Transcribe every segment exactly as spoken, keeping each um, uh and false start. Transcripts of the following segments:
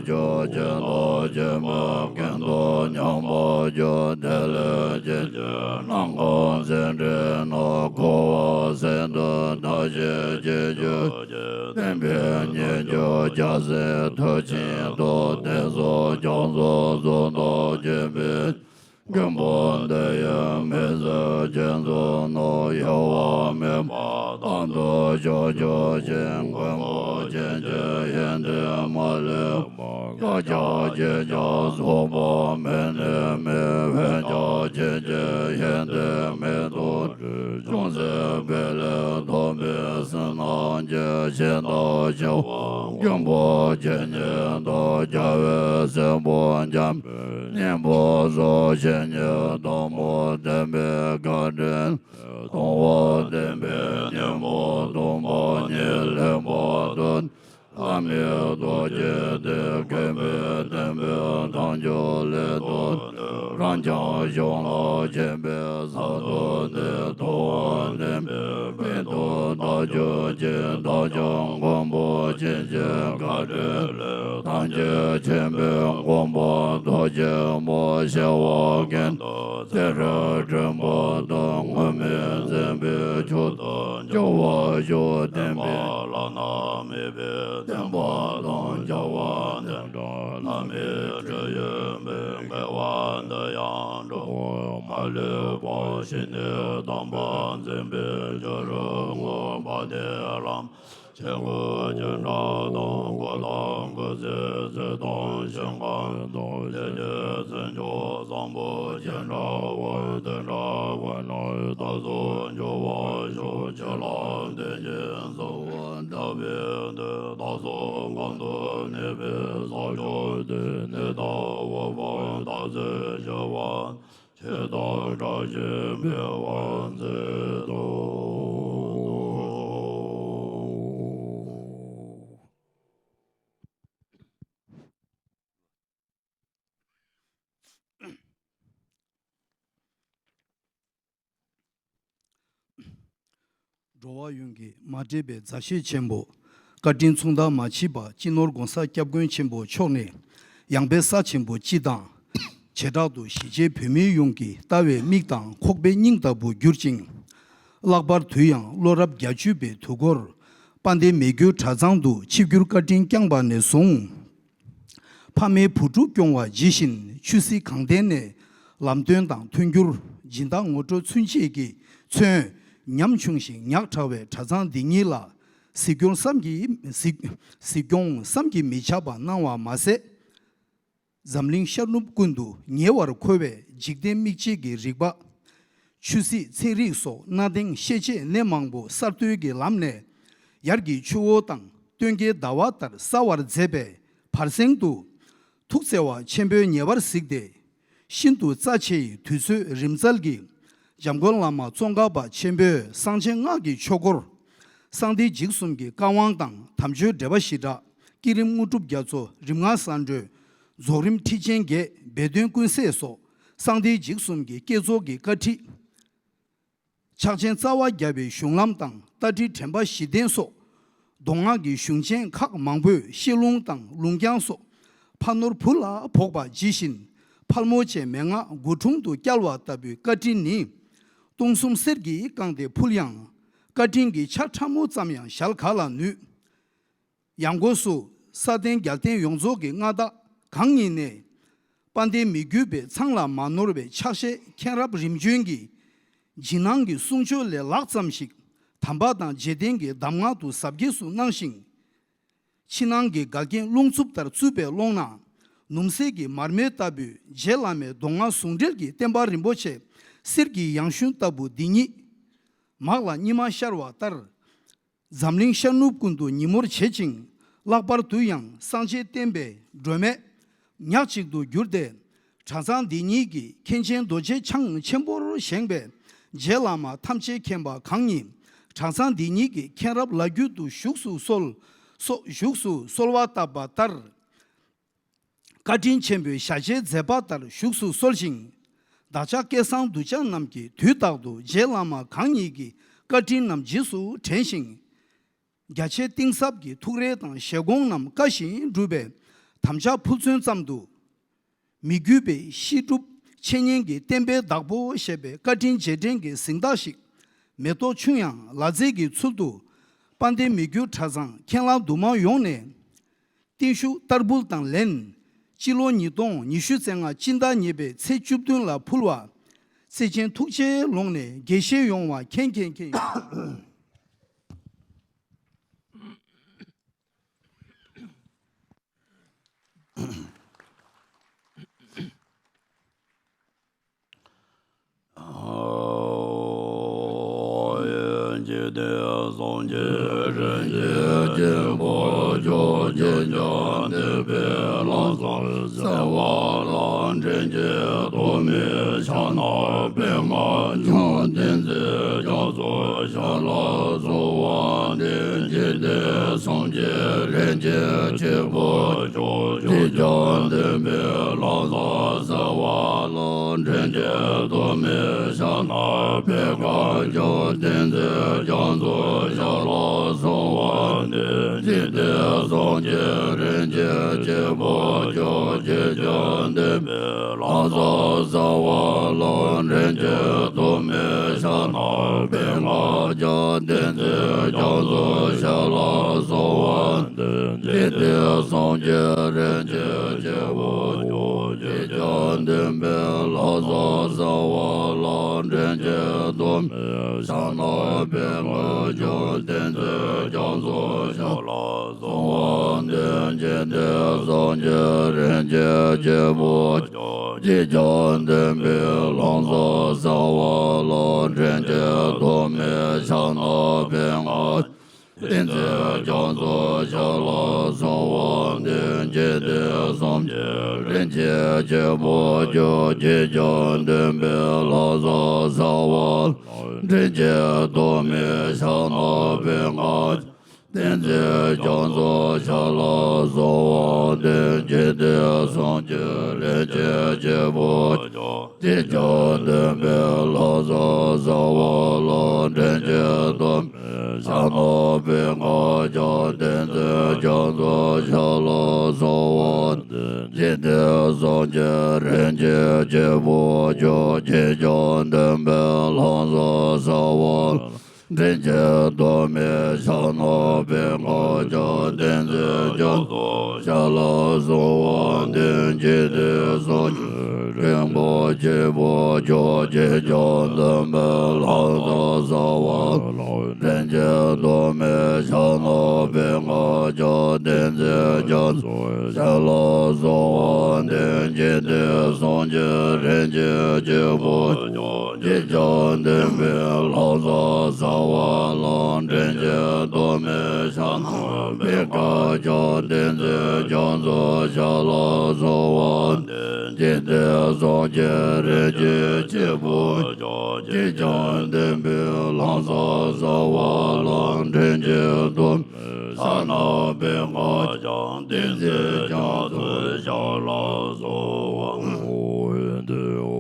ཆོས་ཀྱི་རྟོགས་བྱེད་པའི་རྐྱེན་དུ་མཉམ་པར་གྱུར། དེ་ལས་སྐྱེ་མཆེད་རྣམས་ཀུན་ཚིག་དྲན་ནས། འཁོར་བ་ཟད་དུ་ཐལ་ཞིང་གཅེར་གྱུར་ཅིང་། བསྟན་པའི་ཉེར་འགྱུར་རྒྱལ་སྲས་མཐུ་ཆེན་དུ། དེ་ཚོགས་སྐྱོང་ཚོགས་གཙུག་ཏོར་གྱུར་པའི། མགོན་པོ་འདི་ཡི་མི་ཚེ་རྒྱུན་དུ་ནོར། གཡོ་བ་མེད་པ་དང་དུ་ཕྱོགས་སྐྱོང་ཞིང་། མགོན་པོ་ཆེན་གྱི་ཡོན་ཏན་མ་ལུས་པ། བཀའ་རྒྱ་ཆོས་ཀྱང་རྫོགས་པ་མེད་ནས་མེད། འོན་ཀྱང་ཆོས་ཀྱི་ཡོན་ཏན་མེད་དུ་བཀྲི། ཅུང་ཟད་པའི་ལས་ཐོབ་པའི་བསོད་ནམས་ཀྱིས། ཇི་ལྟར་བྱ་བ་མགོན་པོ་ཇི་སྙེད་དུ། རྒྱལ་བའི་སྲས་པོ་འཇམ་དཔལ་གཉན་པོ་སོགས། ཇི་སྙེད་དུ་མོས་བསྟན་པའི་བཀའ་དྲིན། གཏོང་བ་བསྟན་པའི་སྙིང་པོ་སྟོང་པ་ཉིད། ལྷུན་པོ་ཏུ་ལྷ་མིའི་ཐུགས་ཀྱི་སྟེང་། གུས་པས་བསྟན་པའི་དལ་འབྱོར་ལས་ཐོབ་ནས། རང་བྱང་ཕྱོགས་ལ་ཕྱིན་པའི་གསར་ཐོབ་སྟེ། ཐུབ་པ་བསྟན་པའི་དཔལ་དུ་བདག་གྱུར་ཅིང་། བདག་ཀྱང་མགོན་པོ་ཆེན་གྱི་བཀའ་དྲིན་ལས། ཐམས་ཅད་མཁྱེན་པའི་མགོན་པོ་རྡོ་རྗེ་མ། ཤེས་པ་གྱེན་དུ་ཚེ་རབས་འབྲིང་པོ་དང་། སྔོན་མེད་མཛད་པའི་མཆོག་ཏུ་གྱུར་པ་བཞུགས། བསྟན་པའི་བླ་ན་མེད་པའི་བསྟན་པ་དང་། རྒྱལ་བ་དེ་འདྲ་བླ་མེད་འབྲེལ་ཡོད་པའི། དགེ་བ་འདི་ཡང་འགྲོ་བ་མ་ལུས་པ། ཞི་གནས་དམ་པ་འཛིན་པའི་རྒྱུ་རུ་བསྔགས་པ་དེ་ལམ། ཆོས་སྐུ་ཅི་འདྲ་དང་། གཽ་ཏམ་ཀུ་ཙི་ཙི་དང་། ཞིང་ཁམས་དང་། ལས་ཀྱི་ཚིག་མཆོག་བཟང་པོ་ཅི་འདྲ་བ། དེ་འདྲ་བ་ན་བདག་སོགས་འགྱུར་བར་ཤོག་ཆོས་ལ་བརྟེན་ཅིང་གསོལ་བ་གདབ་པའི་མཐུས། བདག་སོགས་གང་དུ་གནས་པའི་ས་ཕྱོགས་དེར། གནས་དང་འོག་པོ་བདག་ཚེ་ཞི་བ། ཆོས་དང་བཀྲ་ཤིས་འཕེལ་བར་མཛད་དོ། འགྲོ་བ་ཡོངས་ཀྱི་མ་འདྲེས་པའི་མཛའ་བཤེས་ཆེན་པོ། བཀའ་དྲིན་མཚུངས་ཟླ་མ་མཆིས་པ་སྤྱི་ནོར་༸གོང་ས་༸སྐྱབས་མགོན་ཆེན་པོ་མཆོག་ནི། ཡངས་པའི་ས་ཆེན་པོ་སྤྱི་དང་། བྱེ་བྲག་ཏུ་གཞིས་བྱེས་བོད་མི་ཡོངས་ཀྱི་ལྟ་བའི་མིག་དང་ཁོག་པའི་སྙིང་ལྟ་བུར་གྱུར་ཅིང་། ལྷག་པར་དུ་ཡང་བློ་རབ་བརྒྱད་ཅུ་པའི་དུས་འཁོར། དཔལ་ལྡན་མི་འགྱུར་གྲྭ་ཚང་དུ་ཆིབས་བསྒྱུར་བཀའ་དྲིན་བསྐྱངས་པ་ནས་བཟུང་། ཕ་མའི་བུ་ཕྲུག་སྐྱོང་བ་ཇི་བཞིན། ཆོས་སྲིད་གང་ལྡན་ནས་ལམ་སྟོན་དང་མཐུན་འགྱུར། སྦྱིན་བདག་ངོ་སྤྲོད་ཚུན་ཆད་ཀྱིས་མཚོན། ཉམ་ཆུང་ཞིང་ཉག་ཕྲ་བའི་གྲྭ་ཚང་འདི་ཉིད་ལ། གཟིགས་སྐྱོང་བསམ་གྱིས་གཟིགས་གཟིགས་སྐྱོང་བསམ་གྱིས་མི་ཁྱབ་པ་གནང་བ་མ་ཟད། འཛམ་གླིང་ཤར་ནུབ་ཀུན་ཏུ་ཉེ་བར་མཁོ་བའི་འཇིག་རྟེན་མིག་འབྱེད་ཀྱི་རིག་པ། ཆོས་སྲིད་ཚན་རིག་སོགས་གནའ་དེང་ཤེས་བྱའི་གནས་མང་པོ་གསར་གཏོད་ཀྱི་ལམ་ནས། ཡར་གྱི་ཆུ་བོ་དང་སྟོན་ཀའི་ཟླ་བ་ལྟར་གསལ་བར་མཛད་པའི་བར་གསེང་དུ། ཐུགས་བརྩེ་བ་ཆེན་པོས་ཉེ་བར་གཟིགས་ཏེ། ཤིན་ཏུ་རྩ་ཆེའི་དུས་ཚོད་རིམ་འཛར་གྱི། འཇམ་མགོན་བླ་མ་ཙོང་ཁ་པ་ཆེན་པོས་གསང་ཆེན་སྔགས་ཀྱི་ཆོས་སྒོར། གསང་བདེ་འཇིགས་གསུམ་གྱི་བཀའ་དབང་དང་དམ་ཆོས་འགྲེལ་པ་ཞི་དྲག་བསྐྱེད་རིམ་དངོས་གྲུབ་རྒྱ་མཚོ་རིམ་ལྔ་གསང་གྲོས། རྫོགས་རིམ་ཁྲིད་ཆེན་བརྒྱད་སྦས་དོན་ཀུན་གསལ་སོགས་གསང་བདེ་འཇིགས་གསུམ་གྱི་བསྐྱེད་རྫོགས་ཀྱི་བཀའ་ཁྲིད། ཕྱག་ཆེན་རྩ་བ་བརྒྱ་པའི་གཞུང་ལམ་དང་ལྟ་ཁྲིད་དྲན་པ་བཞི་ལྡན་སོགས། མདོ་སྔགས་ཀྱི་གཞུང་ཆེན་ཁག་མང་པོའི་བཤད་ལུང་དང་ལུང་རྐྱང་སོགས། ཕ་ནོར་བུ་ལ་ཕོག་པ་ཇི་བཞིན། ཕལ་མོ་ཆེ་མན་ངག་མགོ་དྲུང་དུ་བསྐྱལ་བ་ལྟ་བུའི་བཀའ་དྲིན་ནི། སྟོང་གསུམ་གསེར་གྱིས་བཀང་སྟེ་ཕུལ་ཡང་། བཀའ་དྲིན་གྱི་ཆར་ཕྲ་མོ་ཙམ་ཡང་ཞལ་ག་ལ་ནུས། ཡང་སྒོས་སུ། ས་སྟེང་རྒྱལ་བསྟན་ཡོངས་རྫོགས་ཀྱི་མངའ་བདག་གང་ཉིད་ནས། དཔལ་ལྡན་མི་བསྐྱོད་པའི་ཚང་ལ་མ་ནོར་བའི་ཕྱག་བཞེས་མཁྱེན་རབ་རིམ་བྱོན་གྱི། ཇི་སྣང་གི་གསུང་ཆོས་ལས་ལྷག་ཙམ་ཞིག་དམ་པ་དང་རྗེས་བསྟན་གྱི་གདམས་ངག་ཏུ་ཟབ་རྒྱས་སུ་གནང་ཞིང་། ཕྱི་ནང་གི་འགལ་རྐྱེན་རླུང་འཚུབ་ལྟར་བཙུད་པའི་ཀློང་ན། ནུབ་སྲིན་གྱི་མར་མེ་ལྟ་བུའི་རྗེ་བླ་མའི་མདོ་སྔགས་ཟུང་འབྲེལ་གྱི་བསྟན་པ་རིན་པོ་ཆེ་གསེར་གྱི་ཡང་ཞུན་ལྟ་བུ་འདི་ཉིད། མག་ལ་སྙིགས་མ་ཤར་བ་ལྟར། འཛམ་གླིང་ཤར་ནུབ་ཀུན་ཏུ་ཉིན་མོར་བྱེད་ཅིང་། ལྷག་པར་དུ་ཡང་གསང་ཆེན་བསྟན་པའི་སྒྲོན་མེ་ཉག་གཅིག་ཏུ་གྱུར་ཏེ། གྲྭ་ཚང་འདི་ཉིད་ཀྱི་མཁན་ཆེན་རྡོ་རྗེ་འཆང་ཆེན་པོར་བཞེངས་པའི་རྗེ་བླ་མ་ཐམས་ཅད་མཁྱེན་པ་གང་ཉིད། གྲྭ་ཚང་འདི་ཉིད་ཀྱི་མཁྱེན་རབ་ལྷ་རྒྱུད་དུ་བཞུགས་སུ་གསོལ། སོགས་བཞུགས་སུ་གསོལ་བ་བཏབ་པ་ལྟར། བཀའ་དྲིན་ཆེན་པོའི་ཞལ་ཆད་མཛད་པ་ལྟར་བཞུགས་སུ་གསོལ་ཞིང་། བདག་ཅག་སྐལ་བཟང་གདུལ་བྱ་རྣམས་ཀྱིས་དུས་རྟག་ཏུ་རྗེ་བླ་མ་གང་ཉིད་ཀྱི་བཀའ་དྲིན་རྣམས་རྗེས་སུ་དྲན་ཞིང་། རྒྱ་ཆེ་གཏིང་ཟབ་ཀྱི་ཐུགས་རེ་དང་བཞེད་དགོངས་རྣམས་བཀའ་བཞིན་སྒྲུབ་པའི་ དམ་བཅའ་ཕུལ་ཚུན་ཙམ་དུ། མི་བསྐྱོད་པའི་བཤད་སྒྲུབ་འཆད་ཉན་གྱི་བསྟན་པའི་བདག་པོ་ཞེས་པའི་བཀའ་དྲིན་རྗེས་དྲན་གྱི་གཟེངས་རྟགས་ཤིག་མེ་ཏོག་ཆུ་ཡང་ལ་རྫས་ཀྱི་ཚུལ་དུ་དཔལ་ལྡན་མི་བསྐྱོད་གྲྭ་ཚང་ཁྱེད་རང་འདུ་མང་ཡོངས་ནས་བརྟན་བཞུགས་བསྟར་འབུལ་དང་ལེན། སྤྱི་ལོ་ཉིས་སྟོང་ཉི་ཤུ་རྩ་ལྔ་སྤྱི་ཟླ་གཉིས་པའི་ཚེས་བཅུ་བདུན་ལ་ཕུལ་བ། བརྩེ་ཆེན་ཐུགས་རྗེའི་ཀློང་ནས་དགྱེས་བཞེས་ཡོང་བ་མཁྱེན་མཁྱེན་མཁྱེན། འཇིག་རྟེན་སངས་རྒྱས་རིན་ཆེན་གཅེར་བུ་མཆོག །ཁྱེད་ཀྱང་བདེན་པའི་ལམ་བཟང་གསལ་བ་ལ། འདྲེན་བྱེད་ཐོགས་མེད་ཕྱག་ན་པདྨ་འབྱུང་། བསྟན་འཛིན་རྒྱ་མཚོ་ཞབས་ལ་གསོལ་བ་འདེབས། འཇིག་རྟེན་སངས་རྒྱས་རིན་ཆེན་གཅེར་བུ་མཆོག །ཁྱེད་ཀྱང་བདེན་པའི་ལམ་བཟང་གསལ་བ་ལ། འདྲེན་བྱེད་ཐོགས་མེད་ཕྱག་ན་པད་དཀར་འབྱུང་། བསྟན་འཛིན་རྒྱ་མཚོ་ཞབས་ལ་གསོལ་བ་འདེབས། འཇིག་རྟེན་སངས་རྒྱས་རིན་ཆེན་གཅེར་བུ་མཆོག །ཁྱེད་ཀྱང་བདེན་པའི་ལམ་བཟང་གསལ་བ་ལ། འདྲེན་བྱེད་ཐོགས་མེད་ཕྱག་ན་པད་དཀར་འབྱུང་། བསྟན་འཛིན་རྒྱ་མཚོ་ཞབས་ལ་གསོལ་བ་འདེབས། འཇིག་རྟེན་སངས་རྒྱས་རིན་ཆེན་གཅེར་བུ་མཆོག །ཁྱེད་ཀྱང་བདེན་པའི་ལམ་བཟང་གསལ་བ་ལ། འདྲེན་བྱེད་ཐོགས་མེད་ཕྱག་ན་པད་དཀར་འབྱུང་། བསྟན་འཛིན་རྒྱ་མཚོ་ཞབས་ལ་གསོལ་བ་འདེབས། འཇིག་རྟེན་སངས་རྒྱས་རིན་ཆེན་གཅེར་བུ་མཆོག །ཁྱེད་ཀྱང་བདེན་པའི་ལམ་བཟང་གསལ་བ་ལ། འདྲེན་བྱེད་ཐོགས་མེད་ཕྱག་ན་པད་དཀར། བསྟན་འཛིན་རྒྱ་མཚོ་ཞབས་ལ་གསོལ་བ་འདེབས། འཇིག་རྟེན་སངས་རྒྱས་རིན་ཆེན་གཅེར་བུ་མཆོག །ཁྱེད་ཀྱང་བདེན་པའི་ལམ་བཟང་གསལ་བ་ལ། འདྲེན་བྱེད་ཐོགས་མེད་ཕྱག་ན་པད་དཀར། བསྟན་འཛིན་རྒྱ་མཚོ་ཞབས་ལ་གསོལ་བ་འདེབས། འཇིག་རྟེན་སངས་རྒྱས་རིན་ཆེན་གཅེར་བུ་མཆོག །ཁྱེད་ཀྱང་བདེན་པའི་ལམ་བཟང་གསལ་བ་ལ། འདྲེན་བྱེད་ཐོགས་མེད་ཕྱག་ན་པད་དཀར་འབྱུང་། བསྟན་འཛིན་རྒྱ་མཚོ་ཞབས་ལ་གསོལ་བ་འདེབས། འཇིག་རྟེན་སངས་རྒྱས་རིན་ཆེན་གཅེར་བུ་མཆོག །ཁྱེད་ཀྱང་བདེན་པའི་ལམ་བཟང་གསལ་བ་ལ། འདྲེན་བྱེད་ཐོགས་མེད་ཕྱག་ན་པད་དཀར་འབྱུང་། བསྟན་འཛིན་རྒྱ་མཚོ་ཞབས་ལ་གསོལ་བ་འདེབས། འཇིག་རྟེན་སངས་རྒྱས་རིན་པོ་ཆེ་བུ་མཆོག །ཁྱེད་ཀྱང་བདེན་པའི་ལམ་བཟང་གསལ་བ་ལ། འདྲེན་བྱེད་ཐོགས་མེད་ཕྱག་ན་པད་དཀར་འབྱུང་། བསྟན་འཛིན་རྒྱ་མཚོ་ཞབས་ལ་གསོལ་བ་འདེབས། འཇིག་རྟེན་སངས་རྒྱས་རིན་ཆེན་གཅེར་བུ་མཆོག །ཁྱེད་ཀྱང་བདེན་པའི་ལམ་བཟང་གསལ་བ་ལ། འདྲེན་བྱེད་ཐོགས་མེད་ཕྱག་ན་པད་དཀར་འབྱུང་། བསྟན་འཛིན་རྒྱ་མཚོ་ཞབས་ལ་གསོལ་བ་འདེབས། འཇིག་རྟེན་སངས་རྒྱས་རིན་ཆེན་གཅེར་བུ་མཆོག །ཁྱེད་ཀྱང་བདེན་པའི་ལམ་བཟང་གསལ་བ་ལ། འདྲེན་བྱེད་ཐོགས་མེད་ཕྱག་ན་པད་དཀར་འབྱུང་། བསྟན་འཛིན་རྒྱ་མཚོ་ཞབས་ལ་གསོལ་བ་འདེབས།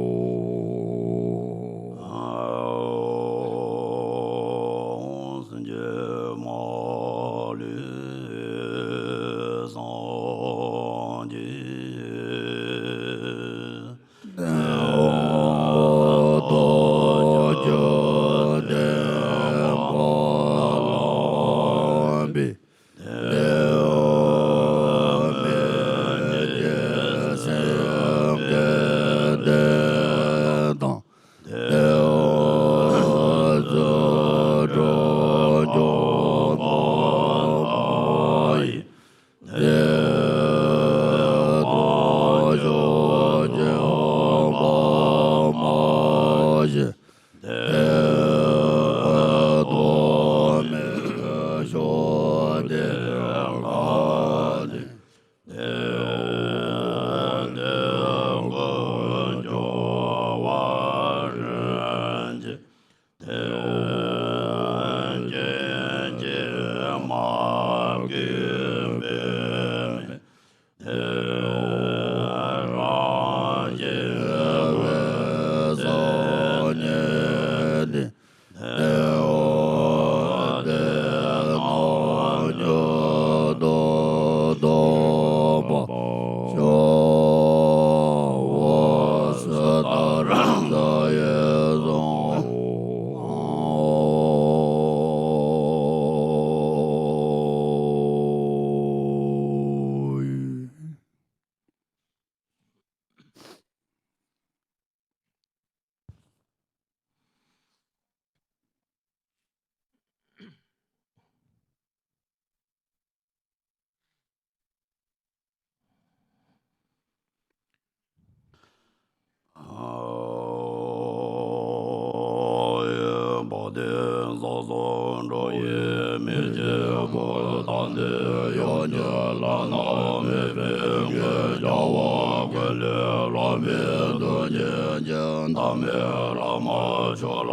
ཀུན་ལས་ལྷག་པའི་ཐུགས་རྗེ་ཅན། བདག་མེད་བླ་མ་མཆོག་ལ་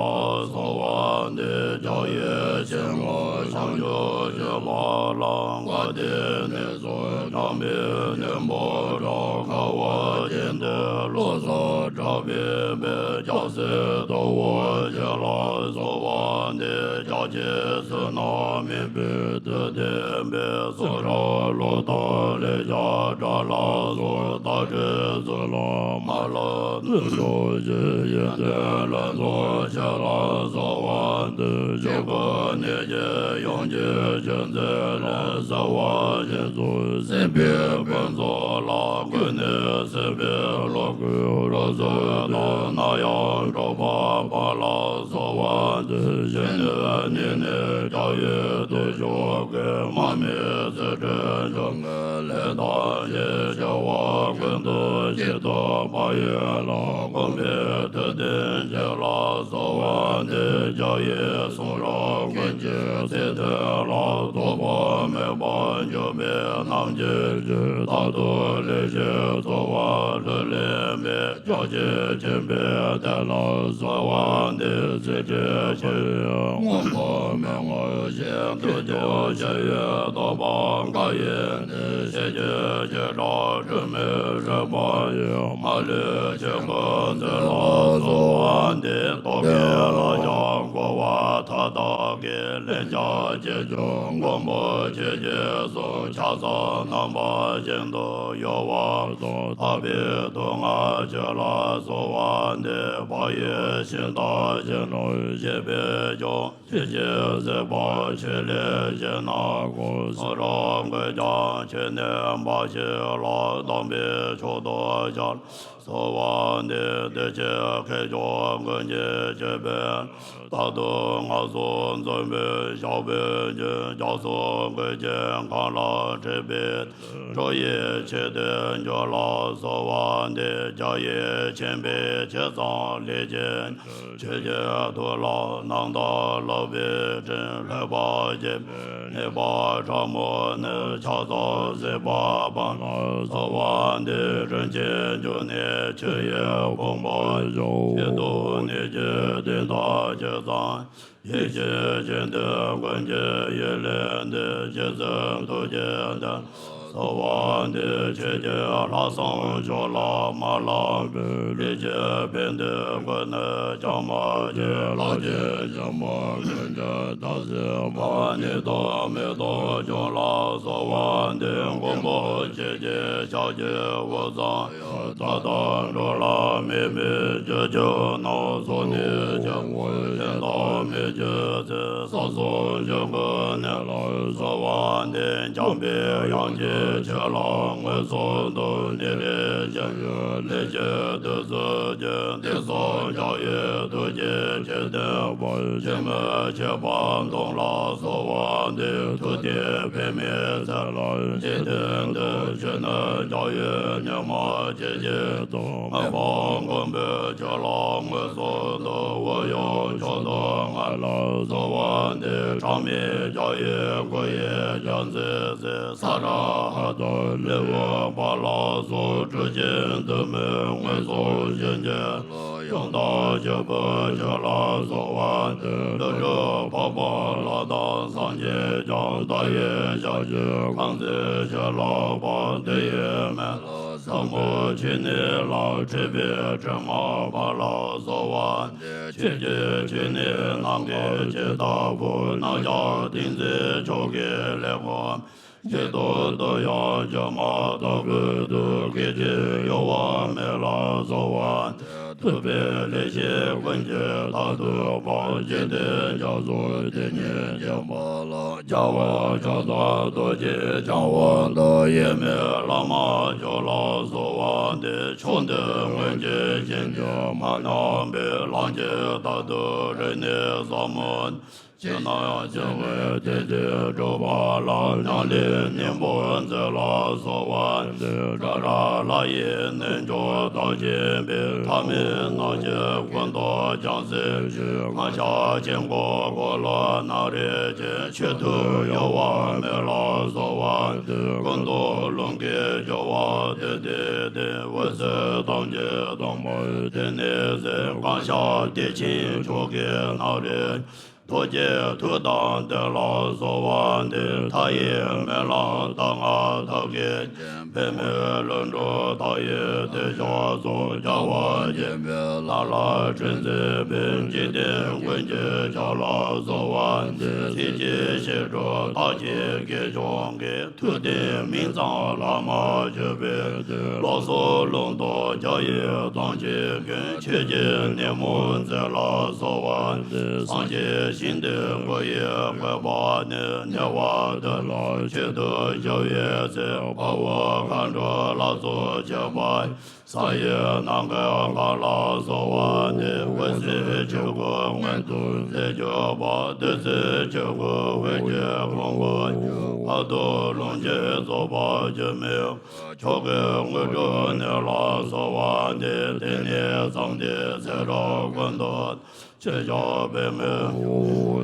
གསོལ་བ་འདེབས། རྒྱ་ཡི་ཆེན་མོ་བྱང་ཆུབ་ཀྱི་ཕ་ལ། བཀའ་དྲིན་ནི་སུ་བགྲང་བའི་གཉེན་པོ་འདྲ། ཁ་བ་ཅན་དེ་ལོ་ཙཱ་གྲགས་པའི་དཔལ། རྒྱལ་སྲས་ལྟ་བུ་ཆེ་ལ་གསོལ་བ་འདེབས། རྒྱ་ཆེ་བསོད་ནམས་དམན་པའི་དུས་བསྟན་པའི། སུ་ར་ལོ་ཐ་ལེ་ཤ་དགྲ་ལ་སོགས། ད་སྤྲོས་ཚུལ་ལ་མ་ལྷག་ནུས་སོ་ཞེས། ཡོན་ཏན་ལྷུན་རྫོགས་ཆེ་ལ་གསོལ་བ་འདེབས། ཆོས་སྐུ་ནི་ཁྱེད་ཡོངས་ཀྱི་གཅེས་འཛིན་ལས། གསལ་བ་ཡེ་ཤེས་སེམས་དཔའི་ཕུན་ཚོགས་ལ། ཀུན་ནས་སྲིད་པའི་བློ་ཀུན་རབ་བཟོད་དེ། ནམ་ཡང་འགྲོགས་པ་ཕ་ལ་གསོལ་བ་འདེབས། གཞོན་ནུ་ཉིད་ནས་རྒྱ་ཡི་དུར་ཞུགས་ཀྱིས། མ་རྨོས་ཚུལ་ཁྲིམས་སྦྱོར་དངོས་ལས་བརྟགས། ཞེས་བྱ་བ་ཀུན་ཏུ་ཆེད་དུ་འབད་ཡོད་ལ། དགོངས་པའི་ཐུགས་རྟེན་ཆེ་ལ་གསོལ་བ་འདེབས། རྒྱ་ཡི་གསུང་རབ་ཀུན་གྱི་ཚིག་དོན་ལ། ཐོགས་པ་མེད་པར་འཇུག་པའི་རྣམ་འབྱེད་ཀྱིས། རྟག་ཏུ་ལེགས་བཤད་རྩོལ་བ་ལྷུར་ལེན་པའི། རྒྱ་ཆེ་ཆེན་པོའི་གཏེར་ལ་གསོལ་བ་འདེབས། ཚིག་ཁྲིད་ཕྱི་ཡི་མངོན་པ་མན་ངག་ཅན། ཐུགས་རྒྱུད་ཤེས་ཡོན་རྟོགས་པ་འགའ་ཡིས་ནི། ཤེས་བྱའི་བྱེ་བྲག་དྲི་མེད་རོལ་པ་ཡིས། མ་ལུས་ཆོས་སྐུ་མཛོད་ལ་གསོལ་བ་འདེབས། རྟོག་གེའི་ལག་ཆ་བསྐོར་བ་མཐའ་དག་གི། ལན་ཆགས་བྱེད་ཆུང་མགོན་པོ་ཆོས་ཀྱི་གསུང་། ཕྱག་འཚལ་རྣམ་པ་བཞིན་དུ་གཡོ་བ་དང་། དག་པའི་དུག་ལྔ་ཆོས་ལ་གསོལ་བ་འདེབས། བག་ཡོད་ཤིང་རྟ་བཞིན་ནོར་བཞད་པའི་ལྗོངས། ཆོས་ཀྱི་གཟིགས་པ་ཆོས་ལས་ཞི་ན་གང་། གསུང་རབ་འགོས་ཀྱང་ཆོས་ནི་འབའ་ཞིག་ལ། དམ་པའི་མཆོག་ཏུ་ཞལ་གསོལ་བ་འདེབས། འདུས་བྱས་མཁས་མཆོག་མགོན་གྱི་ཞབས་པད། རྟག་ཏུ་མངའ་གསོལ་འཛམ་བུའི་ཞགས་པའི་རྒྱུན། རྒྱ་མཚོ་ཀུན་གྱི་གངས་ལ་འཁྲིལ་བའི། འགྲོ་ཡི་ཆེད་དུ་འགྱུར་ལ་གསོལ་བ་འདེབས། རྒྱ་ཡི་ཆེན་པོའི་ཆེ་ཚང་ལས་ཀྱི། ཆོས་ཀྱི་ཐུགས་ལ་རྣམ་དག་ལྷུག་པའི་སྤྲིན། ལྷོད་པ་ཞེས་པའི་ནུས་པ་ཕྲ་མོ་ནི། ཕྱག་འཚལ་གཟིགས་པ་པདྨ་གསོལ་བ་འདེབས། རིན་ཆེན་འབྱུང་གནས་ཆུ་ཡི་ཕུང་པོ་བཞུགས། ཆེད་དུ་གནས་ཀྱི་དོན་དག་ཇི་ཙམ། ཡེ་ཤེས་ཆེན་ཏེ་ཀུན་གྱི་ཡིད་ལས་འདས། ཇི་སྲིད་ཐུགས་བསྐྱེད་དེ་ལ་གསོལ་བ་འདེབས། ཆོས་ཀྱི་ལྷག་བསམ་ཕྱོགས་ལ་མ་ལངས་པའི། ལས་ཀྱི་ཕན་བདེའི་མགོན་ནི་ཀྱང་མ་མཆིས། ལག་མཆོག་ཞི་མི་མངོན་གྱུར་རྟག་གཟིགས་པ། ནད་དང་མེ་ཏོག་ཆུང་ལ་གསོལ་བ་འདེབས། མགོན་པོ་ཁྱེད་ཀྱི་ཞབས་ཀྱི་དབུས་གཙང་། ཡང་དག་དང་འགྲོ་ལ་དམིགས་པའི་ཆོས་ཀྱི་སྣང་། ཚོགས་ནི་ཆེན་པོ་གཞན་དང་མི་མཆིས་ཚུལ། ས་གསུམ་ཆོས་སྐུའི་གནས་ལ་གསོལ་བ་འདེབས། འཇམ་པའི་དབྱངས་ཀྱིས་ཆོས་ལ་མངོན་སུམ་དུ། ཉིན་རེ་བཞིན་ཡོད་ལས་ཀྱི་བདུད་རྩི་ཅན། དེང་སང་རྒྱ་ཡི་ཐུགས་རྗེ་ཆེ་ལྡན་པ། ཕྱི་མི་ཕྱི་པ་འདོམས་ལ་གསོལ་བ་འདེབས། ཐུབ་བསྟན་པདྨའི་ཚལ་ལ་འཇིག་རྟེན་དུ། གཞོན་ནུ་རྒྱ་ཡི་ཉི་མ་ཁྱེད་ཀྱི་དང་། མི་ཕམ་མགོན་པོས་ཁྱོད་ལ་མངོན་སུམ་དུ། དབུ་ཡུག་མཆོག་ཏུ་མངའ་ལ་གསོལ་བ་འདེབས། གྲངས་མེད་རྒྱ་ཡི་སྐུ་ཡི་ཞལ་མཛེས་གཟིགས། ས་ར་ཧ་ཏ་ལེའུ་པ་ལ་སོགས། གྲུབ་ཆེན་འདུས་མའི་མངོན་སུམ་བཞིན་གྱི། ཡང་དག་ཆོས་སྐུ་ཁྱོད་ལ་གསོལ་བ་འདེབས། ཀླུ་སྒྲུབ་འཕགས་པ་ལྷ་དང་སངས་རྒྱས་ཀྱང་། མཐའ་ཡས་ཞལ་བཞུགས་ཁང་བརྩེགས་ཞི་ལྷག་པ། དེ་ཡི་མཎྜལ་ཟབ་མོ་ཆེ་ནི་ལ། ཁྲོས་པའི་དྲི་མ་ཕར་ལ་གསོལ་བ་འདེབས། ཆོས་ཀྱི་ཆུ་ནི་ནམ་མཁའི་ཆུ་ལྟ་བུ། རྣམ་རྒྱལ་ཏིང་འཛིན་མཆོག་གིས་ལེགས་བསྐོར། ཆེད་དུ་བསྟོད་ཡང་བརྗོད་མ་ཐག་པའི་མཐུས། སྐད་ཅིག་གཡོ་བ་མེད་ལ་གསོལ་བ་འདེབས། ཐུབ་པའི་ལེགས་བཤད་ཀུན་གྱི་རྟག་ཏུ་དཔག་འཇིག་རྟེན་རྒྱ་མཚོ་དེ་ཉིད་འཇོམས་པ་ལ། རྒྱལ་བ་ཕྱག་འཚལ་རྡོ་རྗེ་འཆང་དབང་དུ། དབྱེར་མེད་བླ་མ་མཆོག་ལ་གསོལ་བ་འདེབས། ཕྱོགས་འདིར་སྔོན་གྱི་ཞིང་གི་མ་རྣམས་པའི། ལམ་གྱི་མཐའ་དུ་རིག་གནས་ཟབ་མོ། ཅི་ན་ཡང་བྱ་བའི་དེ་དེ་སྒྲུབ་པ་ལ། ཉམས་ལེན་སྙིང་པོ་མཛད་ལ་སོགས་པ་འདི། སྒྲ་ར་ལ་ཡི་རྣལ་འབྱོར་དག་བྱེད་པའི། ཐ་མལ་སྣང་མཆེད་ཀུན་ཏུ་སྦྱངས་སེམས་ཤིང་། གང་ཤར་ཆོས་འཁོར་འཁོར་ལོ་རྣམ་རིག་ཅན། ཆེད་དུ་གཡོ་བ་མེད་ལ་སོགས་པ་འདི། ཀུན་ཏུ་རླུང་གིས་སྦྱོར་བ་དེ་དེ་སྟེ། འོད་ཟེར་ཐམས་ཅད་དྭངས་པ་དེ་ནི་གསལ། གང་ཤར་བདེ་ཆེན་མཆོག་གི་རྣམ་རིག་རྡོ་རྗེ་ཐུགས་དམ་དེ་ལ་གསོལ་བ་འདེབས། མཐའ་ཡས་མེ་ལྷ་མདའ་ལྔ་ཐབས་མཁས་ཅན། པདྨའི་ལྷུན་གྲུབ་མཐའ་ཡས་དེ་ཞབས་སུ་མཇལ་བར་བགྱིས་པའི་ལྷ་ལ་དྲན་མཛད་པའི། འཇིག་རྟེན་ཀུན་གྱི་ཕྱག་ལ་གསོལ་བ་འདེབས། གཟི་བརྗིད་ཞབས་དྲུང་རྟག་བརྒྱད་ཀྱི་འབྱུང་གནས། ཐུབ་བསྟན་མིང་ཙམ་ལྷ་མ་བྱོན་པའི་དུས། ལོག་སོགས་ལུང་དང་རྒྱ་ཡི་གཏམ་གྱིས་ཀུན། ཆོས་ཀྱི་ནད་མུག་མཛད་ལ་གསོལ་བ་འདེབས། སངས་རྒྱས་ཞིང་དུ་སྐུ་ཡི་བཀོད་པ་ནི། ཉེ་བར་དུ་ལ་ཆེད་དུ་བཞུགས་པའི་ཚེ། དཔའ་བོ་མཁའ་འགྲོ་ལྷ་ཚོགས་བཅས་པ། ས་ཡི་ནམ་མཁའི་མཁའ་ལ་གསོལ་བ་འདེབས། འོད་ཟེར་ཆོས་སྐུ་མངོན་དུ་མཛད་གྱུར་པ། བདུད་རྩི་ཆོས་སྐུ་འོད་ཀྱི་ཕུང་པོ་ཡུལ། ཨ་ཏུ་ལུང་བཞི་རྫོགས་པ་སྒྱུ་མའི་མཆོག་གི་དངོས་གྲུབ་ནི་ལ་གསོལ་བ་འདེབས། དེང་ནས་བརྩམས་ཏེ་ཚེ་རབས་ཀུན་ཏུ། ཆོས་ཀྱི་པདྨོ་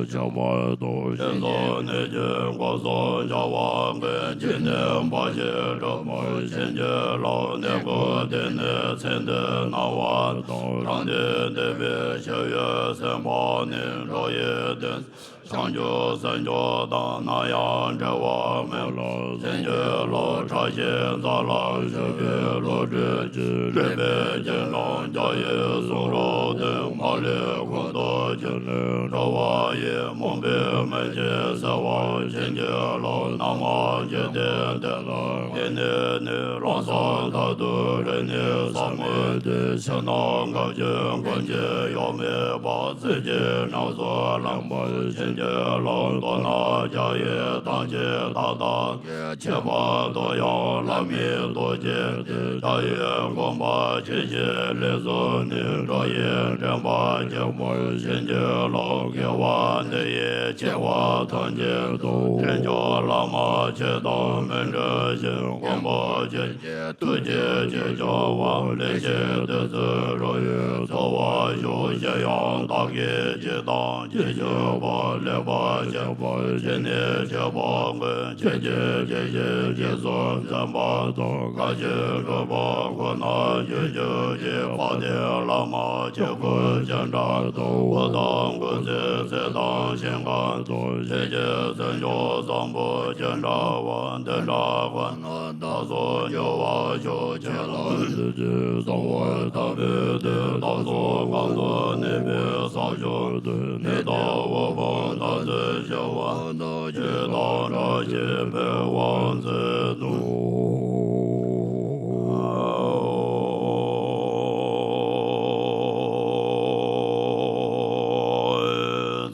ལྗགས་པར་ཐོགས། ཞེས་སོགས་ནི་ཀྱི་སྒོ་སོགས་བྱ་བ་ཀུན། ཇི་སྙེད་པ་ཞིག་སྒྲུབ་པར་བྱིན་གྱིས་རློབས། གནས་སྐབས་དེ་ནས་མཚན་དུ་སྣང་བ་དང་། རང་དོན་འདོད་པའི་ཞི་བའི་སེམས་དཔའ་ནི། འགྲོ་བའི་དོན་བྱང་ཆུབ་སེམས་མཆོག་དང་། ནམ་ཡང་འབྲལ་བ་མེད་ལ་བྱིན་གྱིས་རློབས། ཕྲ་ཞིང་མཛའ་ལ་ཞུགས་པའི་བློ་གྲོས་ཀྱིས། སྤྲུལ་པའི་རྒྱན་དང་རྒྱ་ཡི་གསུང་རབ་སྟོན། མ་ལུས་ཀུན་ཏུ་ཁྱབ་ནས་འགྲོ་བ་ཡི། མུན་པའི་མུན་ཆད་སེལ་བར་བྱིན་གྱིས་རློབས། ནམ་མཁའ་འཇིག་རྟེན་དེ་ལ་སྐྱེས་ནས་ནི། རང་སེམས་རྟག་ཏུ་རིག་ནས་ཟབ་མོའི་དོན། ཕྱི་ནང་འགག་བཅོམ་ཀུན་གྱི་གཡོ་མེད་པ། རྩེ་གཅིག་རྣམ་གསུམ་ལམ་པར་བྱིན་གྱིས་རློབས། མདོར་ན་རྒྱ་ཡི་ཐམས་ཅད་མཐའ་དག་གི། ཁྱད་པར་དུ་ཡང་བླ་མེད་རྡོ་རྗེ་སྟེ། རྒྱ་ཡི་དགོངས་པ་ཇི་བཞིན་ལེགས་གསུངས་ནས། འགྲོ་ཡི་འདྲེན་པ་ཁྱད་པར་བྱིན་གྱིས་རློབས། དགེ་བ་འདི་ཡིས་སྐྱེ་བ་ཐམས་ཅད་དུ། འདྲེན་མཆོག་བླ་མ་མཆོད་དང་མི་འབྲལ་ཞིང་། མགོན་པོ་ཇི་བཞིན་ཐུགས་རྗེ་ཆེ་སྐྱོང་བ། ལེགས་བཤད་བདུད་རྩི་རོ་ཡི་ཚོགས་པར་ཞུགས། གཞན་ཡང་བདག་གིས་ཇི་ལྟར་བགྱིས་བགྱིས་པ། ལེགས་པར་བྱས་པ་བྱས་ནས་བྱས་པ་ཀུན། ཆོས་ཀྱི་རྒྱལ་བྱེད་རྗེས་སུ་འཛིན་པ་དང་། བཀའ་བརྒྱུད་སྒྲུབ་པ་ཁོ་ནར་སྤྱོད་གྱུར་ཅིག། དཔལ་ལྡན་བླ་མ་ཆོས་སྐུ་ཅི་འདྲ་དང་། དབུ་དང་སྐུ་ཚེ་ཚད་དང་ཞིང་ཁམས་དང་། ཆོས་ཀྱི་སེམས་མཆོག་བཟང་པོ་ཅི་འདྲ་བ། འདི་འདྲ་ཁོ་ན་བདག་སོགས་འགྱུར་བར་ཤོག། ཆོས་ལ་ཐུགས་རྗེས་བཟུང་བ་དམ་པའི་དོན། བདག་སོགས་གང་དུ་གནས་པའི་ས་ཕྱོགས་དུ། ནད་དང་དབུལ་ཕོངས་དག་ཚེ་ཞི་བ་དང་། ཆོས་དང་བཀྲ་ཤིས་འཕེལ་བར་མཛད་དོ།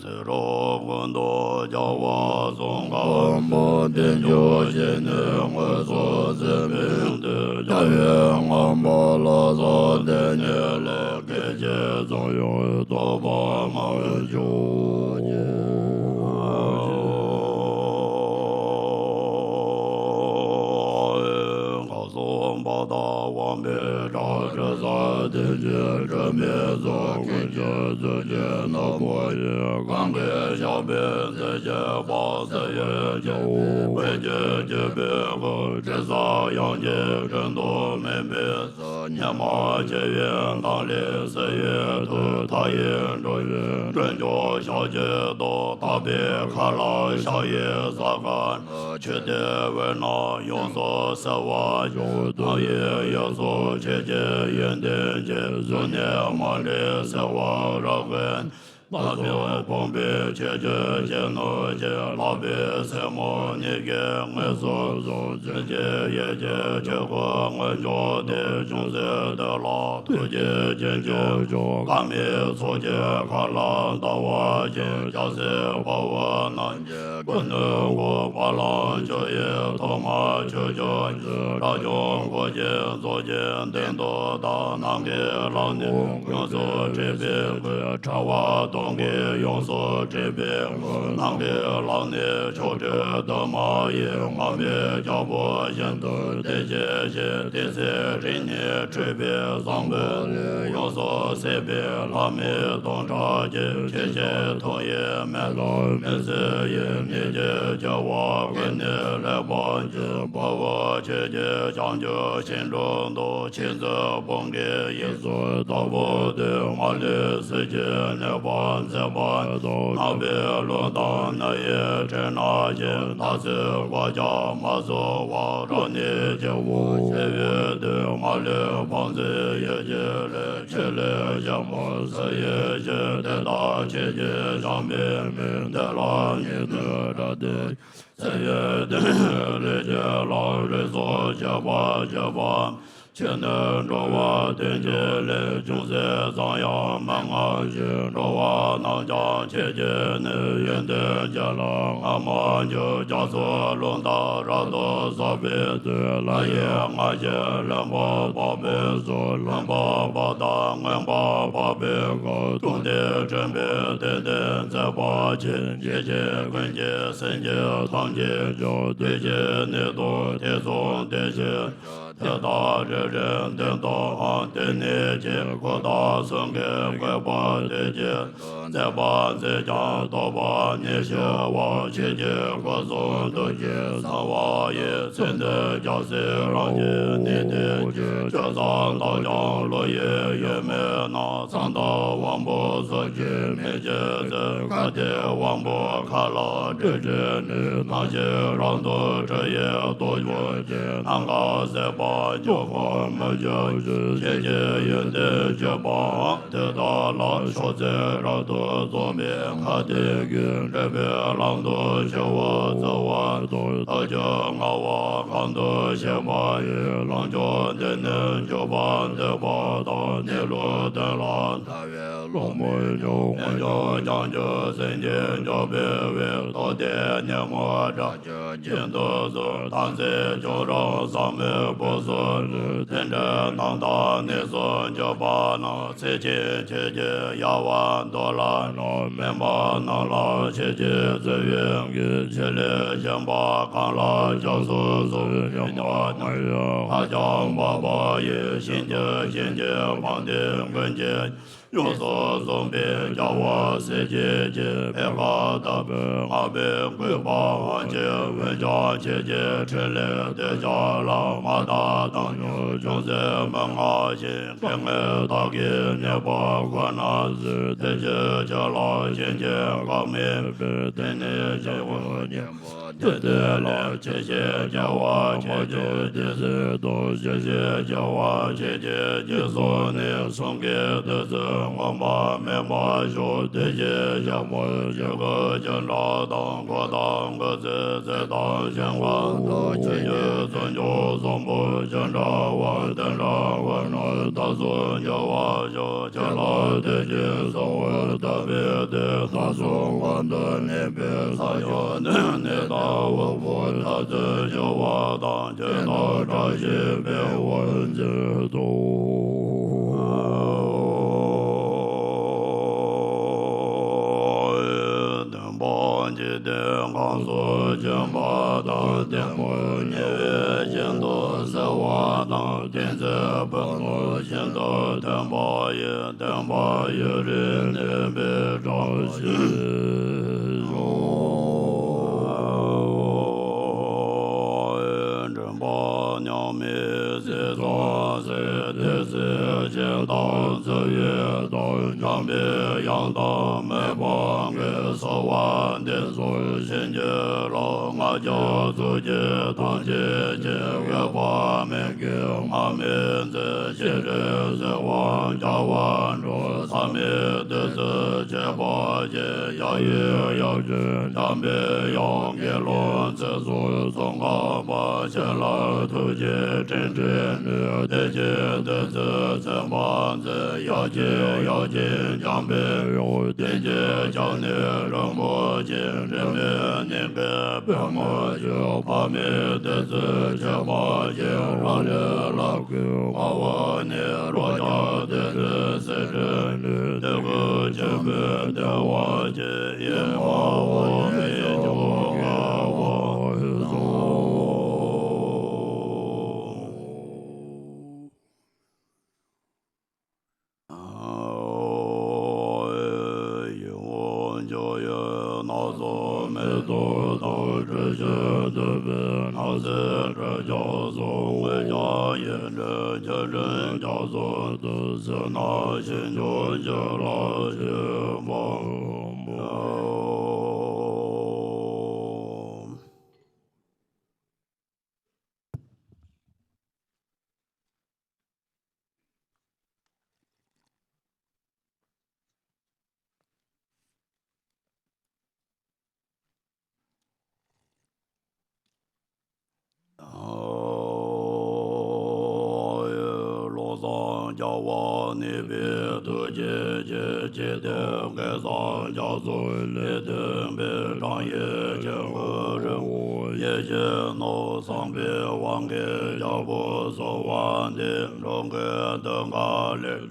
ཚེ་རབས་ཀུན་ཏུ་རྒྱལ་བ་སྲུང་། གང་དག་བདེ་མཆོག་བཞེས་ནས་དངོས་སུ་གསོལ་བའི་མཐུས། རྒྱལ་བའི་མངའ་འབངས་ལ་སོགས་དེ་ཉིད་ལས། སྐད་ཅིག་ཙམ་ཡང་ཐོགས་པ་མ་བྱུང་ཞིང་། གང་གསུངས་པ་དང་དབང་པོའི་སྒྲ། དྲི་ཟ་དོན་གྱི་སྒྲོན་མེ་སོགས། ཀུན་གྱི་རྫུ་འཕྲུལ་ནག་པོ་ཡིས། གང་གིས་བཤགས་པའི་ཚེ་ཆད་པ། བསིལ་བའི་རྒྱ་མཚོའི་དབུས་ཀྱི་བརྗིད་པའི་སྐུ། དྲི་ཟ་དབྱངས་ཀྱི་དྲན་རྟོག་མུན་པའི། ཉི་མ་འཆི་བའི་མདངས་ལས་བསིལ་བའི་དུས། མཐའ་ཡས་འགྲོ་བའི་འགྲོ་འགྱུར་ཞག་གཅིག་ཏུ། དག་པའི་ཁ་ལ་ཞག་གཡས་གཟའ་སྐར། ཆུ་གཏེར་འོད་སྣང་ཡོངས་སུ་བསིལ་བར་གྱུར། མཐའ་ཡས་གཡས་སུ་ཆོས་ཀྱི་ཡོན་ཏན་གྱི། གཟུགས་ནི་མ་ལུས་བསིལ་བ་རབ་དགའི། ལྷ་ཚོགས་ཕོངས་པའི་ཆོས་ཀྱི་སྤྱན་ནོར་གྱིས། ལྷག་པའི་སེན་མོ་ཉིད་ཀྱིས་མངོན་སུམ་སོང་། བྱིན་གྱིས་ཡིད་ཀྱི་ཆོས་སྐུ་མངོན་བྱུང་སྟེ། ཅུང་ཟད་དེ་ལ་ཐུགས་རྗེས་བྱིན་གྱིས་བརླབས། དཀར་མེ་ཚོགས་ཀྱི་མཁའ་ལ་ཟླ་བ་ཅན། རྒྱལ་སྲས་དཔའ་བོ་རྣམས་ཀྱི་སྐུ་མདུན་དུ། བ་ལང་སྤྱོད་ཡུལ་ཐོག་མར་ཆོས་སྐྱོང་ཞིང་། དགྲ་བཅོམ་འཁོར་གྱིས་རྫོགས་ཆེན་གདན་དུ་བདར། ནམ་མཁའི་ལམ་ནས་ཡོངས་སུ་ཁྲིད་པའི་སྐུས། ཕྲ་བ་དོ་ གསུང་གིས་ཡོངས་སུ་དྲིས་པའི་མགུར། ནམ་མཁའི་ལྷ་ནི་ཆོ་འཕྲུལ་དུ་མ་ཡིས། རྔམ་པའི་རྒྱལ་པོ་བཞིན་དུ་བརྟན་བྱེད་ཅིང་། དེ་ཚེ་རིང་ནི་འཁྲུལ་པའི་བཟང་པོ་ལས། ཡོངས་སུ་ཟད་པའི་ལྷ་མིའི་སྟོང་ཕྲག་གིས། ཆེ་ཆེར་མཐོང་ཡི་མེ་ལོང་མི་བཟོད་ཡི། ཉིད་ཀྱི་རྒྱལ་བ་ཀུན་ནས་ལེགས་པར་མཁྱེན། དཔའ་བོ་ཁྱེད་ཀྱིས་བྱང་ཆུབ་ཤིང་དྲུང་དུ། ཆེས་མཛོད་དཔུང་གི་དབྱིངས་སུ་དྭགས་པོ་སྟོན། མ་ལུས་གཟི་བརྗིད་ནེ་པ་མཛད་པ་དང་། ནག་པོའི་རླུང་དང་ནགས་ཡི་སྤྲིན་ནག་བཞིན། སྟག་གཟིག་གོ་ཆ་མ་བཟུང་བར། རང་ཉིད་སྐྱེ་བོ་ཆེ་བའི་དུས། མ་ལུས་བང་མཛོད་ཡིད་ཀྱི་ལས། ཆེ་ལས་ཞན་པ་བཟོ་ཡི་ཕྱིར། དེ་དག་ཁྱེད་ཀྱིས་བྱམས་པའི་མིག། འདི་ལ་ཉེ་དུ་བཀྲ་སྟེ། ཚེ་ཡི་དུས་ལས་ཀྱི་ལམ། རིགས་སུ་ཆད་པ་བྱེད་པ། ཆེ་ནི་འགྲོ་བ་དོན་གྱི་ལས། ཅུང་ཟད་ཙམ་ཡང་མི་མངའ་ཞིང་། འགྲོ་བ་རྣམས་ཀྱང་ཁྱེད་ཀྱི་ནི། ཡོན་ཏན་ཅན་ལ་བསྔགས་མ་བྱུང་། རྒྱ་མཚོའི་རླུང་དང་རབ་ཏུ་ཟགས་པའི་དུས། ལྷ་ཡི་རྔ་ཆེན་ལེན་པར་འབབ་པའི་ཚུལ། ལྷུན་པོ་འབབ་དང་མངོན་པར་འབབ་པའི་སྐབས། སྟོང་གཏེར་ཕྲེང་བའི་གཏེར་སྟོན་མཛད་པ་ཅན། ཁྱེད་ཀྱིས་ཀུན་གྱི་སེམས་ཅན་ཐམས་ཅད་མཆོག། དུས་ཀྱི་ནད་དང་ཐེ་ཚོམ་དེ་བཞིན་དེ་དག་རེ་རེ་འདོན་དང་། དེ་ནས་ཁྱེད་སྐུ་དང་གསུང་གི་བཀོད་པ་དེ་བཞིན་མཛད་པ་མཛད་ཀྱང་རྟོགས་པ་ཉེར་ཞི་བ། ཁྱེད་ཀྱི་སྐུ་གསུང་ཐུགས་ཀྱི་གསང་བ་ཡི། ཚེ་འདི་རྒྱལ་སྲས་རང་བཞིན་ནི། དེ་ཕྱིར་ཆོས་ཙམ་བརྟགས་ཀྱང་བློ་ཡི་ཡོད་མེད་རྣམས། མཚམས་དང་དབང་པོ་ཚུལ་གྱིས་མི་བྱེད་ཚུལ། གལ་ཏེ་དབང་པོ་ཁ་ལ་སྤྲོད་བྱེད་ནི། ནམ་ཞིག་རང་དོན་གྲུབ་ཡི་སྟོབས་ཤུགས་ཀྱིས། ནམ་མཁའ་ཟད་པ་འཇོམས་པར་མི་འགྱུར་ཞིང་། ཁྱེད་ཀྱི་ཡོན་ཏན་བརྗོད་པའང་དེ་དག་ལ། ཕྱོགས་བཅུའི་རབ་ཏུ་རྫོགས་པའི་མཁའ་སྟེང་གི། འབྲེལ་པའི་ལམ་དུ་ཞི་བར་བརྩེ་བ་དང་། ཐབས་ཀྱི་མངའ་དབང་གང་དུ་བཞེད་པ་ཡི། ལམ་མཆོག་འདི་ནི་འཇུག་པར་འདོད་པ་དང་། གནས་ལུགས་དོན་ལ་ལྟ་བའི་སློབ་མའི་སྙིང་། རྨད་བྱུང་བྱང་ཆུབ་སེམས་ཀྱི་མཆོག་འཕེལ་བའི། རྟོགས་ལྡན་ཉོན་མོངས་དགྲ་བཅོམ་ཤིན་ཏུ་གསུམ། དམ་ཚིག་བྱུང་རབས་ཟབ་མོའི་སྦུབས་སུ་ལུས། དེ་འདྲའི་རྣམ་དག་གནས་སུ་གྱུར་པ་རྣམས། ཚེ་གཅིག་ཁྱེད་ཀྱི་ཡལ་བར་འདོད་ལ། ནམ་མེད་པ་རྣམས་ལ་ཁྱེད་ཀྱིས་བརྩེ་བའི་དགེ། ཆེ་ལས་ཞན་པ་གང་ལ་སྐྱབས་སུ་མཆི། ཉམ་ཆུང་ཉམ་ཆུང་ཧ་ཅང་འབར་བ་ཡི། གཤིན་རྗེ་གཤིན་རྗེ་འབངས་སྡེ་ཀུན་གྱི། ཡོངས་སུ་བཟུང་བའི་རྒྱལ་བ་སྲས་བཅས་ཀྱི། ཕེབས་ཁ་ལྟ་བུའི་བསྔགས་པའི་བཀོད་པ་ཕྱིར། འོན་ཀྱང་ཁྱེད་ཀྱི་ཕྲིན་ལས་འདི་ཅག་ལ། མ་དག་དང་ཉོན་ཅུང་ཟད་མི་མངའ་ཞིང་། སྐྱེ་དངོས་དག་གིས་ཉེས་པ་ཁོ་ན་བཟོད། དེ་ཕྱིར་ཁྱེད་ལ་བྱིན་གྱིས་བརླབ་མི་འབད། དེ་ནི་སྐྱེ་བོ་ཉན་པ་དེ་དེ་ལས་ཇི་སྲིད་སྐྱེ་བ་མ་བྱུང་དེ་སྲིད་དུ། ཇི་སྲིད་སྐྱེ་བ་ཁྱེད་ཀྱི་རྗེས་སུ་ནི། གསུང་གི་བདུད་རྩི་མངོན་པ་མེད་པར་ཤོག་དེ་ཕྱིར་ཞལ་མར་ཞུ། སྐུ་ཅི་འདྲ་དང་གོ་དང་སྐུ་ཚེའི་ཚད་དང་ཞིང་ཁམས་དང་། ཆོས་ཀྱི་བརྩོན་འགྲུས་བཟང་པོ་ཅི་འདྲ་བ། དེ་འདྲ་བ་རྣམས་དག་ཏུ་འགྱུར་བར་ཤོག་ཁྱེད་ལ་དེ་བཞིན་གསོལ་བ་བཏབ་པའི་མཐུས། མཐའ་གསུམ་དབང་དུ་གནས་པའི་ས་ཕྱོགས་ནས། ནད་དང་དབུལ་པོ་མཐར་ཐུག་ཞི་བ་དང་། ཁྱེད་དང་བཀྲ་ཤིས་འཕེལ་བར་མཛད་དོ། སྟོན་པ་འཇིག་རྟེན་གང་སར་བྱོན་པ་དང་། ལྟད་མོ་ཉེ་བའི་ཞིང་དུ་གསལ་བ་དང་། བསྟན་འཛིན་ཕུན་སུམ་ཤིན་ཏུ་སྟོན་པ་ཡི། སྟོན་པ་ཡུན་རིང་གནས་པའི་བཀྲ་ཤིས་ཤོག་མགྲོན་པོ་མཉམ་མེད་ཟས་གཙང་སྲས། དེ་ཚེ་ཁྱེད་དང་གཙོ་བོའི་དང་། འཇམ་པའི་དབྱངས་དང་མོས་པ་འགས། གསོལ་བ་འདེབས་སོ་བྱིན་གྱིས་རློབས། ལྔ་བརྒྱ་རྩོད་ཀྱི་ཐམས་ཅད་ཀྱིས། འོད་དཔག་མེད་ཀྱི་མར་མེ་མཛད། ཤེས་རིག་གསལ་བ་རྒྱལ་བར་འགྲོ། མཚམས་མེད་བདུད་རྩི་ཆེ་བ་ཅན། ཡབ་ཡུམ་ཡབ་ཆེན་འཇམ་པའི་དབྱངས། དགེ་སློང་ཚེ་སྲོག་ཙོང་ཁ་པ། ཁྱེད་ལ་ཐུགས་རྗེས་དྲིན་དྲན་ནས། དེ་ཕྱིར་བདུད་རྩི་མཚོན་པར་མཛད། ཡབ་ཀྱི་ཡབ་ཆེན་འཇམ་པའི་དབྱངས། བསྟན་གྱི་སྐྱབས་གནས་རིན་པོ་ཆེ། འབྲལ་མེད་གནས་པའི་པདྨོ་ཆེ། དཔག་མེད་བདུད་རྩི་ཆེ་བ་ཅན། རང་ལས་ལྷ་སྐུ་དམའ་བ་ནས། རོ་བརྒྱ་བདུད་རྩིས་བསིལ་བྱས་ནས། དད་གུས་ཆེན་ བདེ་བ་ཅན་ཡིན་པ་ངེས་འབྱུང་ངེས་པ་བཟང་བོ། ཡིད་འོང་སྤྱོད་ཡུལ་སྣ་ཚོགས་མེ་ཏོག་དང་དྲི་ཞིམ་བདུག་པའི་སྣང་སྲིད་དྲི་ཆབ་སོགས་དངོས་ཀྱང་ཡིད་འཕྲོག་ཆུ་ཀླུང་རྒྱ་མཚོ་དུ་བསིལ་ནས་ཞིང་སྐྱོང་ཕྱིར་ལ་བྱོན་པ་མོ། བློ་བཟང་རྒྱལ་བ་ནུས་པའི་ཐུགས་རྗེ་ཆེ། ཇི་ལྟར་སྐལ་བཟང་རྒྱ་མཚོ་ལས་ཐོན་པའི་དྲང་ཡིག་ཆེན་པོའི་རིམ་ཡེ་ཤེས་ནོར་བུ་བཟང་པོའི་དབང་གིས་རྒྱལ་པོ་གསོལ་བ་འདེབས། འགྲོ་ཀུན་འདོད་པ་ལས་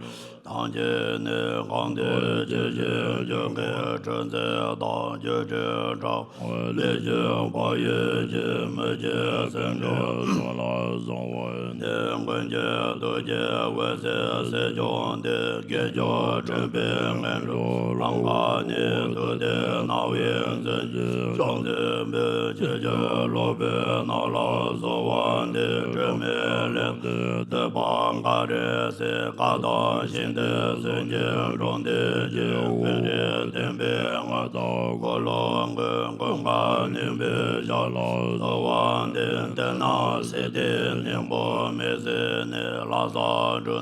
ཐམས་ཅད་ནི་གང་འདུལ་ཇི་བཞིན་འབྱུང་གི་སྤྲུལ་མཛད་དང་སྒྱུ་འཕྲུལ་དྲ་བ་ལས་བྱུང་བག་ཡོད་ཅིང་མི་ཕྱེད་སེང་གེ་གསུམ་ལ་བཟང་བར་ལྡན། མགོན་གྱི་ཐུགས་ཀྱི་འོད་ཟེར་ཟེར་བྱུང་སྟེ། དགེ་སྦྱོར་སྒྲུབ་པའི་ངན་འགྲོ་ལམ་ཁ་ནས་ཐུགས་བདེ་སྣང་བའི་མཛོད་ཅིག་ཕྱོགས་འཛིན་པའི་ཆོས་སྤྱོད་སློབ་དཔོན་རྣམས་ལ་གསོལ་བ་འདེབས། དྲི་མེད་ལས་འདས་ཐོས་པ་འགའ་རེ་གསན། བཀའ་དང་ཞིང་དུ་སུན་འབྱིན་འགྲོ་འདོད་ཅིང་། ཀུན་རིག་བསྟན་པའི་མངའ་བདག་འཁོར་ལོ་མགོན། ཀུན་དགའ་ནུས་པའི་ཞབས་ལ་གསོལ་བ་འདེབས། དེ་ན་སྲིད་མཐའི་སྙིང་པོ་མེད་ཟེར་ནས། ལྷ་དང་འབྲུ་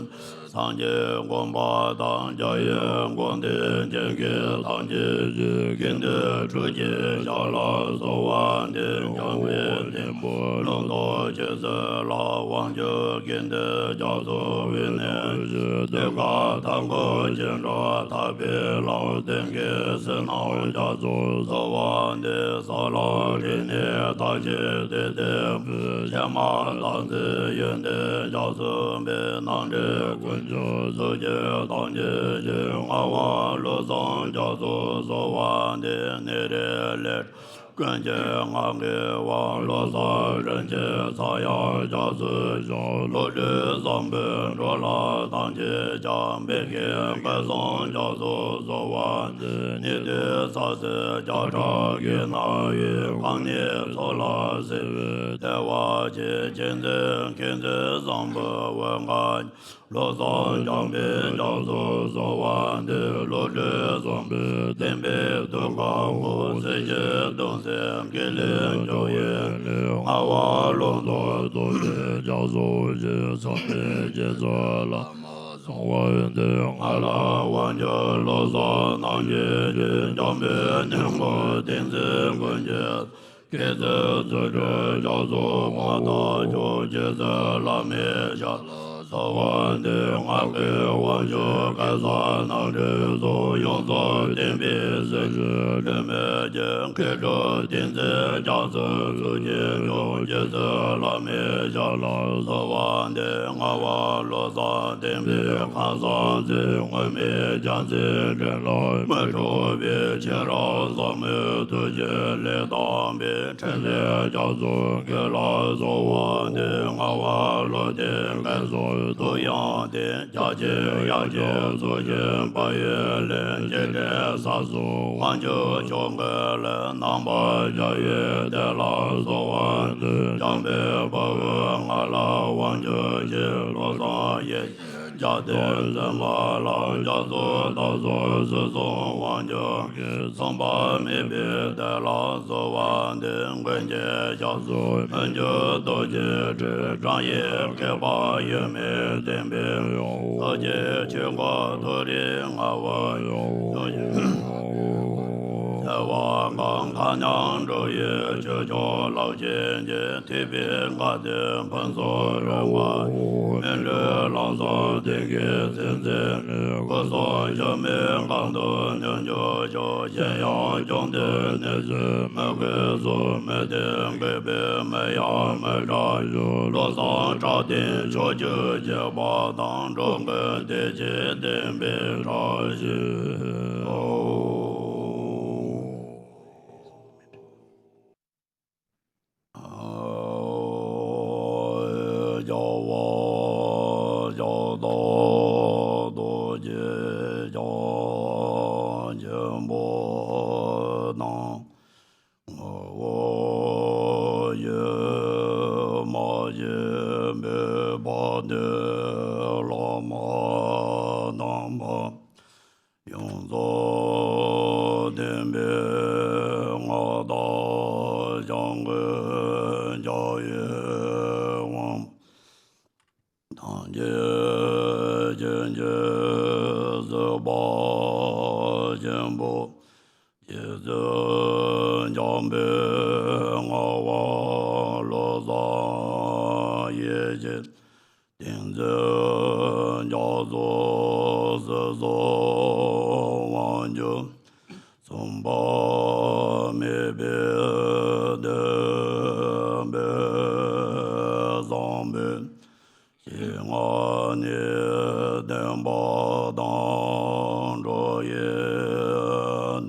སངས་རྒྱས་དགོངས་པ་དང་། རྒྱལ་བའི་དགོངས་དོན་ཇི་སྐད་ཐམས་ཅད་ཀྱི། དགེ་འདུན་གྲུབ་ཀྱི་ཞབས་ལ་གསོལ་བ་འདེབས། འཇམ་དཔལ་དབྱངས་ལུང་རྟོགས་ཆོས་ཚུལ་ལ། དབང་ཕྱུག་དགེ་འདུན་རྒྱ་མཚོ་འོད་རྣོན་ཞུ། གདུལ་དཀའ་དང་པོ་སྐྱེ་འགྲོ་ཐར་པའི་ལམ། གཏན་གྱི་བསོད་ནམས་རྒྱ་མཚོ་གསོལ་བ་འདེབས། ས་ལམ་རིམ་གཉིས་མཐར་ཕྱིན་དེ་སྟོན་པའི། ཕྱི་མ་བདག་འཛིན་ཡོན་ཏན་རྒྱ་མཚོ་འཕེལ། ནང་འདྲེན་དཀོན་མཆོག་ཐུགས་རྗེ་ཐམས་ཅད་མཁྱེན། ལྔ་པ་བློ་བཟང་རྒྱ་མཚོ་གསོལ་བ་འདེབས། ནད་རིགས་ལས་ཀུན་གྱི་ངང་གིས་དབང་། བློ་བཟང་རིན་ཆེན་ཚངས་དབྱངས་རྒྱ་མཚོའི་ཞབས། བློ་གྲོས་བཟང་པོས་འགྲོ་ལ་ཐམས་ཅད་ཀྱང་། འབད་དཀའི་སྐལ་བཟང་རྒྱ་མཚོ་གསོལ་བ་འདེབས། ཉན་ཐོས་ཚངས་སྲས་བརྒྱ་ཕྲག་གིས། རྣ་བའི་གང་ནས་ཚུར་ལ་གསན་པའི། བདེ་བ་ཅན་མཁྱེན་བརྩེ་མཁྱེན་བརྩེ་བཟང་པོའི་འོད་དཀར། བློ་བཟང་འཇམ་དཔལ་རྒྱ་མཚོ་གསོལ་བ་འདེབས། བློ་གྲོས་བཟང་པོས་བསྟན་པའི་ཐུགས་ཀར་བསྐུར། སྲིད་ཞིའི་གདུང་སེལ་དགེ་ལེགས་འབྱུང་བའི་གླིང་། ལྔ་པ་ལུང་རྟོགས་རྡོ་རྗེ་རྒྱ་མཚོ་ཆེ། མཚན་མེད་རྗེ་བཙུན་བླ་མ་གསང་བར་འདུད། ང་ལ་དབང་བསྒྱུར་བློ་བཟང་རྣམ་རྒྱལ་གྱིས། འཇམ་དཔལ་སྙིང་པོ་ཏིང་འཛིན་ཀུན་གྱི། དགེ་ཚུལ་རྫུ་འཕྲུལ་རྒྱ་མཚོ་མངའ་བདག་མཆོག་རྗེ་བཙུན་བླ་མའི་ཞབས་ལ་གསོལ་བ་འདེབས། ང་དགེ་དབང་ཕྱུག་གེ་སར་རྣམ་འདྲེན་སོགས། ཡོངས་རྫོགས་བསྟན་པའི་སྲིད་ཞིའི་སྒྲོན་མེ་བཅས། མཁས་གྲུབ་ཏིང་འཛིན་རྒྱ་མཚོའི་གཙུག་གི་མཆོག་རྗེ་བཙུན་བླ་མའི་ཞབས་ལ་གསོལ་བ་འདེབས། ལྔ་པ་བློ་བཟང་བསྟན་པའི་ཁང་བཟང་མཛེས། སྔོན་མེད་རྒྱལ་མཚན་འདྲེན་ལ་མི་འཕྲོག་པའི། མཁྱེན་རབ་ཟབ་མོའི་ཐུགས་རྗེའི་ལས་དམ་པའི། ཕྲིན་ལས་རྒྱ་མཚོའི་རྒྱུད་ལ་གསོལ་བ་འདེབས། ལྔ་པ་བློ་ལྡན་སྐལ་བཟང་ཐུགས་དབྱངས་ལྡན། རྒྱ་ཆེ་ཡ་གྱལ་གཙུག་གི་འཕགས་ཡུལ་གླིང་། འཇིགས་བྲལ་ས་གསུམ་དབང་ཕྱུག་མཆོག་གི་ལུས། ནང་པ་རྒྱལ་བའི་གཏེར་ལ་གསོལ་བ་འདེབས། འཇམ་དཔལ་དཔའ་བོས་ང་ལ་དབང་བསྒྱུར་ཅིང་། བློ་བཟང་ཡེ་ཤེས་རྒྱལ་བསྟན་འཛིན་པ་ལ། རྒྱ་མཚོ་དྭགས་པོ་སྲིད་གསུམ་དབང་ཕྱུག་གི། མཚུངས་པ་མེད་པའི་གཏེར་ལ་གསོལ་བ་འདེབས། མགོན་གྱི་ཞབས་སུ་མི་འགྱུར་རྡོ་རྗེའི་སྤྲུལ། བགྲང་ཡས་མཁས་པ་ཡུལ་མེད་བསྟན་པའི་དབང་པོ། རྡོ་རྗེ་ཆོས་འཁོར་མཐོ་རིས་མངའ་བ། རྡོ་རྗེ་ཚེ་དབང་ཁམས་མཁའ་ མཉམ་འགྲོ་བའི་ཆོས་སྐྱོང་ལག་ཆེན་གྱིས། ཐེག་པའི་བཀའ་དྲིན་ཕུན་སུམ་རེ་བ། སྨིན་གྲོལ་ལམ་བཟང་བདེ་དགེ་མཚན་མཚན། སྐུ་གསུམ་འཆི་མེད་གང་དུ་མྱུར་འགྱུར་ཤོག་གཞན་ཡང་བཅོམ་ལྡན་འདས་ཀྱིས་མི་དགོས་གསུངས་མི་བསྟན། དགོས་པའི་མི་ཡང་མི་སྐྲག་ཤོག་བློ་བཟང་བཀྲ་ཤིས་ཕྱོགས་བཅུར་ཁྱབ་པ་དང་། འགྲོ་ཀུན་བདེ་ཆེན་བདེན་པའི་བཀྲ་ཤིས་ཤོག་རྒྱལ་བ་ཤཱསྟ་རྡོ་རྗེ་འཆང་ཆེན་པོ་དང་། ངག་དབང་ཡེ་མ་ཆེན་པོའི་དཔལ་ལྡན་བླ་མ་རྣམ་པ། ཡོངས་རྫོགས་བདེན་པའི་མངའ་བདག་འཇམ་མགོན་རྒྱལ་བའི་དབང་པོ། ཐམས་ཅད་མཁྱེན་ཅིང་གཟིགས་པ་ཆེན་པོ། རྗེ་བཙུན་འཇམ་དཔལ་ངག་དབང་བློ་བཟང་ཡེ་ཤེས། ཏིང་འཛིན་རྒྱ་མཚོ་སྲིད་གསུམ་དབང་ཕྱུག། མཚུངས་པ་མེད་པའི་བདེན་པའི་བཟང་པོའི་ཞིང་ནས་བསྟན་པ་དང་འགྲོ་བའི་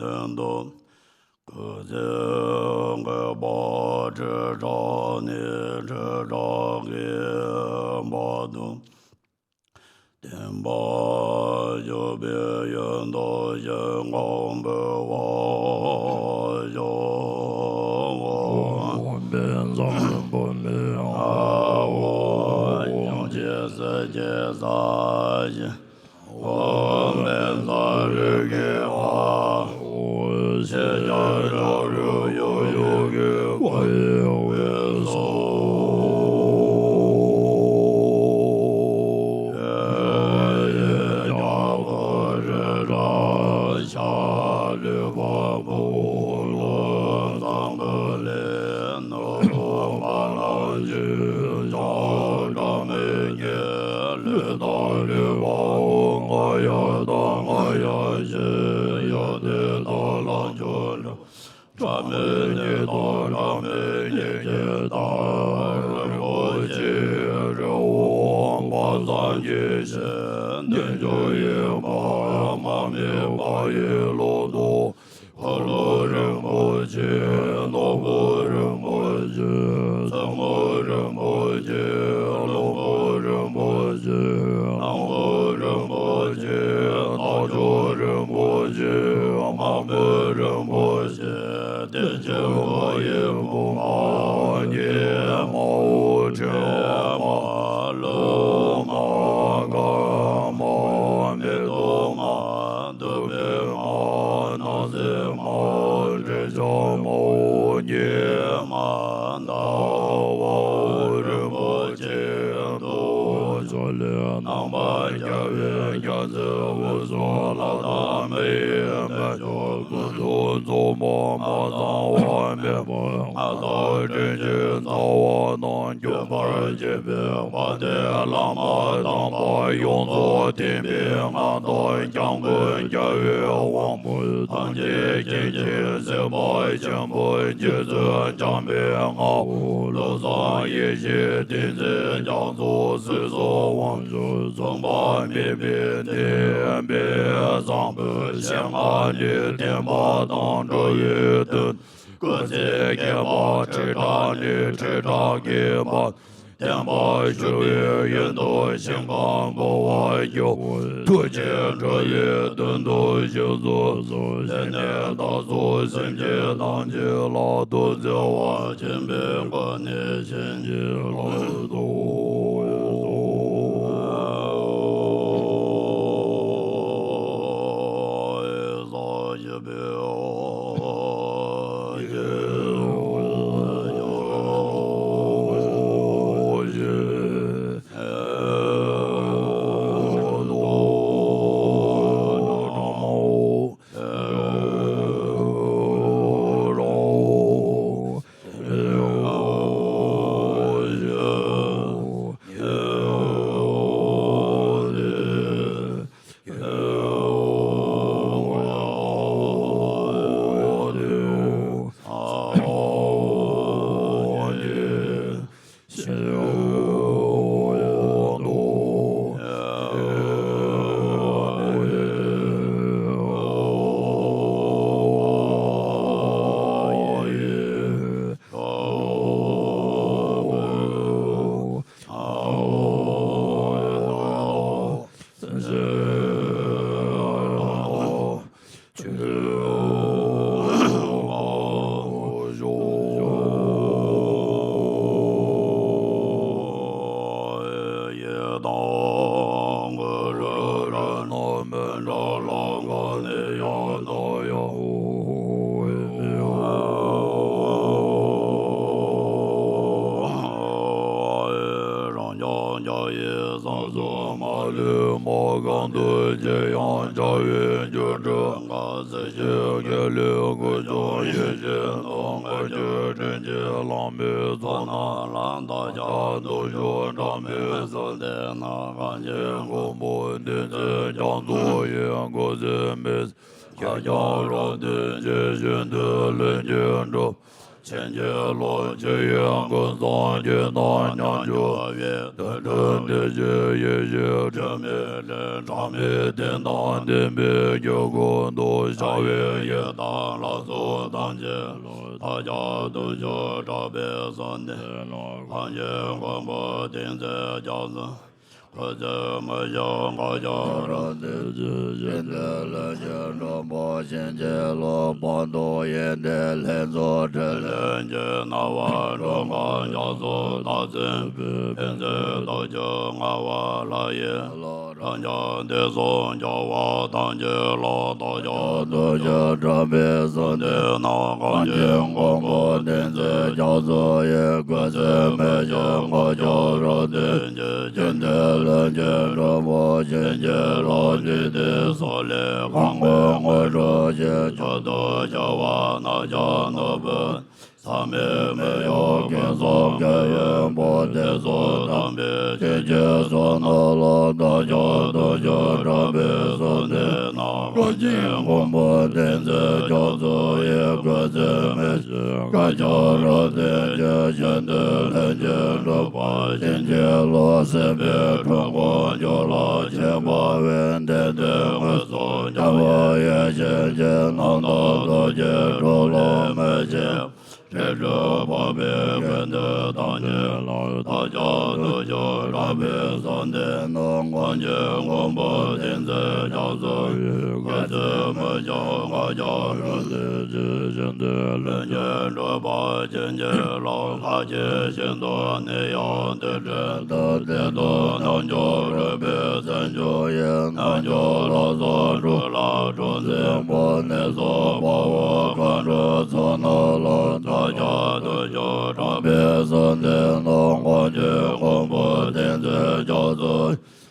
དོན་དུ། སྐུ་ཚེ་འགོད་པ་ཁྲི་ཕྲག་ནས་ཁྲི་ཕྲག་གི་བར་དུ། བསྟན་པ་བཞུགས་པའི་ཡུན་དུ་ཞིང་ཁམས་འབུལ་བར་ཤོག་དབང་པོའི་མཛངས་བུ་མི་ཨ་འོ། ཡང་ཅི་སྲིད་ཀྱི་ས་གཞི། འོ་མེ་ས་རུ་གི་ཨ། ཤེས་བྱ་རབ་རུབ་ཡོད་ཡོད་ཀྱི་བ་ཡི་འོད་སོ། ཡེ་ཡེ་རྒྱ་གར་རི་རབ་ཤ་ལུས་པ་བུ་ལོ་འཛམ་བུ་གླིང་ནོར་བུ་བ་ལང་ཅུ་ཅང་སྒྲ་མི་སྙན། ལུས་དང་ལུས་པའོ་ང་ཡི་དང་ང་ཡི་ཞིང་། ཡོན་ཏན་དང་ལམ་མཆོག་འགྲོ། སྒྲ་མི་སྙན་དང་སྒྲ་མི་སྙན་གྱི་མཐའ། རིན་པོ་ཆེའི་རི་བོ་དཔག་བསམ་གྱི་ཞིང་། རྣལ་འབྱོར་ཡིན་པ་མ་དམིགས་པ་ཡི་ལོ་ཏོག་འཁོར་ལོ་རིན་པོ་ཆེ། ནོར་བུ་རིན་པོ་ཆེ། མཚོ་མོ་རིན་པོ་ཆེ། ལྷུན་པོ་རིན་པོ་ཆེ། སྣང་བ་རིན་པོ་ཆེ། རྣལ་འབྱོར་རིན་པོ་ཆེ། མ་བུ་རིན་པོ་ཆེ། བདེ་ཆེན་ཁོ་ཡི་བུ་མ་ཉི་མའོ། དྲེད་མ་ལུག་མ་ག་མ་མེ་ཏོག་མ། བདུག་སྤོས་མ་ནགས་ཚལ་མ་དྲི་ཆབ་མའོ། ཉི་མ་ཟླ་བ་རིན་པོ་ཆེ་དུ། ཕྱོགས་ལས་རྣམ་པར་རྒྱལ་བའི་རྒྱལ་མཚན་འོད་སྲུང་ལྷ་དང་མི་ཡི་དཔལ་འབྱོར། ཀུན་ཏུ་རྫོགས་པ་མ་ཚང་བ་མེད་པར་མངའ་བདག་དྲིན་ཅན་རྩ་བ་རྣམས། འགྱུར་བར་བྱེད་པའི་དཔལ་ལྡན་བླ་མ་དམ་པ། ཡོངས་རྫོགས་བསྟན་པའི་མངའ་བདག་འཇམ་མགོན་རྒྱལ་བའི་དབང་པོ། ཐམས་ཅད་མཁྱེན་ཅིང་གཟིགས་པ་ཆེན་པོ། རྗེ་བཙུན་འཇམ་དཔལ་ངག་དབང་བློ་བཟང་ཡེ་ཤེས། ཏིང་འཛིན་རྒྱ་མཚོ་སྲིད་གསུམ་དབང་ཕྱུག། མཚུངས་པ་མེད་པའི་བདེན་པའི་བཟང་པོའི་ཞིང་ནས་བསྟན་པ་དང་འགྲོ་བའི་དོན། སྐུ་ཚེ་བསྐལ་པ་ཁྲི་ཕྲག་ནས་ཁྲི་ཕྲག་གི་བར། བསྟན་པ་བཞུགས་པའི་ཡུན་དུ་ཞིང་ཁམས་འབུལ་བར་ཤོག་ཐུགས་རྗེས་འགྲོ་བའི་དོན་དུ་བཞུགས་སུ་གསོལ། ཞལ་ནས་བདག་སོགས་སེམས་ཅན་ཐམས་ཅད་ལ་ཐུགས་བརྩེ་བ་ཆེན་པོའི་སྒོ་ནས་བྱིན་གྱིས་བརླབ་ཏུ། གང་དུ་ཅི་ཡང་བྱ་བའི་རྒྱུ་འགྲུབ། གང་ཟག་ཞིག་གི་ལུས་ཀུན་ཀྱང་ཡེ་ཤེས་སྣང་། བཀའ་བརྒྱུད་དྲིན་ཅན་བླ་མའི་ཚོགས་རྣམས་ལ། བདག་ཅག་དུག་ཤོག་དྲག་པོས་གསོལ་འདེབས་ན། གངས་ཅན་མགོན་པོ་བསྟེན་མཛད་རྒྱ་མཚོ་ཡི། བཀའ་དྲིན་མི་ཤེས་ཁྱབ་བྱ་རབ་བརྟན་ཅིང་། གཞན་དོན་ལྷུན་གྱིས་འགྲུབ་པར་བྱིན་གྱིས་རློབས། ཇི་ཡི་ཀུན་བཟང་རྒྱུད་དང་མཉམ་སྦྱོར་བའི། དུད་འགྲོ་འདི་ཕྱིར་ཡེ་ཤེས་སྒྲོན་མེ་ལས། གྲངས་མེད་བསྟན་དང་ལྡན་པའི་རྒྱུད་ཀུན་ཏུ། བྱ་བའི་ཡི་དམ་ལ་སོགས་ཐམས་ཅད་ལ། བདག་ཅག་དུག་ཤོག་དྲག་པོས་གསོལ་འདེབས་ན། གངས་ཅན་མགོན་པོ་བསྟེན་མཛད་རྒྱ་མཚོ། བཀའ་དྲིན་མི་ཤེས་ཁྱབ་བྱ་རབ་བརྟན་ཅིང་། གཞན་དོན་ལྷུན་གྱིས་འགྲུབ་པར་བྱིན་གྱིས་རློབས། སྤངས་རྟོགས་ཡོན་ཏན་ལྷུན་རྫོགས་ཕྲིན་ལས་ཀྱི། སྣང་བ་སྒྲོལ་མ་རྒྱ་མཚོ་ལྟར་གསལ་བའི། ཕན་མཛད་རྡོ་རྗེ་ངག་དབང་ལྷ་ཡི་ལྷ། རབ་འབྱམས་ལྡན་སོགས་རྒྱལ་བ་ཐམས་ཅད་ལ། བདག་ཅག་དུག་ཤོག་དྲག་པོས་གསོལ་འདེབས་ན། གངས་ཅན་མགོན་པོ་བསྟེན་མཛད་རྒྱ་མཚོ་ཡི། བཀའ་དྲིན་མི་ཤེས་ཁྱབ་བྱ་རབ་བརྟན་ཅིང་། གཞན་དོན་ལྷུན་གྱིས་འགྲུབ་པར་བྱིན་གྱིས་རློབས། འཇིག་རྟེན་སོགས་ལས་གང་བྱུང་དངོས་གྲུབ་ཆེ། མཆོག་ཏུ་གྱུར་པ་རྣམས་ཀྱང་ནོར་བུ། ཟག་མེད་མི་གཡོ་ཀུན་བཟང་དགེ་བའི་བུ། དེ་ཚོ་དམ་པའི་ཆོས་ཀྱི་ཚོགས་རྣམས་ལ། བདག་ཀྱང་དུག་ཤོག་དྲག་པོས་གསོལ་འདེབས་ན། གངས་ཅན་མགོན་པོ་བསྟེན་མཛད་རྒྱ་མཚོ་ཡི། བཀའ་དྲིན་མི་ཤེས་ཁྱབ་བྱ་རབ་བརྟན་ཅིང་། གཞན་དོན་ལྷུན་གྱིས་འགྲུབ་པར་བྱིན་གྱིས་རློབས། སྲིད་པའི་འཁྲུལ་འཁོར་འཇོམས་ལ་མཆོད་པ་འབུལ། བདེ་སྟེར་མངོན་སུམ་རྒྱལ་བ་ཡི། བྱིན་གྱིས་རློབས་དང་ཐུགས་རྗེས་སྒྲོལ་ལ་མི་ཕྱེད། རིགས་དྲུག་འཕགས་པའི་དགེ་འདུན་ཐམས་ཅད་ལ། བདག་ཀྱང་དུག་ཤོག་དྲག་པོས་གསོལ་འདེབས་ན། གངས་ཅན་མགོན་པོ་བསྟེན་མཛད་རྒྱ་མཚོ་ཡི། བཀའ་དྲིན་མི་ཤེས་ཁྱབ་བྱ་རབ་བརྟན་ཅིང་། གཞན་དོན་ལྷུན་གྱིས་འགྲུབ་པར་བྱིན་གྱིས་རློབས། ཁ་ཆེ་ཞིང་དུ་གནས་ཡང་དུད་འགྲོའི་དུག། བདེ་སྟོང་རྣལ་འབྱོར་རོལ་པའི་རྩལ་འབྱུང་ཡི། རྣལ་འབྱོར་ལ་སོགས་འགྲོ་ལ་སྒྲོལ་མཛད་པ། ནད་སོགས་དཔའ་བོ་མཁའ་འགྲོ་ཚོགས་རྣམས་ལ། བདག་ཀྱང་དུག་ཤོག་དྲག་པོས་གསོལ་འདེབས་ན། གངས་ཅན་མགོན་པོ་བསྟེན་མཛད་རྒྱ་མཚོ།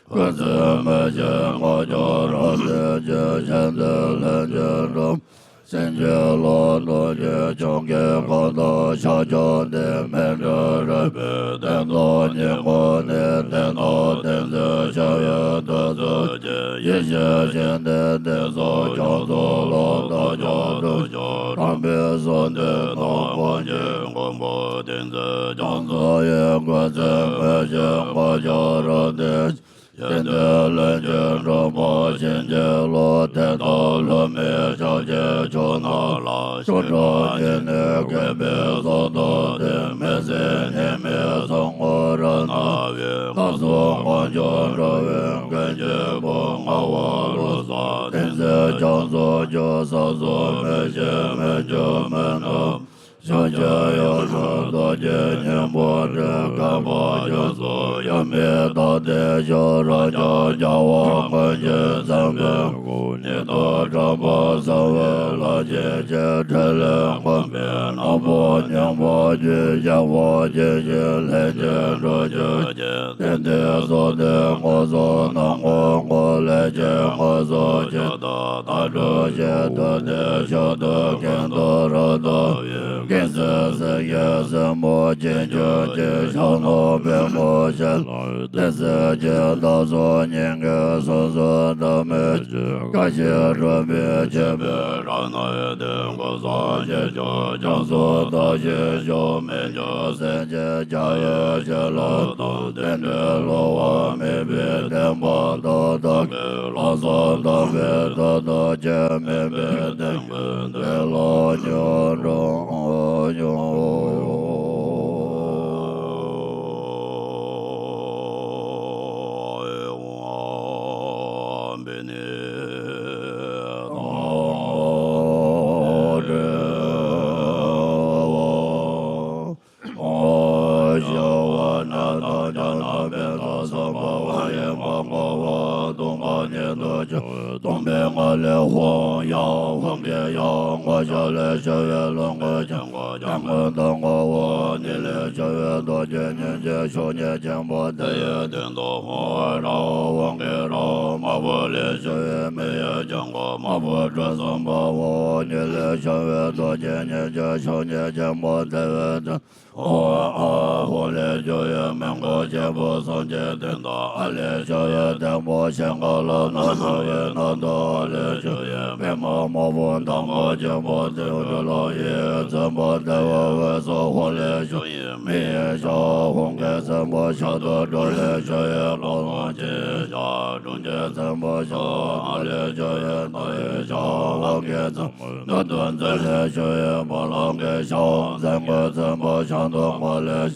བཀའ་དྲིན་མི་ཤེས་ཁྱབ་བྱ་རབ་བརྟན་ཅིང་། གཞན་དོན་ལྷུན་གྱིས་འགྲུབ་པར་བྱིན་གྱིས་རློབས། རྡོ་རྗེ་འཆང་གི་གོ་འཕང་ཕྱག་རྒྱ་ལྡན། མཎྜལ་རོལ་པའི་སྟན་ཐོག་སྙིང་པོ་ནས། བསྟན་དང་བསྟན་འཛིན་བྱ་བའི་གདུང་རྩེ་ཆེ། ཡེ་ཤེས་ཤིང་རྟའི་གདན་ས་རྒྱ་མཚོ་ལ། བདག་ཀྱང་དུག་ཤོག་དྲག་པོས་གསོལ་འདེབས་ན། གངས་ཅན་མགོན་པོ་བསྟེན་མཛད་རྒྱ་མཚོ་ཡི། བཀའ་དྲིན་མི་ཤེས་ཁྱབ་བྱ་རབ་བརྟན། གཞན་དོན་ལྷུན་གྱིས་འགྲུབ་པར་བྱིན་གྱིས་རློབས། དེ་ལྟར་ལྷུང་བའི་ཕྱག་རྒྱའི་མཆོག་རྣམས་ལ། ཆོས་སྒྲ་ཉིད་ནི་དགོད་པའི་ཚོགས་དང་ལྡན། མི་ཟད་ཉི་མའི་ཚོགས་དངོས་རབ་སྣང་བའི། ལྷ་ཚོགས་དཀོན་མཆོག་འགྲོ་བའི་མགོན་གྱི་བུ། ངག་དབང་བློ་བཟང་བསྟེན་མཛད་རྒྱ་མཚོ་མཆོག། ས་ཕྱོགས་མི་ཤེས་མི་འགྱུར་མི་ནུབ། ཕྱོགས་བཅུའི་ཡུལ་དྲུག་རྡོ་རྗེ་སྙིང་པོ་སྤྲུལ། བསྐལ་པ་ཡོངས་སུ་ཡོད་མེད་དག་སྟེ་བཞུགས། རབ་འབྱམས་རྒྱལ་བ་ཀུན་གྱིས་བསམ་པའི་དངོས། ཉིད་དུ་གྲགས་པ་གསང་བའི་ལྷ་ཆེན་ཞིག། ཕྲིན་ལས་མངོན་པའི་ནག་པོ་སྙིང་པོ་རྒྱུད། གཤེགས་པ་ཇི་བཞིན་ལྷུན་གྱིས་གྲུབ་གྱུར་ཅིག། དེང་འདིར་གཟུགས་འདི་སྔོན་སོང་ནམ་མཁའ་འཁོར། ལས་ཀྱི་མངོན་སུམ་ཇི་ལྟར་བལྟ་གྲུབ་ཅིག། དུས་འདིར་ཕྱོགས་དུས་ཀུན་ཏུ་རབ་ལྟ་བའི། ཀུན་གཟིགས་སེང་གེ་སྲིན་པོ་ཅན་གྱུར་ཅིག། ཞབས་ནང་པདྨོ་ཞལ་ལ་བདུད་རྩི་ཅན། དར་ཕྱོགས་སྙིང་གའི་ཟུར་ཚོགས་བདག་མེད་ཅིང་། བཀའ་བཞིན་སྒྲུབ་པའི་མཆོད་པའི་རབ་སྣང་སྟེང་། ཀུན་བཟང་ཞིང་སྐྱོང་རྒྱ་མཚོ་ལྟ་ཞིང་བཞུགས། མི་འགྱུར་སེམས་ཅན་རྒྱ་ཡི་བྱིན་རླབས་དང་། བདེ་འབྲས་སློབ་པར་དམིགས་པའི་བསྟན་པ་དང་། བདག་གི་ལམ་བཟང་དམ་པའི་ཐོག་ཏུ་སྐྱེ། མུན་པའི་གདེང་ཁུལ་འདི་ལ་སྙོམས་འགྲོ་སྙོམས། སྟོང་པ་ཉིད་དུ་གྱུར། སྟོང་པའི་ངང་ལས་ཧཱུྃ་ཡ། ཧཱུྃ་གི་ཡང་ངོ་ཤ་ལས་བྱུང་བའི་ལོངས་སྐུ་སྐྱབས་མགོན་སྐྱབས་མགོན་དང་ངོ་བོ་ཉིད་ལས་བྱུང་བའི་རྡོ་རྗེ་སྙིང་རྗེ་ཕྱོགས་བཅུར་ཁྱབ་པ་དེ་ཡི་སྟེང་དུ་ཧཱུྃ་ཧ་ར་ཧཱུྃ་གི་ར་དམར་པོ་ལས་བྱུང་བའི་མི་ཡི་སྐྱབས་མགོན་དམར་པོ་སྤྲུལ་གསུམ་པ་ཧཱུྃ་ཉིད་ལས་བྱུང་བའི་རྡོ་རྗེ་སྙིང་རྗེ་ཕྱོགས་བཅུར་ཁྱབ་པ་དེ་ཡི་སྟེང་ཧཱུྃ་ཨ་ཧཱུྃ་ལས་བྱུང་བའི་མི་མགོ་ཆེན་པོ་སུམ་བརྒྱ་བདུན་དང་ཨ་ལས་བྱུང་བའི་ལྡེམ་པོ་ཞིང་ཁམས་ལ་སྣང་བའི་ནང་དུ་ཨ་ལས་བྱུང་བའི་པདྨ་དམར་པོ་དང་པོ་ཆེན་པོ་ཏིལ་འབྲུ་ལོ་ཡི་ཚོམ་བུ་དེ་བ་འོད་སོགས་ཧཱུྃ་ལས་བྱུང་བའི་མི་ཡི་ཞགས་ཧཱུྃ་གི་སྲིན་པོ་ཞག་དུམ་གྲོ་ལས་བྱུང་བའི་ལྷ་ལོངས་སྤྱོད་ཞགས་ཀྲུང་གི་སྲིན་པོ་ཞགས་ཨ་ལས་བྱུང་བའི་མཐའ་ཡི་ཞགས་ཧཱུྃ་གི་སྲིན་མདོ་དུམ་བུ་ལས་བྱུང་བའི་བ་ལང་གི་ཞགས་འཛིན་མགོན་སྲིན་པོ་ཞགས་དུམ་མ་ལས་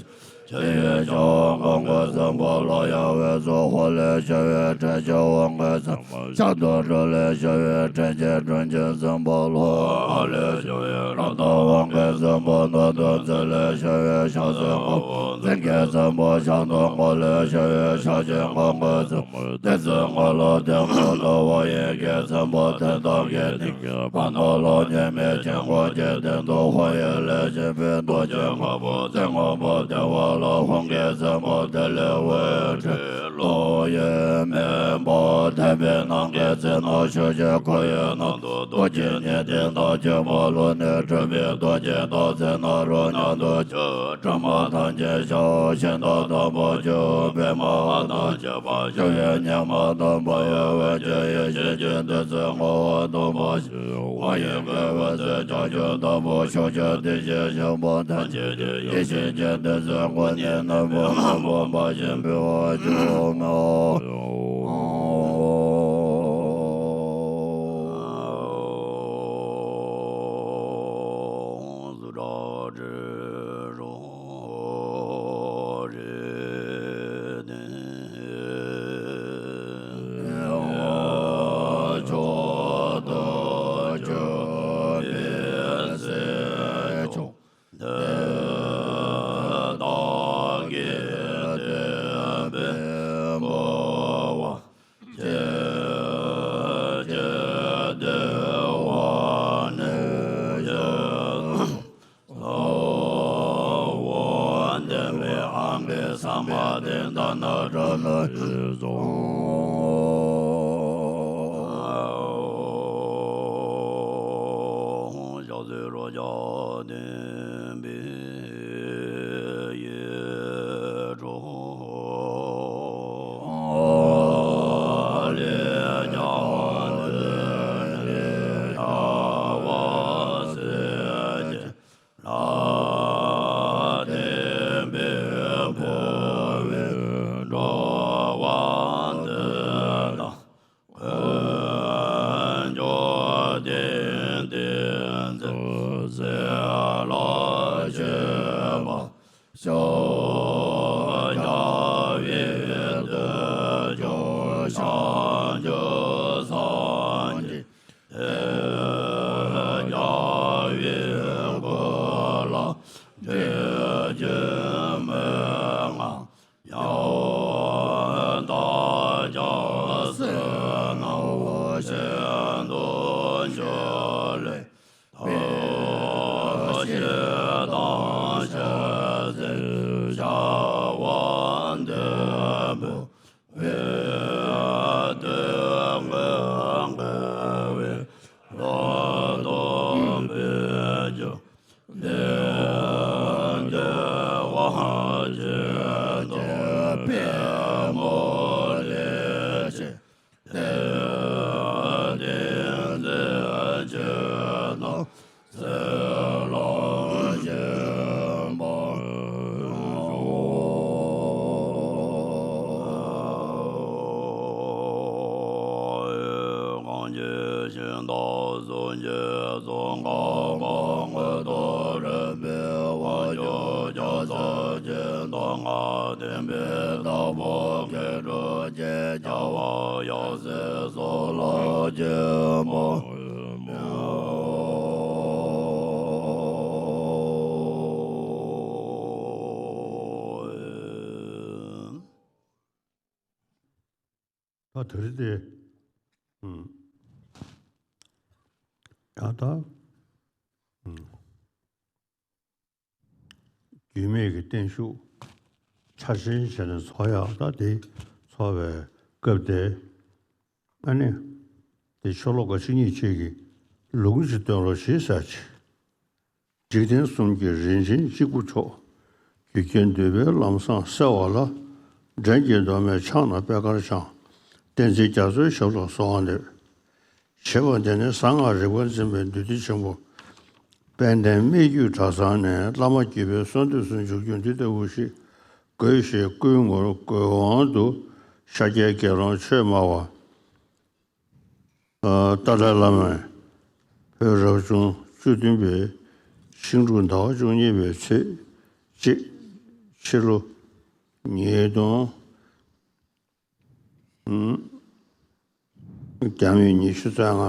བྱུང་བའི་ཞགས་མགོན་པོ་སྲིན་པོ་ལ་ཡང་འོད་སོགས་ཧཱུྃ་ལས་བྱུང་བའི་དྲི་ཆབ་ཧཱུྃ་གི་སྲིན་པོ་ཞགས་དུམ་གྲོ་ལས་བྱུང་བའི་དྲི་ཆབ་ཀྲུང་གི་སྲིན་པོ་ལྷོ་ཨ་ལས་བྱུང་བའི་རབ་ཏུ་ཧཱུྃ་གི་སྲིན་པོ་མདོ་དུམ་བུ་ལས་བྱུང་བའི་ཞགས་སྲིན་མགོན་པོ་འཛིན་གྱི་སྲིན་པོ་ཞགས་དུམ་མ་ལས་བྱུང་བའི་ཞགས་ཀྱི་མགོན་པོ་སྲིན་པོ་བདུད་རྩི་ལྔ་ལ་ལྡེམ་པོ་ལྟ་བུ་ཡི་གེ་སྲིན་པོ་དེ་དག་གི་སྟེང་གི་བར་སྣང་ལ་མཉམ་མེད་ཆོས་འཁོར་གྱི་སྟེང་དུ་ཧཱུྃ་ཡིག་ལས་བྱུང་བའི་རྡོ་རྗེ་དམར་པོ་རྩེ་སྔོན་པོ་བདེ་བ་ལ་ཧཱུྃ་གི་སྲིན་པོ་ཏི་ལི་འོད་འཕྲོས། ལོག་གཡེམ་མེད་པར་དད་པའི་ནམ་མཁའི་ཚལ་ན་ཆོས་ཀྱི་འཁོར་ཡུག་ནང་དུ་རྡོ་རྗེ་ཉི་ཟླའི་མདངས་བཅུ་པ་ལུས་ནས་གྲུབ་པའི་རྡོ་རྗེ་སྟག་གཟིག་ནཱ་རོ་མཉམ་དུ་གྱུར། སྒྲོལ་མ་ཐམས་ཅད་ཞབས་ཤིང་རྟ་དང་པོ་གྱུར། པདྨ་དང་བཅས་པ་བཞུགས་པའི་ཉི་མ་དང་པོ་ཡི་འོད་ཀྱི་ཡེ་ཤེས་ཀྱི་བདུད་རྩི་ངོ་བོ་སྟོང་པ་ཞིག་དབང་ཡིག་གི་འོད་ཟེར་ལྕགས་ཀྱུ་ལྟ་བུ་ཕྱོགས་བཅུར་དེ་བཞིན་གཤེགས་པ་ཐམས་ཅད་ཀྱི་ཡེ་ཤེས་ཀྱི་བདུད་རྩི་ཀུན་ནས་རྣམ་པར་སྣང་བ་འབར་ཞིང་འབུལ་བར་བྱའོ། དེ་རིང་དེ། ཨུམ། ཡང་ད། ཨུམ། རྒྱུད་སྨད་ཀྱི་བརྟན་བཞུགས་འཆར་ཅན་བྱས་ནས་ཚོགས་ཡག་ད་དེ་ཚོགས་པའི་སྐབས་དེ། ཨ་ནི། དེ་ཤོ་ལོ་ཀ་བཅུ་གཉིས་ཅིག་གི་ལུང་ཅིག་སྟོན་རོགས་ཞེས་ཟེར་ཅིག་འཇིག་རྟེན་གསུམ་གྱི་རིན་ཆེན་གཅིག་པུ་མཆོག་རྒྱུད་ཀྱི་འདུས་པའི་ལམ་བཟང་གསལ་བ་ལ། འགྲན་གྱི་མདོ་སྨད་ཕྱག་ན་པད་དཀར་འཆང་། བསྟན་འཛིན་རྒྱ་མཚོའི་ཞབས་ལ་གསོལ་བ་འདེབས། ཞེས་པ་འདི་ནི་གསང་སྔགས་རིག་པ་འཛིན་པའི་འདུས་སྡེ་ཆེན་པོ་དཔལ་ལྡན་སྨད་རྒྱུད་གྲྭ་ཚང་ནས་བླ་མ་བརྒྱུད་པའི་གསོལ་འདེབས་སུ་འཇུག་རྒྱུ་འདི་ལྟ་བུ་ཞིག་དགོས་ཞེས་བསྐུལ་ངོར་དགོས་དབང་དུ་ཤཱཀྱའི་དགེ་སློང་ཆོས་སྨྲ་བ། ཨ། ཏཱ་ལའི་བླ་མས་བོད་རབ་བྱུང་བཅུ་བདུན་པའི་ཤིང་འབྲུག་ཟླ་བ་བཅུ་གཉིས་པའི་ཚེས་གཅིག་ཕྱི་ལོ་ཉིས་སྟོང་། ཨུམ། རྒྱ་མིའི་ཉི་ཤུ་རྩ་ལྔ།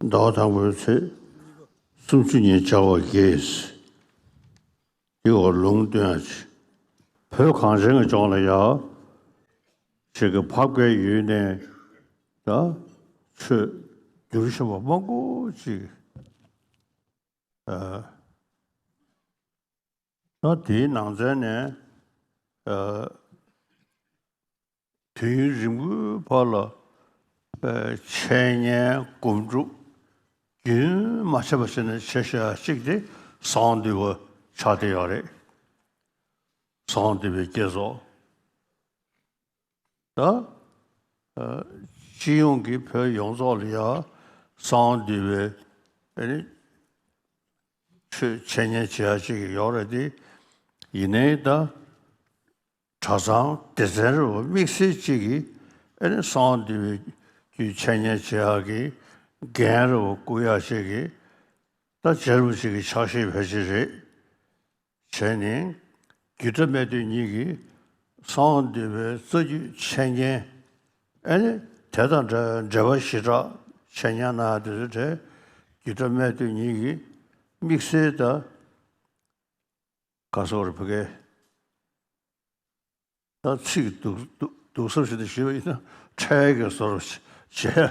ཟླ་བ་དང་པོའི་ཚེས་སུམ་ཅུ་ཉིན་བྱ་བ་གིས། འདི་བ་ལུང་སྟོན་ཡ་ཆེ། བོད་གངས་ཅན་གྱི་ལྗོངས་ལ་ཡ། ཞིག་གི་བབ་ཀའི་ཡུལ་ནས་ད་ཆོས་བསྒྱུར་བཞིན་པ་མང་པོ་ཅིག་ཨ། ད་དེའི་ནང་ཚན་ནས། ཨ། དུས་ཡུན་རིང་པོའི་བར་ལ། ཨ། འཆད་ཉན་སྒོམ་སྒྲུབ་རྒྱུན་མ་ཆད་པ་བྱས་ནས་བྱས་བཞག་ཅིག་དེ་གསང་འདུས་པ་ཆགས་བསྡད་ཡོད་རེད། གསང་འདུས་པའི་བསྐྱེད་རྫོགས། ད། ཨ། སྤྱི་ཡོངས་ཀྱི་བོད་ཡོངས་རྫོགས་ལ་ཡང་གསང་འདུས་པའི་ཨ་ནི་ཆོས་འཆད་ཉན་བྱེད་ཡ་ཅིག་ཡོད་རེད་དེ། ཡིན་ནའི་ད་གྲྭ་ཚང་སྡེ་ཚན་རེ་བ་དམིགས་བསལ་ཅིག་གིས་ཨ་ནི་གསང་འདུས་པའི་རྒྱུད་འཆད་ཉན་བྱེད་ཡ་གི་འགན་རེ་བ་བསྐུར་ཡ་ཅིག་གི་ད་རྗེ་རིན་པོ་ཆེ་གི་ཕྱག་བཞེས་ཕལ་ཆེར་རེད། བྱས་ནས་རྒྱུད་གྲྭ་སྨད་སྟོད་གཉིས་ཀྱི་གསང་འདུས་པའི་རྩ་རྒྱུད་འཆད་ཉན། ཨ་ནི་དེ་དང་འབྲེལ་བའི་ཞི་དྲག་འཆད་ཉན་གནང་ཡ་དེ་ཚོའི་གྲས་རྒྱུད་གྲྭ་སྨད་སྟོད་གཉིས་ཀྱི་དམིགས་བསལ་ད་ག་སོགས་རེ་ཕ་གའི། ད་ཚིག་སྡུག་སྡུག་སྡུག་སོ་ཞིག་ཏུ་ཞུས་པ་ཡིན་ན་ཁྲལ་གྱི་བཟོ་འདྲ་བྱེད་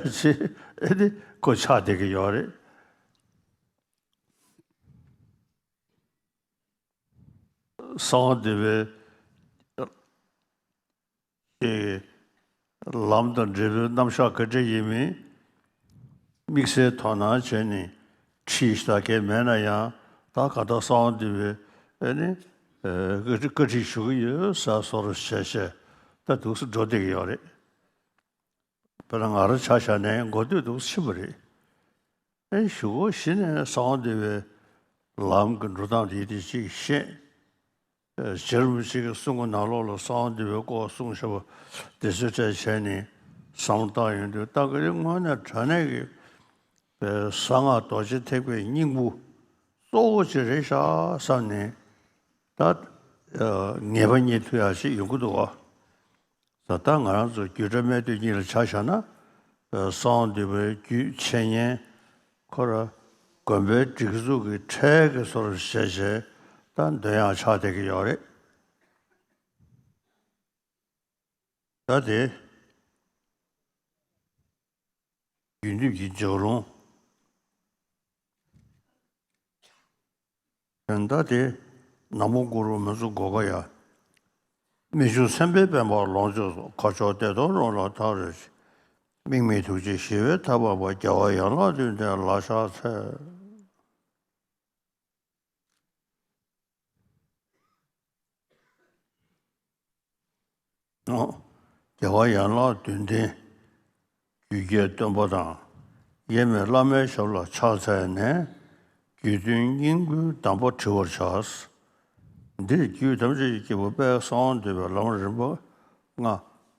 ཡ་ཅིག་ཨེ་འདི་ཁོ་ཆགས་བསྡད་ཀྱི་ཡོད་རེད། གསང་བ་འདུས་པའི་ལམ་དང་འབྲས་བུའི་རྣམ་གཞག་ག་འདྲ་ཡིན་མིན། དམིགས་བསལ་དོ་སྣང་བྱས་ནས་ཁྲིད་ཞུ་ད་མཁན་མེད་ན་ཡང་ད་ག་ད་གསང་བ་འདུས་པའི་ཨ་ནི་བཀའ་ཁྲིད་བཀའ་ཁྲིད་ཞུ་གི་ཡོད་ཟེར་བཟོ་འདྲ་བྱས་བྱས་ད་འདུག་སེ་འགྲོ་བསྡད་ཀྱི་ཡོད་རེད། དཔེར་ན་ང་རང་ཆ་བཞག་ནས་འགོ་སྟོད་འདུག་སེ་ཕྱིན་པ་རེད། ཨེ་གཞུག་གུ་གཞི་ནས་གསང་བ་འདུས་པའི་ལམ་གྱི་འགྲོ་སྟངས་དེ་དེ་ཅིག་ཤེས། རྗེ་རིན་པོ་ཆེ་གི་གསུང་གི་ནང་ལོགས་ལ་གསང་བ་འདུས་པའི་སྐོར་གསུངས་བཞག་པ་དེ་ཚོའི་གྲས་བྱས་ནས་བསམ་བློ་བཏང་ཡོང་དུས་ད་ག་རེ་དངོས་གནས་དྲང་གནས་ཀྱི་གསང་སྔགས་རྡོ་རྗེ་ཐེག་པའི་སྙིང་པོ་གཙོ་བོ་ཅིག་རེད་ཤག་བསམ་ནས་ད་ངེས་པ་རྙེད་ཐུབ་ཡག་ཅིག་ཡོང་གི་འདུག་བ། ད་ལྟ་ང་རང་ཚོ་རྒྱུད་གྲྭ་སྨད་སྟོད་གཉིས་ལ་ཆ་བཞག་ན། གསང་བ་འདུས་པའི་རྒྱུད་འཆད་ཉན་ཁོ་ར་དགོན་པའི་སྒྲིག་འཛུགས་ཀྱི་ཁྲལ་གྱི་བཟོ་འདྲ་བྱས་བྱས་ད་འདོན་ཡག་ཆགས་བསྡད་ཀྱི་ཡོད་རེད། ད་དེ་རྒྱུད་འདུས་ཀྱི་ལྗགས་ལུང་། ད་དེ་ནག་མོ་གུ་རུ་མི་གཙུག་སྒོ་ཁ་ཡ། རྨད་བྱུང་སེམས་དཔའི་པད་མ་ལོངས་སྤྱོད་སོགས། མཁའ་མཆོག་བདེ་སྟོང་རང་ལ་ཐག་རིང་ཞིང་། དམིགས་མེད་ཐུགས་རྗེའི་ཞི་བའི་ཐབས་འཕགས་པ། རྒྱལ་བ་ཡན་ལག་བདུན་ལྡན་ལ་ཕྱག་འཚལ། རྒྱལ་བ་ཡན་ལག་བདུན་ལྡན་རྒྱུད་ཀྱི་སྟོན་པ་དང་། ཡེངས་མེད་བླ་མའི་ཞབས་ལ་ཕྱག་འཚལ་ནས། རྒྱུད་དོན་སྙིང་པོའི་གདམས་པ་དྲི་བར་བྱ། འདིར་རྒྱུད་ཐམས་ཅད་ཀྱི་སྐྱེས་བུ་དཔལ་གསང་བ་འདུས་པའི་ལམ་རིམ་པ་ལྔ་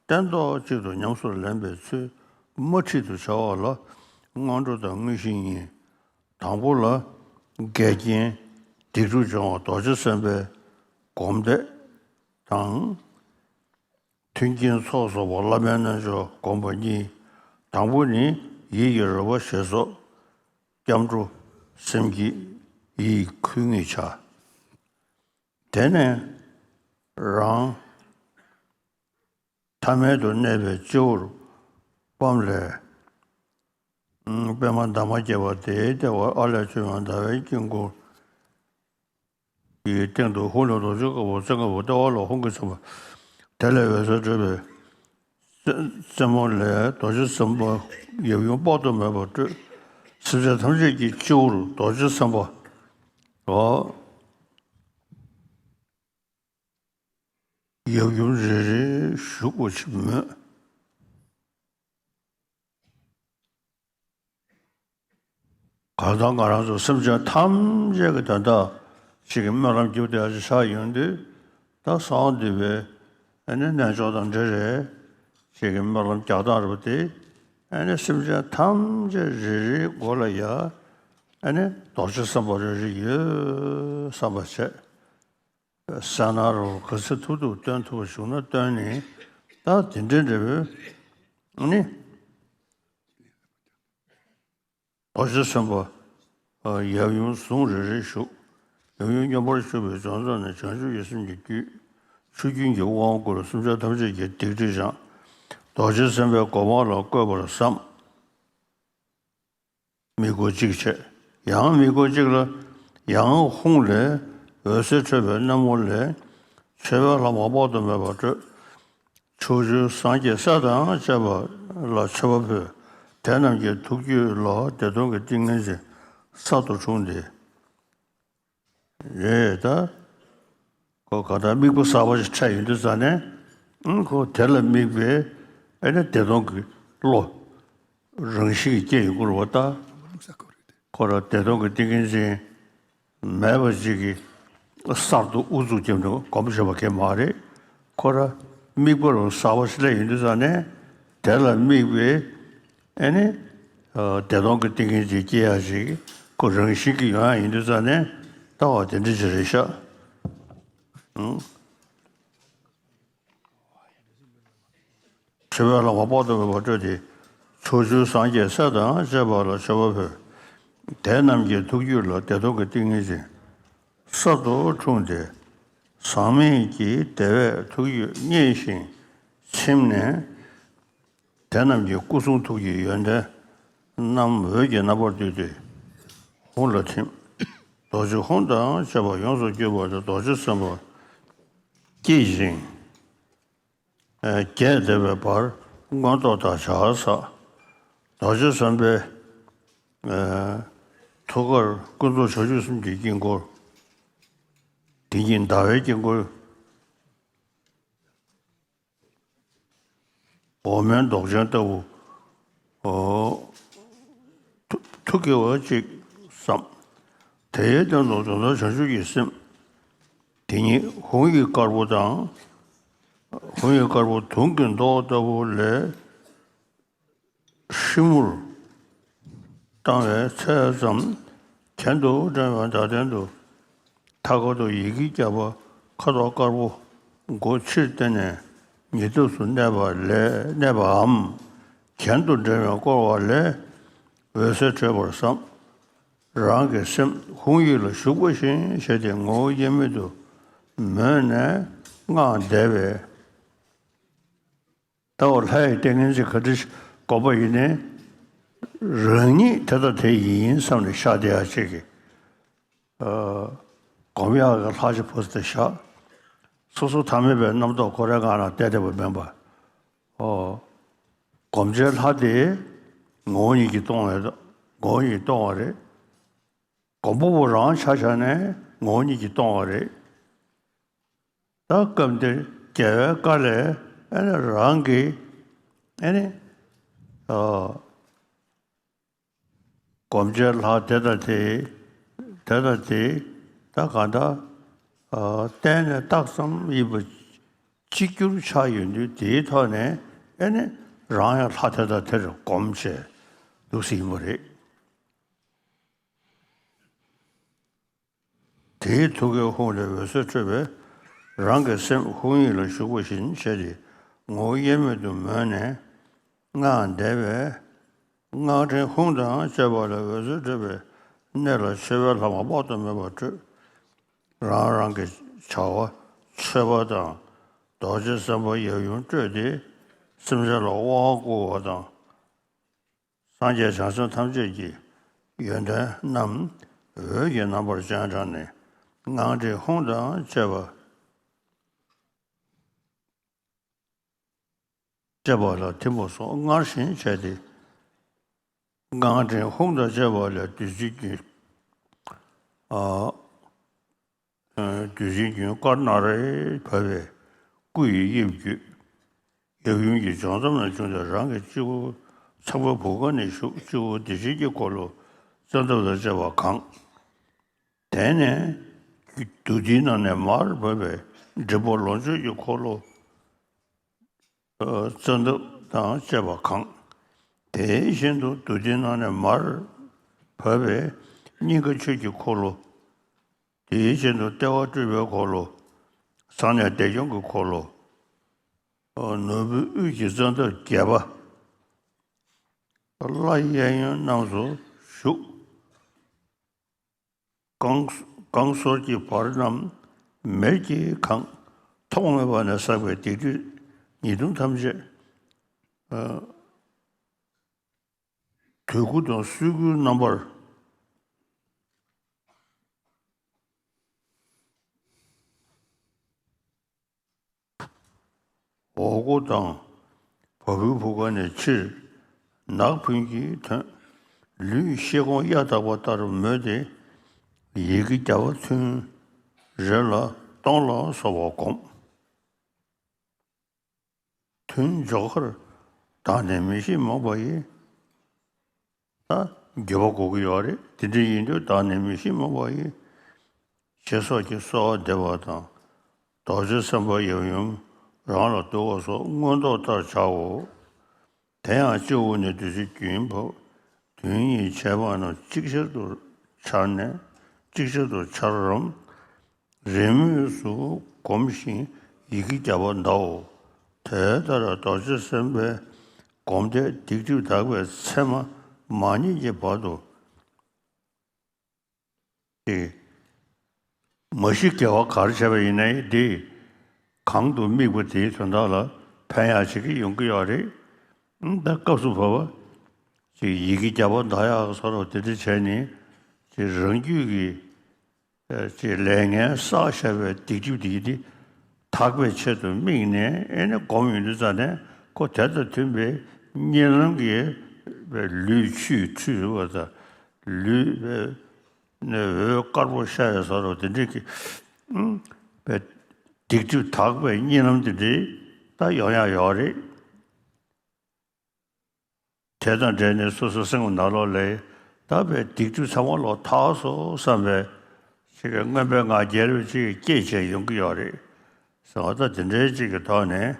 སྟན་ཐོག་གཅིག་ཏུ་ཉམས་སུ་ལེན་པའི་ཚུལ་མུ་མཐུད་དུ་བྱ་བ་ལ་སྔོན་འགྲོ་དང་དངོས་གཞི་གཉིས། དང་པོ་ལ་འགལ་རྐྱེན་སྡིག་སྒྲིབ་སྦྱོང་བ་རྡོ་རྗེ་སེམས་དཔའི་སྒོམ་བཟླས་དང་། མཐུན་རྐྱེན་ཚོགས་རྫོགས་པ་བླ་མའི་རྣལ་འབྱོར་སྒོམ་པ་གཉིས། དང་པོ་ནི་ཡིད་ཀྱི་རོལ་པ་ཞེས་སོགས་སྐྱབས་འགྲོ་སེམས་བསྐྱེད་ཡིད་ཁུ་ངེས་བྱ། དེ་ནས་རང་ ཐ་མལ་དུ་གནས་པའི་སྤྱི་བོར་སྤམ་ལས། པདྨ་འདབ་མ་བརྒྱད་པ་དེའི་ལྟེ་བར་ཨ་ལས་བྱུང་བའི་ཟླ་བའི་དཀྱིལ་འཁོར་གྱི་སྟེང་དུ་ཧཱུྃ་ལས་རྡོ་རྗེ་དཀར་པོ་ཙོང་ཁ་པོ་ལྟེ་བ་ལ་ཧཱུྃ་གིས་ཚིམ་པ། དེ་ལས་འོད་ཟེར་འཕྲོས་པའི་རྩེ་རྩེ་མོ་ལས་རྡོ་རྗེ་སེམས་དཔའ་ཡབ་ཡུམ་དཔག་ཏུ་མེད་པ་སྤྲོས། སེམས་ཅན་ཐམས་ཅད་ཀྱི་སྤྱི་བོར་རྡོ་རྗེ་སེམས་དཔའ་འོ་ཡབ་ཡུམ་རེ་རེ་བཞུགས་པ་ཞིག་མོད། གང་ལྟར་ང་རང་ཚོ་སེམས་ཅན་ཐམས་ཅད་ཀྱི་དོན་དག་ཅིག་གི་སྨོན་ལམ་རྒྱབ་བསྡད་ཡག་ཅིག་ཆགས་ཡོང་དུས། ད་གསང་བ་འདུས་པའི་ཨ་ནི་རྣལ་འབྱོར་དང་འབྲེལ་རེད། ཅིག་གི་སྨོན་ལམ་རྒྱག་སྟངས་རེད་པ་དེ། ཨ་ནི་སེམས་ཅན་ཐམས་ཅད་རེ་རེའི་མགོ་ལ་ཡ་ཨ་ནི་རྡོ་རྗེ་སེམས་དཔའ་རེ་རེ་ཡོད་བསམ་པ་བྱས། གསལ་སྣང་རུ་ག་ཚོད་ཐུབ་ཐུབ་སྟོན་ཐུབ་པ་བྱུང་ན་སྟོན་ནས། ད་དེ་འདྲའི་འབྲས་བུ་ནི། རྡོ་རྗེ་སེམས་དཔའ་ཡབ་ཡུམ་ཟུང་རེ་རེ་བཞུགས། ཡབ་ཡུམ་མཉམ་པར་བཞུགས་པའི་བྱང་ཕྱོགས་ནས་བྱང་ཆུབ་ཀྱི་སེམས་ཀྱི་རྒྱུད། ཆུ་རྒྱུན་གྱི་དབང་བསྐུར་སེམས་ཅན་ཐམས་ཅད་ཀྱི་སྡིག་སྒྲིབ་སྦྱངས། རྡོ་རྗེ་སེམས་དཔའི་གོ་འཕང་ལ་བཀོད་པར་བསམ། དམིགས་སྐོར་གཅིག་བྱས། ཡང་དམིགས་སྐོར་གཅིག་ལ། ཡང་ཧཱུྃ་ལས་འོད་ཟེར་འཕྲོས་པའི་སྣེ་མོ་ལས། མཆོད་པའི་ལྷག་མ་དཔག་ཏུ་མེད་པ་སྤྲོས། ཕྱོགས་བཅུའི་སངས་རྒྱས་སྲས་དང་བཅས་པ་ལ་མཆོད་པ་ཕུལ། དེ་རྣམས་ཀྱི་ཐུགས་རྒྱུད་ལ་བདེ་སྟོང་གི་ཏིང་ངེ་འཛིན་གསར་དུ་འཁྲུངས་ཏེ། རེད་ད། ཁོ་ག་ད་དམིགས་པ་གསར་པ་ཞིག་འཕྲད་ཡོང་དུས་ཙ་ནས། ཨང་ཁོ་དེ་ལ་དམིགས་པའི་ཨེ་ནི་བདེ་སྟོང་གི་བློ། རང་བཞིན་གྱིས་སྐྱེ་ཡོང་གི་རེད་པ་ད། ཁོ་རང་བདེ་སྟོང་གི་ཏིང་ངེ་འཛིན་མེད་པ་ཞིག་གིས་གསར་དུ་ཨུ་ཚུགས་བརྒྱབ་ནས་སྒོམ་བྱེད་པ་གང་མ་རེད། ཁོ་རང་དམིགས་པ་རང་གསར་པ་ཞིག་སླེབས་ཡོང་དུས་ཙ་ནས། དེ་ལ་དམིགས་པའི་ཨེ་ནི། བདེ་སྟོང་གི་ཏིང་ངེ་འཛིན་སྐྱེ་ཡག་ཞིག་ཁོ་རང་བཞིན་གྱིས་ཡོང་ཡག་ཡིན་དུས་ཙ་ནས། ལྟ་བ་དེ་འདྲ་ཅིག་རེད་ཤག་ཨང་། མཆོད་པའི་ལྷག་མ་དཔག་ཏུ་མེད་པ་སྤྲོས་ཏེ། ཕྱོགས་བཅུའི་སངས་རྒྱས་སྲས་དང་བཅས་པ་ལ་མཆོད་པ་ཕུལ། དེ་རྣམས་ཀྱི་ཐུགས་རྒྱུད་ལ་བདེ་སྟོང་གི་ཏིང་ངེ་འཛིན་གསར་དུ་འཁྲུངས་ཏེ། ཟག་མེད་ཀྱི་བདེ་བས་ཐུགས་རྒྱུད་མཉེས་ཤིང་ཚིམ་ནས། དེ་རྣམས་ཀྱི་སྐུ་གསུང་ཐུགས་ཀྱི་ཡོན་ཏན་རྣམས་འོད་ཀྱི་རྣམ་པར་བསྡུས་ཏེ་ཧཱུྃ་ལ་ཐིམ། རྡོ་རྗེ་ཧཱུྃ་དང་བཅས་པ་ཡོངས་སུ་གྱུར་པ་དེ་རྡོ་རྗེ་སེམས་དཔའ་སྐྱེས་ཤིང་། རྒྱས་འདེབས་པའི་བར་མངོན་རྟོགས་དང་བྱ་བ་བསགས། རྡོ་རྗེ་སེམས་དཔའི་ཐུགས་ཀར་ཀུན་རྫོབ་བྱང་ཆུབ་སེམས་ཀྱི་དཀྱིལ་འཁོར། དེ་ཉིད་ཟླ་བའི་དཀྱིལ་འཁོར། འོག་མིན་མདོག་ཅན་ལྟ་བུ། ཨོ། ཐུགས་ཐུགས་དགྱེས་པ་ཅིག་བསམ། དེའི་སྟེང་དུ་དོན་དམ་བྱང་ཆུབ་ཀྱི་སེམས། དེ་ཉིད་ཧཱུྃ་ཡིག་དཀར་པོ་དང་། ཧཱུྃ་ཡིག་དཀར་པོ་དུང་གི་མདོག་ལྟ་བུ་ལས། ཧྲིལ་མོར་བཏང་བའི་ཚད་ཙམ་གྱེན་དུ་འགྲེང་བའི་ཟླ་སྟེང་དུ། མཐའ་འཁོར་དུ་ཡི་གེ་བརྒྱ་པ་ཁ་དོག་དཀར་པོ་མགོ་ཕྱིར་བསྟན་ནས་ཉེ་འདབས་སུ་གནས་པ་ལས་གནས་པའམ། གྱེན་དུ་འགྲེང་བས་བསྐོར་བ་ལས་འོད་ཟེར་འཕྲོས་པར་བསམ། རང་གི་སེམས་ཧཱུྃ་ཡིག་ལ་ཞུགས་པ་བཞིན་བྱས་ཏེ་ངོ་བོ་དབྱེར་མེད་དུ་མོས་ནས་སྔགས་བཟླས་པས། ལྟ་བ་ལྷ་ཡི་ཏིང་ངེ་འཛིན་ག་འདྲ་ཞིག་སྒོམ་པ་ཡིན་ནའི། རང་ཉིད་དེ་དང་དེ་ཡིན་བསམ་ནས་ཤར་བསྡད་ཡག་ཅིག་གི། ཨ། སྒོམ་ཡག་གི་ལྷ་ཅིག་ཕུལ་ཏེ་བཞག་སོ་སོ་ཐ་མལ་པའི་རྣམ་རྟོག་ཁོ་རའི་སྒང་ལ་བསྡད་བསྡད་པ་མིན་པ། ཨོ། སྒོམ་བྱའི་ལྷ་དེ་ངོ་བོ་ཉིད་ཀྱིས་སྟོང་བའི་ངོ་བོ་ཉིད་ཀྱིས་སྟོང་བ་རེད། སྒོམ་པ་པོ་རང་ཆ་བཞག་ནས་ངོ་བོ་ཉིད་ཀྱིས་སྟོང་བ་རེད། ད་སྐབས་འདིར་རྒྱལ་བའི་བཀའ་ལས་ཨ་ནི་རང་གིས་ཨ་ནི། ཨ། སྒོམ་བྱའི་ལྷ་དེ་དང་དེ། དེ་དང་དེ། ད་གང་ལྟར། ཨ། བསྟན་ནས་རྟགས་ཙམ་ཡིན་པ་གཅིག་གྱུར་ཆགས་ཡོང་དུས་དེའི་ཐོག་ནས་ཨ་ནི་རང་ཡང་ལྷ་དེ་དང་དེར་སྒོམ་བྱས་འདུག་སེ་ཡིན་པ་རེད། དེའི་ཐུགས་ཀའི་ཧཱུྃ་ལས་འོད་ཟེར་འཕྲོས་པས་རང་གི་སེམས་ཧཱུྃ་ཡིག་ལ་ཞུགས་པ་བཞིན་བྱས་ཏེ་ངོ་བོ་དབྱེར་མེད་དུ་མོས་ནས་སྔགས་བཟླས་པས། སྔགས་ཕྲེང་ཧཱུྃ་དང་བཅས་པ་ལས་འོད་ཟེར་འཕྲོས་པས་སྣེ་ལ་མཆོད་པའི་ལྷག་མ་དཔག་ཏུ་མེད་པ་སྤྲོས། རང་རང་གི་བྱ་བ་མཆོད་པ་དང་རྡོ་རྗེ་སེམས་དཔའ་ཡབ་ཡུམ་སྤྲོས་ཏེ། སེམས་ཅན་ལ་དབང་བསྐུར་བ་དང་། སངས་རྒྱས་བྱང་སེམས་ཐམས་ཅད་ཀྱི་ཡོན་ཏན་རྣམས་འོད་ཀྱི་རྣམ་པར་སྤྱན་དྲངས་ནས་ངང་ལྟེ་ཧཱུྃ་དང་བཅས་པ། བཅས་པ་ལ་ཐིམ་པ་སོགས་སྔར་བཞིན་བྱས་ཏེ། ངང་ལྟེ་ཧཱུྃ་དང་བཅས་པ་ལ་བདུད་རྩིའི་རྒྱུན། ཨ། བདུད་རྩིའི་རྒྱུན་དཀར་ནག་རལ་བབས་པའི་སྐུ་ཡི་དབྱིབས་བརྒྱུད། ཡབ་ཡུམ་གྱི་ལྗོངས་མཚམས་ལ་བྱུང་སྟེ་རང་གི་སྤྱི་བོ་ཚངས་པའི་བུ་ག་ནས་ཞུགས། སྤྱི་བོ་བདེ་ཆེན་གྱི་འཁོར་ལོ་ཙནྡ་དང་བཅས་པ་གང་། དེ་ནས་བདུད་རྩིའི་ནང་ནས་མར་བབས་པའི་འབྲིང་པོ་ལོངས་སྤྱོད་ཀྱི་འཁོར་ལོ་ཙནྡ་དང་བཅས་པ་གང་། དེ་བཞིན་དུ་བདུད་རྩིའི་ནང་ནས་མར་བབས་པའི་སྙིང་ག་ཆོས་ཀྱི་འཁོར་ལོ། དེ་བཞིན་དུ་ལྟེ་བ་སྤྲུལ་པའི་འཁོར་ལོ། གསང་གནས་བདེ་སྐྱོང་གི་འཁོར་ལོ། ནོར་བུའི་དབུས་ཀྱི་ཙནྡ་བརྒྱད་པ། ལྷ་གཡས་གཡོན་རྣམས་སུ་བཞུགས། རྐང་རྐང་སོར་གྱི་བར་རྣམས་མེར་གྱིས་གང་། ཐོག་མེད་པ་ནས་བསགས་པའི་སྡིག་སྒྲིབ་ཉེས་ལྟུང་ཐམས་ཅད། དུས་ཀུན་དང་སྲོད་ཀུན་རྣམ་པར། འོག་སྒོ་དང་བ་སྤུའི་བུ་ག་ནས་ཕྱིར་ནག་ཕུན་གྱིས་ཐོན། ལུས་ཤེལ་གོང་གཡའ་དག་པ་ལྟར་མོས་ཏེ། ཡི་གེ་བརྒྱ་པ་ཐུན་རེ་ལ་སྟོང་ལ་སོགས་པ་བསྒོམ། ཐུན་འཇོག་ཁར་བདག་ནི་མི་ཤེས་རྨོངས་པ་ཡིས། ད་འགྱོད་པ་དགོས་ཀྱི་ཡོད་རེད། དེ་འདྲ་ཡིན་དུས་བདག་ནི་མི་ཤེས་རྨོངས་པ་ཡིས། ཞེས་སོགས་ཀྱིས་གསོལ་བ་འདེབས་པ་དང་། རྡོ་རྗེ་སེམས་དཔའ་ཡབ་ཡུམ་རང་ལ་བསྡུ་བ་སོགས་མངོན་རྟོགས་ལྟར་བྱའོ། དེ་ཡང་སྤྱི་བོ་ནས་བདུད་རྩིའི་རྒྱུན་བབས། དོན་གཉིས་བྱས་པ་རྣམས་ཅིག་ཅར་དུ་འཆར་ནས་ཅིག་ཅར་དུ་འཆར་རམ། རེས་མོས་སུ་བསྒོམ་ཞིང་ཡི་གེ་བརྒྱ་པ་བཟླའོ། དེ་ལྟར་རྡོ་རྗེ་སེམས་དཔའི་སྒོམ་བཟླས་སྡིག་སྒྲིབ་དག་པའི་མཚན་མ་མ་རྙེད་ཀྱི་བར་དུ། ཏེ། མ་གཞི་དགེ་བ་ག་རེ་བྱས་པ་ཡིན་ནའི་འདི་གང་དུ་དམིགས་པ་དེའི་དོན་དག་ལ་ཕན་ཡག་བྱེད་ཀྱི་ཡོང་གི་ཡོད་རེད། ད་སྐབས་སུ་བབ་པ་ཅིག་ཡི་གེ་བརྒྱ་པ་བཟླ་ཡག་སོགས་དེ་འདྲ་བྱས་ནས་ཅིག་རང་རྒྱུད་ཀྱི་ཅིག་ལས་ངན་བསགས་བཞག་པའི་སྡིག་སྒྲིབ་དེ་ཡི་དེ་དག་པའི་ཆེད་དུ་དམིགས་ནས་ཨེ་ནི་སྒོམ་ཡོང་དུས་ཙ་ནས་ཁོ་དེ་དང་མཐུན་པའི་གཉིད་ལམ་གྱི་ལུས་ཆུས་ཁྲུས་བ་དང་ལུས་ནས་འོད་དཀར་པོ་ཤར་བའི་བཟོ་འདྲ་དེ་འདྲའི་གི་ཨུམ་པའི་སྡིག་སྒྲིབ་དག་པའི་གཉིད་ལམ་དེ་འདྲའི་ད་ཡོང་ཡག་ཡོད་རེད། དེ་དང་འབྲེལ་ནས་སོ་སོའི་སེམས་ཀྱི་ནང་ལོགས་ལ་ད་པའི་སྡིག་སྒྲིབ་ཚང་མ་ལོག་དག་སོང་བསམ་པའི་ཅིག་གི་མངོན་པའི་ངང་རྒྱལ་བའི་ཅིག་གི་སྐྱེས་བྱས་ཡོང་གི་ཡོད་རེད། ཟེར་བ་ད་དེ་འདྲའི་ཅིག་གི་ཐོག་ནས།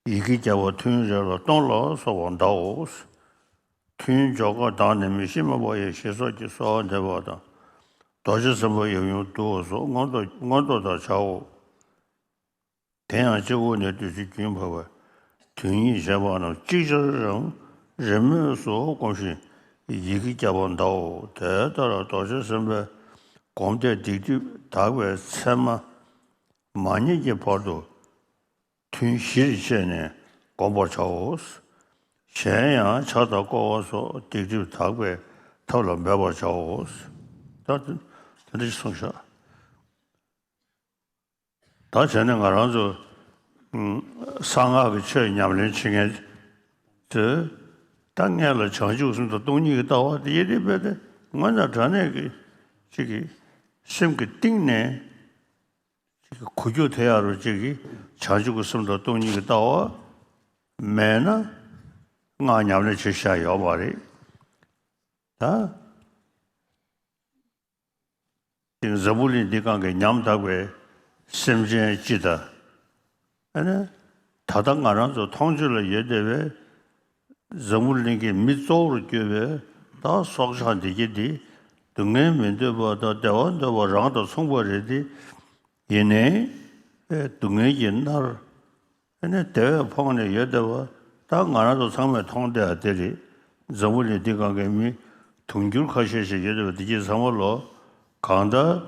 ཡི་གེ་བརྒྱ་པ་ཐུན་རེ་ལ་སྟོང་ལ་སོགས་པ་བཟླའོ། ཐུན་འཇོག་སྐབས་བདག་ནི་མི་ཤེས་རྨོངས་པ་ཡིས་ཞེས་སོགས་ཀྱིས་གསོལ་བ་འདེབས་པ་དང་། རྡོ་རྗེ་སེམས་དཔའ་ཡབ་ཡུམ་བསྡུ་བ་སོགས་མངོན་རྟོགས་མངོན་རྟོགས་ལྟར་བྱའོ། དེ་ཡང་སྤྱི་བོ་ནས་བདུད་རྩིའི་རྒྱུན་བབས་པ། དོན་གཉིས་བྱས་པ་རྣམས་ཅིག་ཅར་རམ་རེས་མོས་སུ་བསྒོམ་ཞིང་ཡི་གེ་བརྒྱ་པ་བཟླའོ། དེ་ལྟར་རྡོ་རྗེ་སེམས་དཔའི་སྒོམ་བཟླས་སྡིག་སྒྲིབ་དག་པའི་མཚན་མ་མ་རྙེད་ཀྱི་བར་དུ། ཐུན་བཞིར་ཕྱེ་ནས་བསྒོམ་པར་བྱའོ། གཞན་ཡང་ཕྱག་དང་བསྐོར་བ་སོགས་སྡིག་སྒྲིབ་དག་པའི་ཐབས་ལ་འབད་པར་བྱའོ། ད་དེ་འདྲ་ཞིག་གསུངས་ཤག་ད་བྱས་ན་ང་རང་ཚོ་གསང་སྔགས་ཀྱི་ཆོས་ཉམས་ལེན་བྱེད་མཁན་ཚོས་ད་སྔོན་ལ་བྱང་ཆུབ་སེམས་དང་སྟོང་ཉིད་ཀྱི་ལྟ་བ་དེ་ཡེ་དེ་རྦད་དེ་དངོས་གནས་དྲང་གནས་ཀྱི་ཅིག་གི་སེམས་ཀྱི་གཏིང་ནས། ཅིག་གི་གོ་རྒྱུ་དེ་ཡང་རུ་ཅིག་གི་བྱང་ཆུབ་ཀྱི་སེམས་དང་སྟོང་ཉིད་ཀྱི་ལྟ་བ་མེད་ན་སྔགས་ཉམས་ལེན་བྱེད་བྱ་ཡོད་མ་རེད། ད་ཅིག་འཛམ་བུ་གླིང་འདི་སྒང་གི་ཉམ་ཐག་པའི་སེམས་ཅན་སྤྱི་དང་། ཨ་ནི་ད་ལྟ་ང་རང་ཚོ་མཐོང་ཆོས་ལ་ཡོད་བསྡད་པའི་འཛམ་བུ་གླིང་གི་མི་གཙོ་བོར་གྱུར་པའི་ད་སྲོག་ཆགས་འདི་གྱད་འདི་སྡུག་བསྔལ་མི་འདོད་པ་དང་བདེ་བ་འདོད་པ་རང་དང་མཚུངས་པ་རེད་དེ། ཡིན་ནའི་སྡུག་བསྔལ་གྱིས་མནར། ཨ་ནི་དེ་བས་ཕོངས་ནས་ཡོད་བསྡད་པ་ད་ང་རང་ཚོ་ཚང་མས་མཐོང་བསྡད་ཡ་དེ་རེད། འཛམ་བུ་གླིང་འདི་སྒང་གི་མི་དུང་ཕྱུར་ཁ་ཤས་ཤིག་ཡོད་བསྡད་པ་འདི་གྱད་ཚང་མ་ལོ་གང་ལྟར་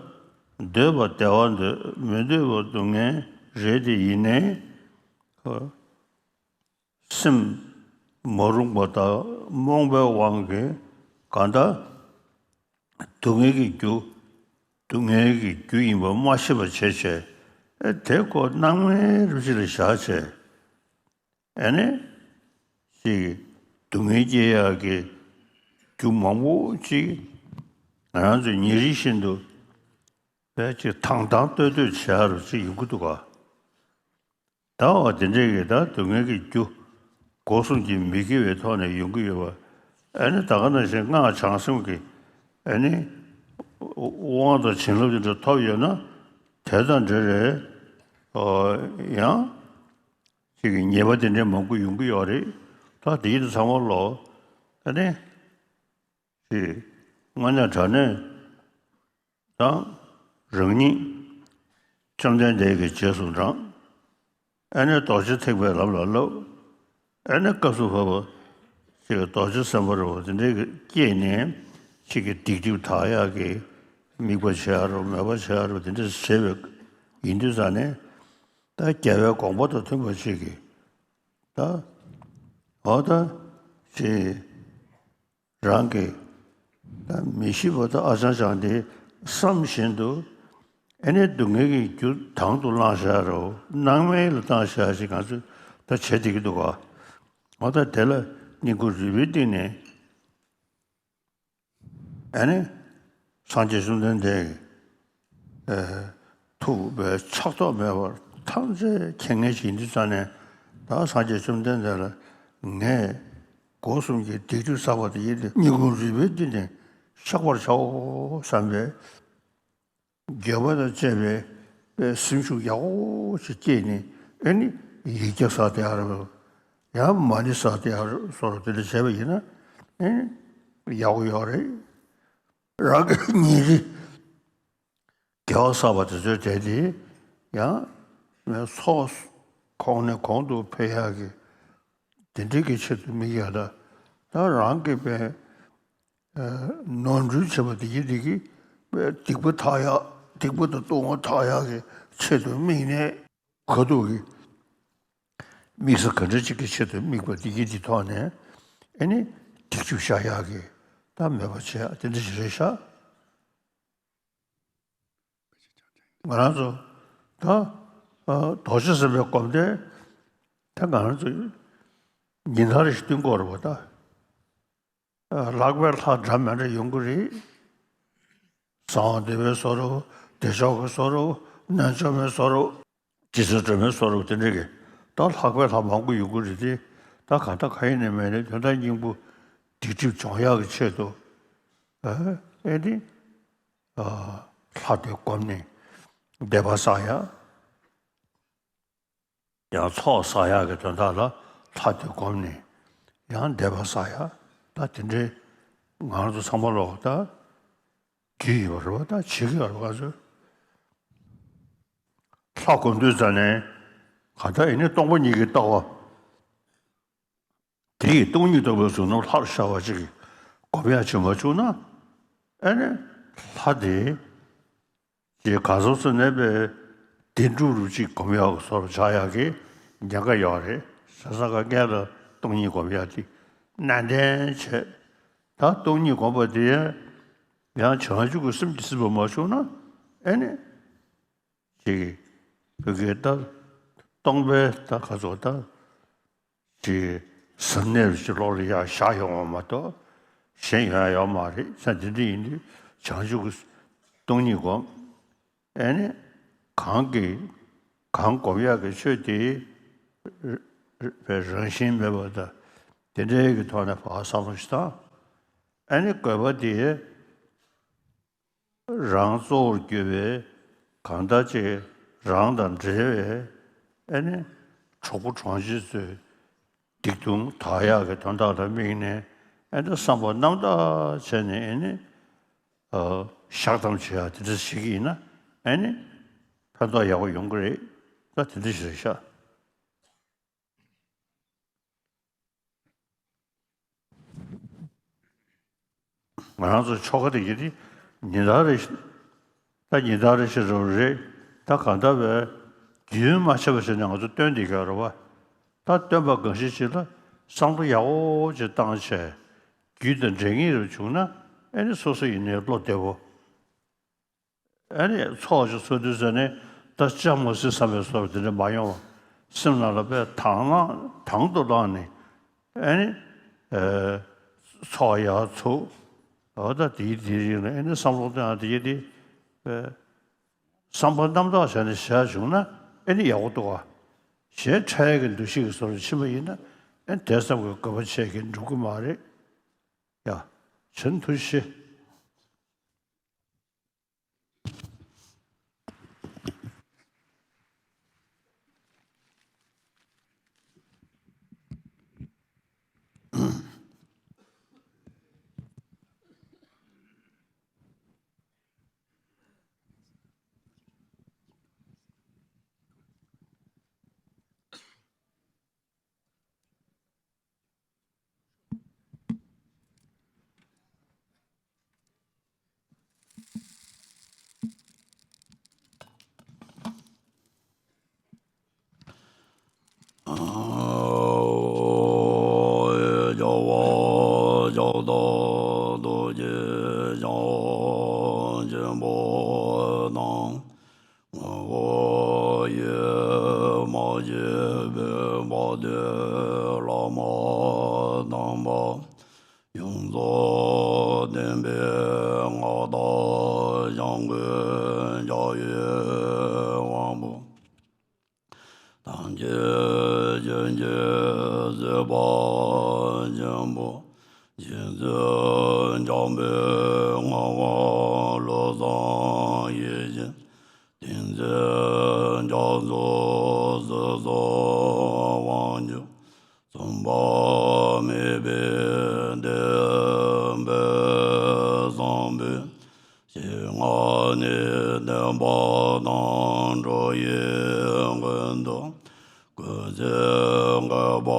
འདོད་པ་བདེ་བ་འདོད། མི་འདོད་པ་སྡུག་བསྔལ་རེད་དེ། ཡིན་ནའི་ སེམས་མ་རུངས་པ་དང་རྨོངས་པའི་དབང་གིས་གང་ལྟར་སྡུག་བསྔལ་གྱི་རྒྱུ། སྡུག་བསྔལ་གྱི་རྒྱུ་ཡིན་པ་མ་ཤེས་པ་བྱས་བྱས། ཨེ་དེ་ཁོ་སྣང་མེད་རུ་ཅིག་ལ་བཞག་བྱས། ཨ་ནི་ཅིག་སྡུག་བསྔལ་སྐྱེ་ཡག་གི་རྒྱུ་མང་པོ་ཅིག་ང་རང་ཚོས་ཉིན་རེ་བཞིན་དུ་ཕལ་ཆེར་དང་དང་ལྟོས་ལྟོས་བྱེད་ཡག་རུ་ཅིག་ཡོང་གི་འདུག་ག། ད་འོ་དེ་འདྲས་ཀྱི་ད་སྡུག་བསྔལ་གྱི་རྒྱུ་སྒོ་གསུམ་གྱིས་མི་དགེ་བའི་ཐོག་ནས་ཡོང་གི་ཡོད་པ། ཨ་ནི་ད་ག་ནང་བཞིན་སྔགས་བྱང་སེམས་ཀྱི་ཨ་ནི་དབང་དང་བྱིན་རླབས་དེ་འདྲ་ཐོབ་ཡོད་ན། དེ་དང་འབྲེལ་བའི་ཡང་ཅིག་གི་ཉེས་པ་དེ་འདྲས་མང་པོ་ཡོང་གི་ཡོད་རེད། ད་དེ་ཡིན་དུས་ཚང་མ་ལོ་ཨ་ནི་ཅིག་དངོས་གནས་དྲང་གནས་དང་། རང་ཉིད་བཅོམ་ལྡན་འདས་ཀྱི་རྗེས་སུ་འབྲང་། ཨ་ནི་རྡོ་རྗེ་ཐེག་པའི་ལམ་ལ་བསླབ། ཨ་ནི་སྐབས་སུ་བབ་པ་ཅིག་རྡོ་རྗེ་སེམས་དཔའ་རུ་དེ་འདྲའི་སྐྱེས་ནས་ཅིག་གི་སྡིག་སྒྲིབ་དག་ཡག་གི་དམིགས་པ་བྱེད་ཡག་རུ་མོས་པ་བྱེད་ཡག་རུ་དེ་འདྲ་བྱེད་པའི་ཡིན་དུས་ཙང་ནས། ད་རྒྱལ་བའི་དགོངས་པ་དང་མཐུན་པ་ཅིག་གི་ད་འོ་ད་ཅིག་རང་གི་ད་མི་ཤེས་པ་དང་ཨ་ཅང་ཅང་དེ་བསམ་བཞིན་དུ། ཨ་ནི་སྡུག་བསྔལ་གྱི་རྒྱུ་དང་དུ་བླངས་བཞག་རོགས། སྣང་མེད་ལ་བཏང་བཞག་ཞིག་ང་ཚོས་ད་བྱེད་བསྡད་ཀྱི་འདུག་ག། འོ་ད་དེ་ལ་སྙིང་ཁུང་རུས་པའི་གཏིང་ནས། ཨ་ནི་སངས་རྒྱས་བཅོམ་ལྡན་འདས་ཀྱི་ཐུགས་པའི་ཆགས་ཐོགས་མེད་པར་ཐམས་ཅད་མཁྱེན་མཁན་ཞིག་ཡིན་དུས་ཙང་ནས། ད་སངས་རྒྱས་བཅོམ་ལྡན་འདས་ལ་ངས་སྒོ་གསུམ་གྱི་སྡིག་སྒྲིབ་བསགས་པ་དེ་ཡིན་ཏེ། སྙིང་ཁུང་རུས་པའི་གཏིང་ནས་བཤགས་པར་བྱའོ་བསམ་པའི་འགྱོད་པ་དང་བཅས་པའི་སེམས་ཤུགས་ཡག་པོ་ཞིག་སྐྱེས་ནས། ཨ་ནི་ཡིག་བརྒྱ་བསགས་བསྡད་ཡག་རེད། ཡང་མ་ཎི་བསགས་བསྡད་ཡག་རེད། སོགས་དེ་འདྲ་བྱས་པ་ཡིན་ན་ཨ་ནི་ཡག་པོ་ཡོད་རེད། རང་གི་ཉིན་རེ་དགེ་བ་བསགས་པ་དེ་ཚོའི་གྲས་དེ་ཡང་ཚོགས་གོང་ནས་གོང་དུ་འཕེལ་ཡག་གི་དེ་འདྲའི་གི་ཆེད་དུ་དམིགས་ཡག་ད། ད་རང་གི་པའི་ནོར་འཁྲུལ་བྱེད་པ་དེ་གི་དེ་གི་སྡིག་པ་དག་ཡག་སྡིག་པ་དང་ལྟུང་བ་དག་ཡག་གི་ཆེད་དུ་དམིགས་ནས། ཁ་ཐུག་གི་དམིགས་ས་ག་འདྲ་ཅིག་གི་ཆེད་དུ་དམིགས་པ་དེ་གི་དེ་ཐོག་ནས་ཨ་ནི་སྡིག་སྒྲིབ་བཤགས་ཡག་གི་ད་མོས་པ་བྱེད་ཡག་དེ་འདྲ་ཞིག་རེད་ཤག། ང་རང་ཚོ་ད་རྡོ་རྗེ་སེམས་དཔའི་སྒོམ་བཟླས་ད་ང་རང་ཚོ་ཉིན་ལྟར་རེ་བཞིན་བཏོན་དགོས་རེད་པ་ད། ལྷག་པའི་ལྷ་འདྲ་མི་འདྲ་ཡོང་གི་རེད། གསང་བ་འདུས་པའི་བཟོ་འདྲ་བོ། བདེ་མཆོག་གི་བཟོ་འདྲ་བོ། རྣལ་འབྱོར་མའི་བཟོ་འདྲ་བོ། རྗེ་བཙུན་སྒྲོལ་མའི་བཟོ་འདྲ་བོ་དེ་འདྲ་གི། ད་ལྷག་པའི་ལྷ་མང་པོ་ཡོང་གི་རེད་དེ། ད་གང་ལྟར་གང་ཡིན་ནའི་མིན་ནའི་དོན་དག་སྙིང་པོ་སྡིག་སྒྲིབ་སྦྱོང་ཡག་གི་ཆེད་དུ། ཨ་ཨེ་ནི། ལྷ་དེ་བསྒོམས་ནས་བཟླས་པ་བསགས་ཡག། ཡང་ཚོགས་བསགས་ཡག་གི་དོན་དག་ལ་ལྷ་དེ་བསྒོམས་ནས་ཡང་བཟླས་པ་བསགས་ཡག། ད་དེ་འདྲའི་ང་རང་ཚོ་ཚང་མ་ལོག་ད་རྒྱུས་ཡོད་པ་རེད་པ། ད་བྱེད་ཀྱི་ཡོད་རེད་པ། ང་ཚོས་ལྷ་བསྒོམ་དུས་ཙ་ནས་གང་ལྟར་ཡིན་ནའི་སྟོང་པ་ཉིད་ཀྱིས་རྟོགས་པ། དེ་ཡིས་སྟོང་ཉིད་རྟོགས་པའི་གཟུགས་རྣམས་ལྷར་ཤར་བ་ཅིག་གིས་སྒོམ་ཡག་བྱེད་མ་བཅུག་ན། ཨ་ནི་ལྷ་དེ་ཅིག་ག་ཚོད་ཚོད་ནས་པའི་བདེན་གྲུབ་རུ་ཅིག་སྒོམ་ཡག་བཟོ་འདྲ་ཆགས་ཡག་གི་ཉེན་ཁ་ཡོད་རེད། བྱས་ཙང་ཀ་སྔོན་ལ་སྟོང་ཉིད་སྒོམ་ཡག་དེ་ནན་ཏན་བྱས། ད་སྟོང་ཉིད་སྒོམ་པ་དེ་ཡང་བྱང་ཆུབ་ཀྱི་སེམས་ཀྱིས་ཟིན་པ་མ་བྱུང་ན། ཨ་ནི་ཅིག་བོད་སྐད་ད་སྟོང་པའི་ད་ག་ཚོད་ད། ཅིག་ཟབ་གནད་རུ་ཅིག་ལོག་ལ་ཡར་བཞག་ཡོང་བ་མ་གཏོགས་གཞན་ཡོང་ཡ་ཡོད་མ་རེད། ས་དེ་འདྲ་ཡིན་དུས་བྱང་ཆུབ་ཀྱི་སྟོང་ཉིད་སྒོམ། ཨ་ནི་གང་གི་གང་སྒོམ་ཡག་གི་ཆོས་དེ་པའི་རང་བཞིན་མེད་པ་དང་དེ་འདྲའི་གི་ཐོག་ནས་ཕར་བསམ་བློ་ཞིག་བཏང་། ཨ་ནི་དགོས་པ་དེ། རང་གཙོ་བོར་གྱུར་པའི་གང་ལྟར་ཅིག་རང་དང་འབྲེལ་བའི་ཨ་ནི་གྲོགས་པོ་གྲོང་ཁྱེར་ཚོའི་སྡིག་ལྟུང་དག་ཡག་གི་དོན་དག་ལ་དམིགས་ནས། ཨ་ནི་བསམ་པ་རྣམ་དག་བྱས་ནས་ཨ་ནི་བཤགས་སྡོམ་བྱེད་ཡག་དེ་འདྲ་ཞིག་ཡིན་ན་ཨ་ནི་ཕན་ཐོགས་ཡག་པོ་ཡོང་གི་རེད། ད་དེ་འདྲ་ཞིག་རེད་ཤག། ང་རང་ཚོ་ཆོ་ག་དེ་གི་དེ་ཉིན་ལྟར་རེ་བཞིན། ད་ཉིན་ལྟར་རེ་བཞིན་རེད་པ། རེད། ད་གང་ལྟར་བས་རྒྱུན་མ་ཆད་པ་བྱས་ནས་ང་ཚོ་བཏོན་བསྡད་ཀྱི་ཡོད་རེད་པ། ད་སྟོན་པ་འགའ་ཤས་ཅིག་ལ་བསམ་བློ་ཡག་པོ་ཅིག་བཏང་བྱས་རྒྱུད་དང་འབྲེལ་ངེས་རུ་བྱུང་ན། ཨེ་ནི་སོ་སོ་ཡིན་ནའི་བློ་བདེ་བོ། ཨ་ནི་ཚོགས་ཅིག་ཚུགས་དུས་ཙ་ནས་ད་ཅང་མ་སྲིད་བསམ་པའི་བཟོ་འདྲ་དེ་འདྲ་མ་ཡོང་བ། སེམས་ནང་ལ་དཔེ་དང་བླངས་དང་དུ་བླངས་ནས། ཨ་ནི་ཨེ་ཚོགས་ཡག་ཚུགས། འོ་ད་དེའི་དེའི་རིང་ལ་ཨ་ནི་བསམ་བློ་བཏང་ཡག་དེ་ཡི་དེ་ཨེ་བསམ་པ་རྣམ་དག་བྱས་ནས་བཞག་བྱུང་ན་ཨ་ནི་ཡག་པོ་འདུག་ག་གཞན་འཕྲལ་གྱི་འདུ་ཤེས་ཀྱི་བཟོ་འདྲ་ཕྱིན་པ་ཡིན་ན། ཨ་ནི་དེ་ཙམ་གྱི་དགོས་པ་བྱས་ཀྱི་འགྲུབ་ཀྱི་མ་རེད། ཡ། བྱང་ཐུགས་རྗེ་ཆེ། ཡོངས་རྫོགས་བསྟན་པའི་མངའ་བདག་ཞང་བོད་དབང་པོ། ཐམས་ཅད་མཁྱེན་ཅིང་གཟིགས་པ་ཆེན་པོ། རྗེ་བཙུན་འཇམ་དཔལ་ངག་དབང་བློ་བཟང་ཡེ་ཤེས། དེང་འཛིན་རྒྱ་མཚོ་སྲིད་གསུམ་དབང་ཕྱུག། གསུམ་པ་མི་ཕམ་བདེ་སྤངས་བཟང་པོའི་ཞལ་སྔ་ནས་བསྟན་པ་དང་འགྲོ་བའི་མགོན་དུ། སྐུ་ཚེ་འགོད་པ་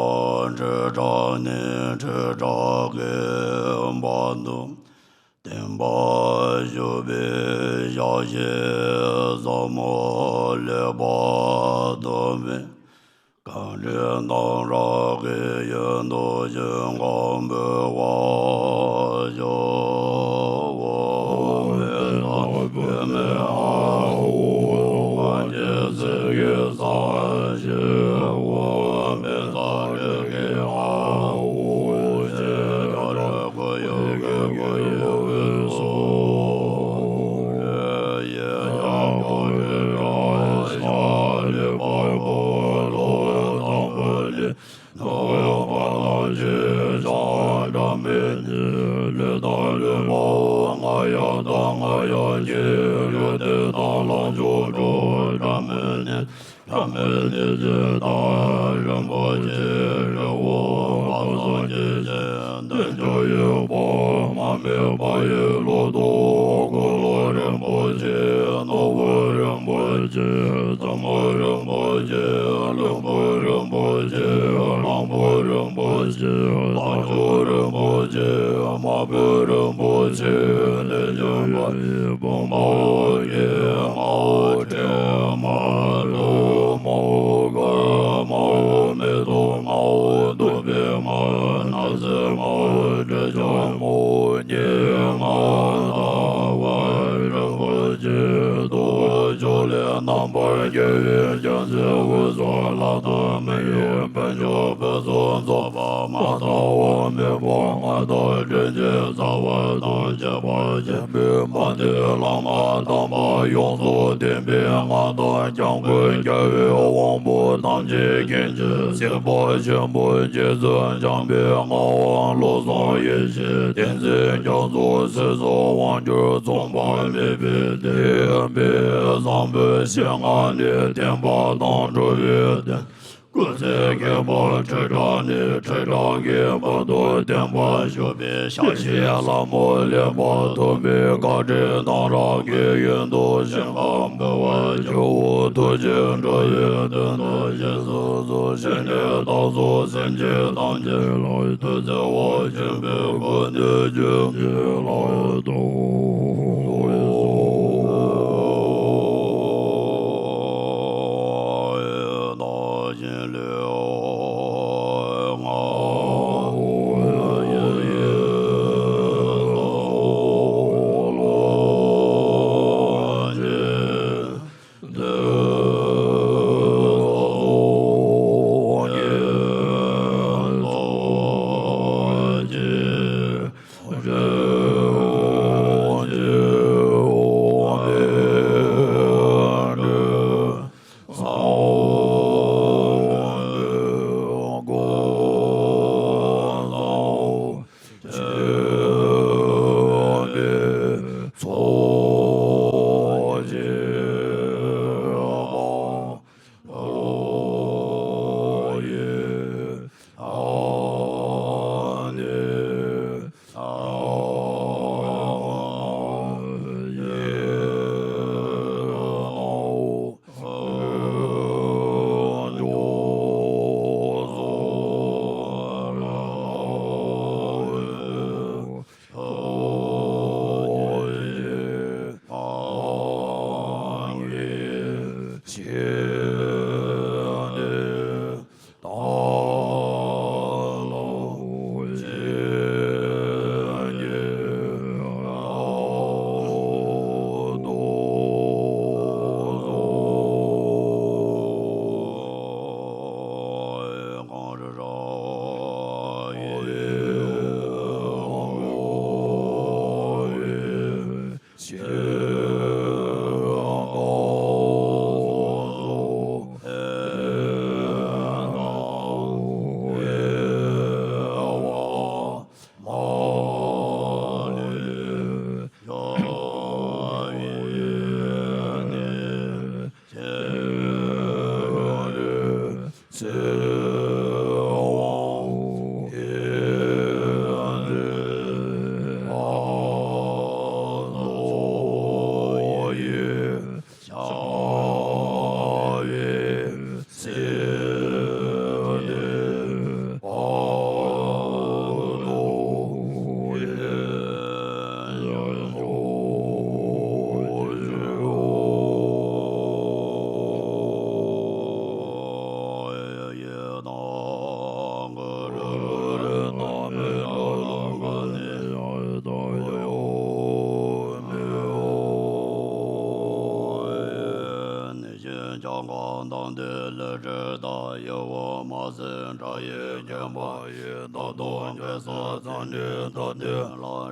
ཁྲི་ཕྲག་ནས་ཁྲི་ཕྲག་གི་བར་དུ། བསྟན་པ་བཞུགས་པའི་ཞབས་ཕྱི་ཟབ་མོ་ལེགས་པར་ཐོབ་པའི། གངས་རིའི་འདབས་ར་གི་ཡུལ་དུ་ཞིང་ཁམས་འབུལ་བར་ཤོག། འོ་མི་ལ་བོད་མི་ཨ་ཧོ། ང་རྒྱལ་སྲིད་ཀྱི་ས་ཞིང་འོ་མི་ས་རི་གི་ཨ་ཧོ། ཞེས་བྱ་རུང་ཁོར་ཡུག་གི་ཁོར་ཡུག་གི་སོ། ཡེ་ཡ་ཁོ་རེ་ར་ཤ་ལེ་པ་ཁོ་ལོ་དང་པོ་ལེ། ནོ་པ་ལ་ཇེ་ཤ་འདྲ་མེ་ནི་ལེ་ད་ལེ་མ་ང་ཡ་ད་ང་ཡ་ཇེ་ལེ་ཏེ་ད་ལ་ཇོ་ཇོ་འདྲ་མེ་ནི། ལྷ་མི་ནི་ཇི་ལྟར་རིན་པོ་ཆེ་རི་བོ་བ་དང་ཇི་བཞིན་དུ་འཇོ་ཡོད་པ། མ་སྨད་པ་ཡི་ལོ་ཏོག་འཁོར་ལོ་རིན་པོ་ཆེ། ནོར་བུ་རིན་པོ་ཆེ། བཙུན་མོ་རིན་པོ་ཆེ། ལྷུན་པོ་རིན་པོ་ཆེ། གླང་པོ་རིན་པོ་ཆེ། རྟ་མཆོག་རིན་པོ་ཆེ། མ་བུ་རིན་པོ་ཆེ། ལས་ཅན་པ་ཡི་བུམ་པ་ཡི་མའོ་ཁྲེ་མ་ལོ་མའོ་ག་མའོ་མེ་ཏོག་མའོ་དུ་བེ་མ་ན་སེ་མའོ་དྲི་ཆབ་མའོ་ཉི་མ་ཟླ་བ་རིན་པོ་ཆེ་དུ་ཇོ་ལེ་རྣམ་པར་རྒྱལ་བའི་རྒྱལ་མཚན་དབུས་སུ་ལྷ་དང་མི་ཡི་འཕྲིན་ཕྱོགས་ཕུན་སུམ་ཚོགས་པ་མ་དག་པ་མེད་པ་མངའ་བདག་དྲིན་ཅན་རྩ་བ་དང་བཅས་པ་ཆེན་པོའི་མ་ཎི་བླ་མ་དམ་པ་ཡོངས་སུ་ལྡན་པའི་མངའ་བདག་འཇམ་མགོན་རྒྱལ་བའི་དབང་པོ་ཐམས་ཅད་མཁྱེན་ཅིང་གཟིགས་པ་ཆེན་པོ་རྗེ་བཙུན་འཇམ་དཔལ་ངག་དབང་བློ་བཟང་ཡེ་ཤེས་བསྟན་འཛིན་རྒྱ་མཚོ་སྲིད་མཚོ་དབང་སྒྱུར་མཚུངས་པ་མེད་པའི་བསྟན་པའི་བཟང་པོའི་ཞལ་སྔ་ནས་བསྟན་པ་དང་འགྲོ་བའི་བསྟན། སྐུ་ཚེ་རྒྱས་པ་ཁྲི་ཕྲག་ནས་ཁྲི་ཕྲག་གི་བར་དུ་བརྟན་པར་བཞུགས་པའི་ཞབས་ཕྱི་ལྷ་མོ་ལེགས་པར་ཐོབ་པའི་བཀའ་དྲིན་གཏང་རག་གི་ཡོན་དུ་ཞིང་ཁམས་འབུལ་བར་བྱའོ། ཐུགས་རྗེས་འགྲོ་བའི་དོན་དུ་སྦྱིན་སོགས་སུ་ཕྱི་ནས་བདག་སོགས་སེམས་ཅན་ཐམས་ཅད་ལ་ཐུགས་བརྩེ་བ་ཆེན་པོས་བཀུར་སྟི་ཞུ་ཞུ་ལགས་སོ། ནང་བཞིན་ལུས།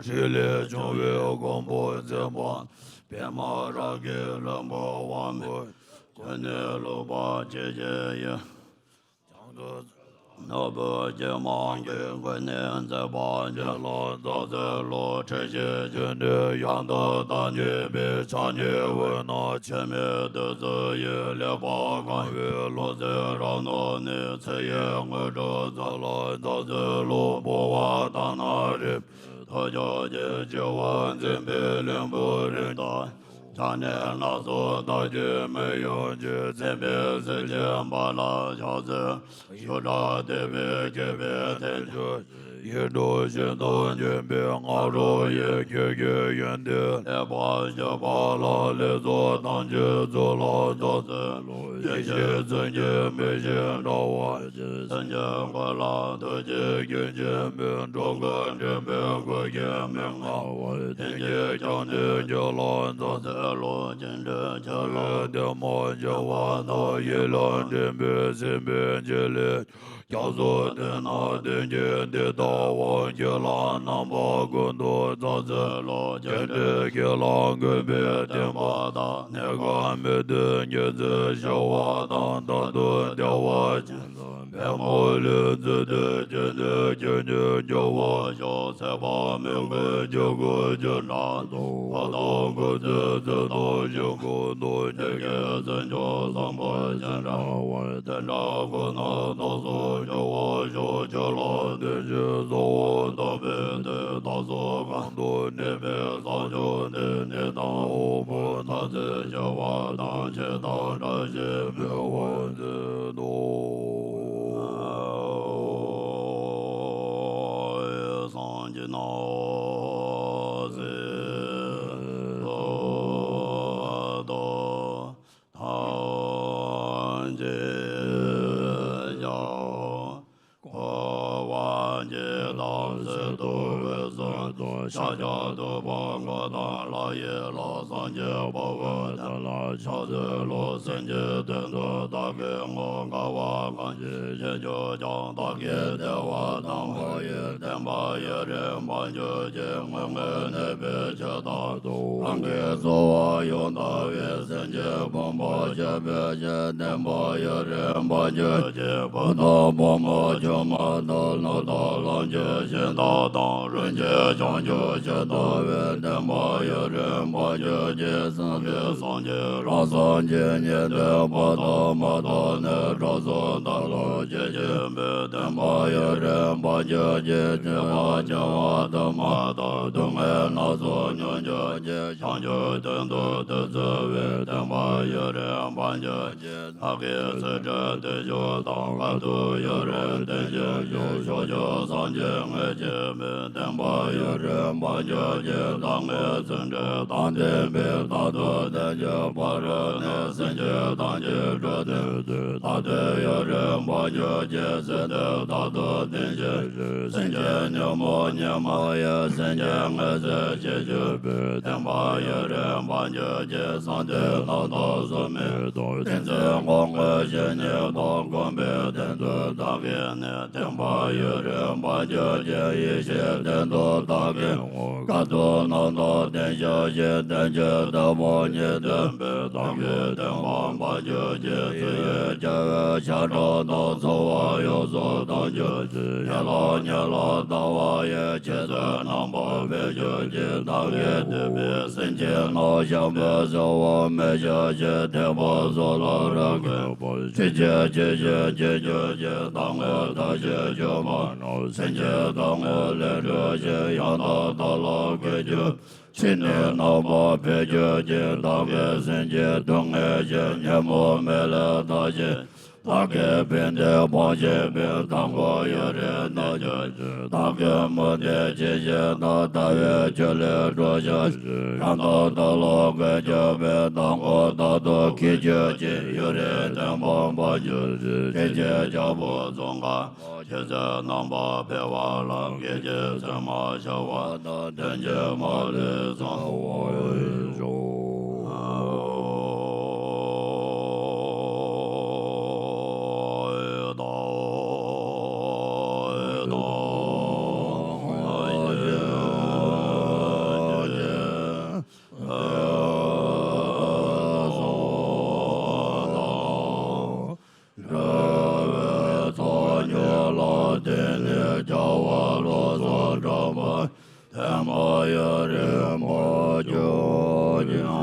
ཕྲིན་ལས་བྱུང་བའི་མགོན་པོ་མཛད་པ། པདྨ་རཱ་གའི་ལྷུན་པོ་དབང་པོ། ཀུན་ནས་བསླུ་བ་ཅི་བྱེད་ཡིན། ནོར་བུ་རྒྱལ་མ་གི་མགོན་ནས་མཛད་པ་ཉིད་ལ་ཛ་ཛི་ལོ། ཁྲི་ཤེས་ཀྱི་ནི་ཡང་དག་བདག་ཉིད་པའི་ཕྱག་གཉིས་པོ་ན་འཆི་མེད་བདུད་རྩི་ཡིས་ལེགས་པར་གང་བའི་ལྷུང་བཟེད་རབ་རྣོ་ནི། ཚེ་ཡི་དངོས་གྲུབ་རྫོགས་ལ་ཛ་ཛི་ལོ། འབུལ་བ་དང་ན་རེ་ཐོ་ཅོག་གི་བྱེ་བ་འཛིན་པའི་ལྷུན་པོ་རིམ་དང་། ཕྱག་ནི་སྣ་ཚོགས་དག་གི་མིག་ཡོར་གྱིས། མཛེས་པའི་གཟི་བརྗིད་འབར་ལ་ཕྱག་འཚལ། ཞུ་དག་དད་པས་བསྐྱེད་པའི་རྟེན་གྱུར་ཅིག་ཡིད་འཕྲོག་བཞིན་དུ་འབྱིན་པའི་སྔ་དྲོ་ཡི། ཁྱོད་ཀྱི་ཡོན་ཏན་ལེགས་པར་ཞུས་པ་ལ། ལེགས་ཚོགས་ཐམས་ཅད་ཚུར་ལ་ཕྱག་འཚལ་ལོ། ཡེ་ཤེས་མཚོན་ཆའི་མིག་བཞིན་འདྲ་བ། སེམས་ཅན་ཀུན་ལ་ཐུགས་རྗེ་སྐྱོན་ཅན་མེད། འགྲོ་ཀུན་འདྲེན་པའི་སྐུ་ཞབས་མི་མངའ་བར། བསྟན་བཅོས་ཀྱང་ནི་ཁྱོད་ལ་མཛད། ཚེ་ལོ་ཅི་འདྲའི་ཁྱོད་ལ་བདེ་མོ་བྱ་བ་དང་། ཡིད་ལ་དྲན་པའི་སེམས་དཔའི་འཇིགས་ལས། སྐྱབས་སུ་འདུས་ན་དོན་གྱི་འདི་ལྟ་བ། ཁྱོད་ལ་རྣམ་པ་ཀུན་ཏུ་མཛད། ཚེ་ལོ་ཅི་འདྲའི་ཁྱོད་ལ་མགོན་པོའི་བསྟན་པ་དང་། གནས་སྐབས་མི་མཐུན་ཉེར་འཚེ་ཞི་བ་དང་། མཐར་ཐུག་བདེ་བ་ཅན་དང་། པདྨ་ལུས་མཛོད་དུ་བྱོན་ཏེ། ཁྱོད་ཉིད་འགྱུར་བར་ཤོག་ཚེ་དཔག་མེད་ཀྱི་རྒྱུད་བསྐུལ་གྱུར་ན། ཐོབ་དང་སྐུ་ཚེ་ཚེ་དང་ཞིང་ཁམས་དང་། ཁྱེད་ཀྱི་བྱིན་མཆོག་བཟང་པོ་ཇི་འདྲ་བར། དེ་འདྲ་ཁོ་ནར་རྟག་སོགས་འབྱུང་བར་ཤོག་ཁྱོད་ལ་བརྟེན་ཅིང་གསོལ་བ་བཏབ་པའི་མཐུས། བདག་སོགས་གང་དུ་གནས་པའི་བསང་མཆོད་འདི། ནད་དང་དབུལ་པོ་མཐར་ཐུག་ཞི་བ་དང་། འཆི་བདག་བཀྲ་ཤིས་འཕེལ་བར་མཛད་དོ། སངས་རྒྱས་ནང་སྲིད་ཐོབ་ཐང་ཐམས་ཅད་ཀྱང་། འཁོར་བ་འཇིག་དང་ཟད་དུ་འོད་སྲུང་དང་། ཤཱཀྱ་ཐུབ་པ་འཁོར་དང་ལྷ་ཡི་ལྷ། སངས་རྒྱས་དཔའ་བོས་དེ་ལ་ཕྱག་འཚལ་ལོ། སེམས་ཅན་དོན་དུ་བདག་གིས་བསྔོ། དཀའ་བ་གང་ཞིག་སྤྱད་གྱུར་ཀྱང་། བདག་གིས་བདེ་བ་དམ་པ་ཡི། བསྟན་པ་ཡུན་རིང་བར་གྱུར་ཅིག་སྔོན་བསྔོས་ནུས་པའི་ཆོས་རྟག་ཏུ། རང་གི་གསོལ་བ་ཡང་དག་པའི། སེམས་ཅན་ཕོངས་པ་སྐྱོབ་པའི་ཕྱིར། བསྟན་པ་ཡུན་རིང་བར་གྱུར་ཅིག་བུ་དང་བུ་མོ་ཆུང་མ་དང་། ལོ་དང་ལོངས་སྤྱོད་གཞན་དག་དང་། རིན་ཆེན་བྱང་ཆུབ་ཤིང་རྟ་བས། བསྟན་པ་ཡུན་རིང་བར་གྱུར་ཅིག་སངས་རྒྱས་སངས་རྒྱས་རང་སངས་རྒྱས། ཉན་ཐོས་མ་དང་མ་དང་ནི། དྲང་སྲོང་དག་ལ་སྐྱེ་མཆིས་པའི། བསྟན་པ་ཡུན་རིང་བར་གྱུར་ཅིག་བྱེ་བ་བྱེ་བ་དུ་མ་དང་། སྡུག་བསྔལ་སྣ་ཚོགས་མྱོང་གྱུར་ཅིག་བྱང་ཆུབ་དོན་དུ་ཐུགས་བརྩེ་བས། བསྟན་པ་ཡུན་རིང་བར་གྱུར་ཅིག་བདག་གིས་ཚུལ་ཁྲིམས་བརྟུལ་ཞུགས་དང་། དཀའ་ཐུབ་ཡུན་རིང་བསྟེན་ཅིང་བཞུགས། ཕྱོགས་བཅུའི་སངས་རྒྱས་མངོན་གྱུར་མོས། བསྟན་པ་ཡུན་རིང་བར་གྱུར་ཅིག་བདག་གིས་ཚུལ་ཁྲིམས་དང་ལྡན་པའི། མཐར་ཐུག་བདེན་བཞིའི་ཕ་རོལ་ནས། སེམས་ཅན་ཐམས་ཅད་འགྲོ་དོན་དུ། མཐར་ཐུག་ཡུན་རིང་བར་གྱུར་ཅིག་སྲིད་མཐའི་མཐར་ཐུག་བདེན་བཞིའི་ཕྱིར། སེམས་ཅན་ཉོན་མོངས་གཉིས་མ་ཡིས། སེམས་ཅན་ངན་སེམས་ཞི་གྱུར་པའི། བསྟན་པ་ཡུན་རིང་བར་གྱུར་ཅིག་བསམ་གཏན་རྣམ་དག་གཟུགས་མེད་དུ། ཏིང་འཛིན་སྔོན་བསྔོས་ཞལ་ནས་བཏབ། བསྒོམ་པའི་རྟེན་དུ་བདག་གིས་ནི། བསྟན་པ་ཡུན་རིང་བར་གྱུར་ཅིག་ཡེ་ཤེས་རྟེན་དུ་བདག་གིས་བསྔོ། དཀའ་ཐུབ་རྣམ་དག་བདེན་བཞིའི་ཕྱིར། བསྟན་བཅོས་ཐལ་མོ་སྙེགས་བསྟན་པའི། བདག་གི་བསྟན་པ་བར་གྱུར་ཅིག་ཚེ་ཡི་རྒྱལ་བའི་ཞབས་ཁྲ་དང་། ཚོར་བ་ཡོངས་སུ་དག་གྱུར་ཅིག་ཡན་ལག་ཉེར་ལྔ་དག་པ་ཡི། ཆོས་ཚུལ་རྣམ་པར་འཕེལ་གྱུར་ཅིག་བདག་གིས་བསྟན་པའི། སེམས་ཅན་རྣམས་བྱམས་པའི་བྱ་བ་མི་བྱ་ཞིང་། ཐེག་པ་སོགས་ལ་རབ་གུས་པར། ཆོས་ཀྱི་ ཇི་བཞིན་གྱི་རྒྱུ་ཅན་བདག་མེད་མཐའ་ཡས་སྤྱོད་པ་ནི། སེམས་ཅན་བདག་མེད་ལས་གྲོལ་ཞིང་། ཡང་དག་བདག་ལ་གུས་ཕྱིར། ཕྱིས་ནས་རྣམ་པར་འཕེལ་གྱུར་ཅིང་། བདག་གིས་སེམས་ཅན་སྡུག་བསྔལ་ཞི། ཉོན་མོངས་མེ་ལས་འཐབ་ཕྱིར། བདག་གིས་ཕན་བདེ་སྤོང་བྱེད་པའི། དང་པོ་ཡུན་རིང་གནས་གྱུར་ཅིང་། བདག་གི་མུ་སྟེགས་ཇི་བཞིན་དུ། ལྟ་བའི་ཆོས་ལས་གྲོལ་ཕྱིར་ཞུ། ཡང་དག་བདག་ལ་གུས་ཕྱིར་བྱ་བའི། དང་པོ་བདག་ཏུ་གུས་གྱུར་ཅིང་། ཡུན་རིང་བརྟན་པར་འབར་གྱུར་ཅིང་། སྐད་ཅིག་རྒྱལ་པོ་ཙོང་ཁ་པ། ཆོས་ཚུལ་རྣམ་པར་འཕེལ་བ་ལ། སྐད་ཅིག་ཚད་མར་ཤར་བ་དང་། དོན་གྱི་མ་ལུས་ཚང་བར་ཤོག། འགྲོ་བའི་ཚོགས་གཉིས་ལ་བརྟེན་ནས། རྒྱལ་བ་ལོ་ཙཱ་གྲགས་པ་ཐོན་པ་ཡུན་རིང་པོར་གྱུར་ཅིང་།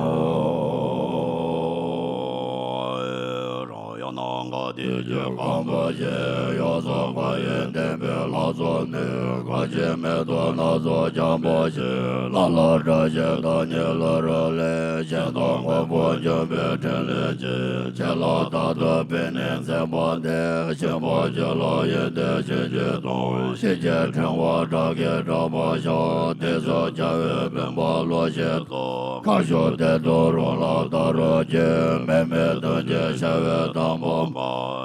ཡང་ན་དགའ་བདེ་སྐྱེས་ཁམས་པ་ཞེས། ཡོངས་སུ་དགའ་བའི་བདེན་པའི་ལྷ་ཚོགས་ནི། འགག་བྱེད་མེ་ཏོག་སྣ་ཚོགས་རྒྱས་པ་ཞིག། ལ་ལ་བཀྲ་ཤིས་བདག་ཉིད་ལ་རོལ་ལེ་ཞེས། ཞེ་སྡང་ངོ་བོ་འཇོམས་པའི་ཕྲིན་ལས་ཀྱིས། ཆོས་ལ་རྟག་ཏུ་དཔེ་ནི་མཛད་པ་འདི། གཤིན་པོ་ཆེ་ལ་ཡོན་ཏན་བྱིན་གྱིས་སྟོང་། ཤེས་བྱའི་ཕྲེང་བ་བྲག་གིས་བསྒྲགས་པ་ཤོག། དེ་ཚོ་རྒྱལ་བའི་བུམ་པ་ལོ་ཞེས་གསུངས། ཁ་ཞུགས་དེ་དུ་རུང་ལ་བལྟ་རོགས་གྱིས། མེ་མེ་དོན་གྱི་ཤ་བའི་དང་པོ་མ།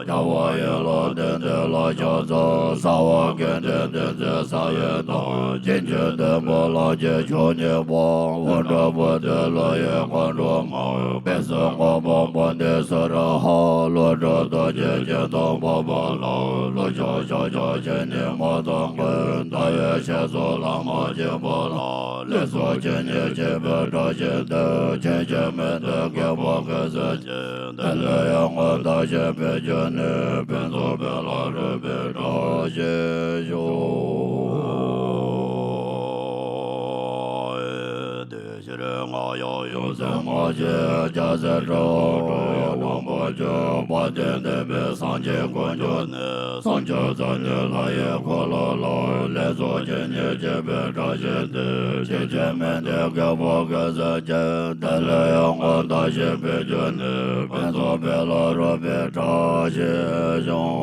རྒྱལ་བ་ཡིད་ལ་དོན་ཏེ་ལ་ཕྱག་འཚལ། སརྦ་དགེ་འདུན་བསྟེན་མཛད་ས་ཡི་དང་། རྗེས་འཇུག་བདུན་པོ་ལམ་གྱི་མཆོག་གཉིས་པོ། དབང་དྲག་པོ་ཏི་ལོ་ཡི་དགོངས་གྲུབ་མ། དཔལ་བརྩེགས་སྔོན་པོ་བོ་དྷི་ས་ཏྭ་ཧ། བློ་གྲོས་རྡོ་རྗེ་སྤྱན་སྟོབས་འཕགས་པ་ལ། བློ་མཆོག་ཕྱག་རྒྱ་ཆེན་ནི་མ་དང་ཀུན། ཟླ་བའི་ཞལ་སོགས་ལྷ་མོ་ཆེན་པོ་ལ། ལེགས་ཚོགས་ཇི་སྙེད་བྱེད་པའི་བཀྲ་ཤིས་འདི། ཆོས་ཀྱི་མེ་འདི་རྒྱལ་པོ་ཀུན་གཟིགས་ཀྱིས། དེ་ལས་ཡང་སྔོན་བདག་གཞན་ཕན་གྱུར་ནས། ཕུན་ཚོགས་པའི་ལྷ་རོལ་པའི་བཀྲ་ཤིས་ཤོག། དེ་ཕྱིར་སྔགས་ཡང་ཡུམ་སྲས་མོ་ཆེ། རྒྱལ་སྲས་དྲི་ཡ་དྲི་ཡ་དང་པོ་ཆེ། དཔལ་ལྡན་འདས་དཔལ་སངས་རྒྱས་དཀོན་མཆོག་ནི། བསམ་བརྗོད་རྩ་བརྒྱད་ལྷ་ཡི་འཁོར་ལོ་ལ། ལེགས་ཚོགས་ཇི་སྙེད་བྱེད་པའི་བཀྲ་ཤིས་འདི། ཆོས་ཀྱི་མེ་འདི་རྒྱལ་པོ་ཀུན་གཟིགས་ཀྱིས། དེ་ལས་ཡང་སྔོན་བདག་གཞན་ཕན་གྱུར་ནས། ཕུན་ཚོགས་པའི་ལྷ་རོལ་པའི་བཀྲ་ཤིས་ཤོག།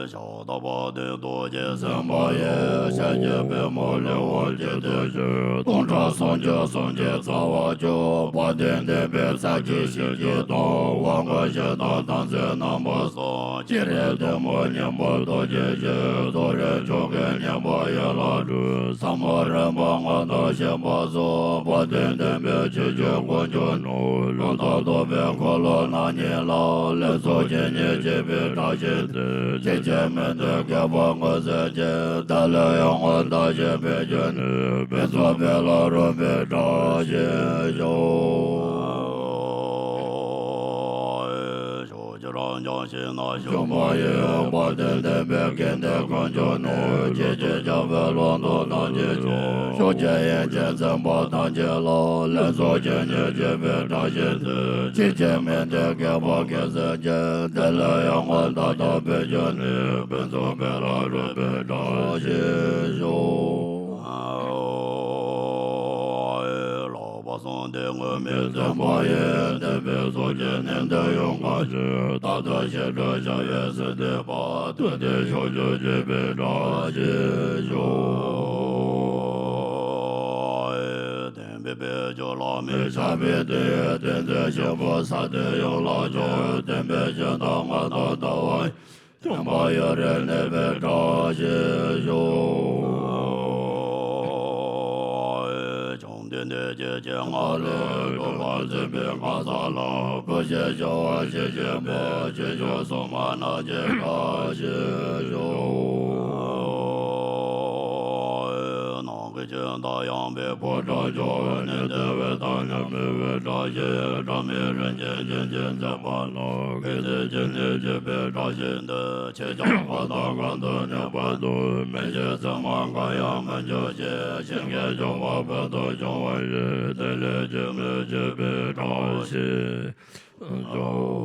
ཕྱག་བདག་དཔལ་ལྡན་རྡོ་རྗེ་སེམས་དཔའ་ཡི། ཞལ་གྱི་པདྨོ་ལེའུ་སྟེ་བདུན་ཅུ། སྟོང་ཕྲག་སུམ་ཅུ་སུམ་བརྒྱའི་རྩ་བར་གྱུར། དཔལ་ལྡན་འདས་དཔལ་རྩ་བརྒྱད་བཞི་བརྒྱ་དང་། དབང་བསྐུར་ཞིང་དང་དམ་ཚིག་རྣམ་པ་གསུམ། སྤྱན་རས་གདོང་མོ་སྙིང་པོ་རྡོ་རྗེ་བཞི། རྫོགས་རིམ་མཆོག་གི་སྙིང་པོ་ཡན་ལག་དྲུག། ཟབ་མོ་རིམ་པ་མངོན་དུ་བྱེད་པ་སོགས། དཔལ་ལྡན་འདས་དཔལ་ཆོས་ཀྱི་དཀོན་མཆོག་རྣམས། ལུང་དང་རྟོགས་པའི་འཁོར་ལོ་རྣམ་གཉིས་ལ། ལེགས་ཚོགས་ཇི་སྙེད་བྱེད་པའི་བཀྲ་ཤིས་འདི། ཆོས་ཀྱི་མེ་འདི་རྒྱལ་པོ་ཀུན་གཟིགས་ཀྱིས། དེ་ལས་ཡང་སྔོན་བདག་གཞན་ཕན་གྱུར་ནས། ཕུན་ཚོགས་པའི་ལྷ་རོལ་པའི་བཀྲ་ཤིས་ཤོག། ཕྱོགས་བཅུ་རང་འཇོམས་ཞིང་རྣམ་དཔྱོད་མ་ཡིས། དཔལ་ལྡན་འདས་དཔལ་དགེ་འདུན་དཀོན་མཆོག་རྣམས། ཆོས་ཀྱི་རྒྱལ་པོའི་ལུང་དང་ཐམས་ཅད་མཁྱེན། ཕྱོགས་བཅུའི་དབྱིངས་ཅན་འཛིན་པ་ཐམས་ཅད་ལ། ལེགས་ཚོགས་ཇི་སྙེད་བྱེད་པའི་བཀྲ་ཤིས་འདི། ཆོས་ཀྱི་མེ་འདི་རྒྱལ་པོ་ཀུན་གཟིགས་ཀྱིས། དེ་ལས་ཡང་སྔོན་བདག་ལྟ་བུར་གྱུར་ནས། ཕུན་ཚོགས་པའི་ལྷ་རོལ་པའི་བཀྲ་ཤིས་ཤོག། ལྷག་པར་གསུམ་སྟེ་དངོས་མེད་བརྩོན་པ་ཡིས། བདེན་པའི་ཚོགས་ཀྱི་གནས་འདིར་ཡོངས་དགའ་ཞིང་། རྟག་ཏུ་ཞི་ཁྲོའི་བྱ་བས་སྲིད་བདེ་བ། དོན་དེ་ཕྱོགས་བཅུར་སྤྱད་པའི་བཀྲ་ཤིས་ཤོག། བདེན་པའི་དཔལ་འབྱོར་ལ་མི་ཆགས་པའི་མཐུ། བསྟན་འཛིན་ཆེན་པོ་ས་སྟེང་ཡོངས་ལ་ཕྱོགས། བདེན་པའི་ཞིང་དང་མངོན་མཐོ་ལྟ་བ། ཁྱོད་པ་ཡུན་རིང་གནས་པའི་བཀྲ་ཤིས་ཤོག། བཅོམ་ལྡན་འདས་ཀྱིས་སྤྱན་སྔ་ལས། སྒྲུབ་པར་འཛིན་པའི་མཁའ་ས་ལ། བུ་བཞིན་སྐྱོང་བ་ཇི་བཞིན་པ། ཆོས་སྐྱོང་སྲུང་མ་རྣམས་ཀྱི་བཀྲ་ཤིས་ཤོག། ནམ་མཁའི་ ཅི་ལྟར་ཡང་བའི་ཕོ་བྲང་འཇོག་ནས་བདེ་བའི་མཐའ་ནི་མི་བའི་བཀྲ་ཤིས་སྒྲོན་མེ་རིན་ཆེན་བྱིན་གྱིས་མཛེས་པ་ལ། སྐད་ཅིག་གཅིག་ནས་སྐྱེས་པའི་བཀྲ་ཤིས་འདི། ཕྱི་ཁྱབ་པ་དང་གང་དུ་གནས་པ་དུ། མི་འཇིགས་མཚན་མ་འགའ་ཡང་མི་འཇིགས་ཤིང་། ཞིང་གི་སྐྱོང་བ་བོད་དུ་འབྱུང་བ་ཡི། དེ་ལས་སྐྱེས་མི་སྐྱེས་པའི་བཀྲ་ཤིས་འཇོག།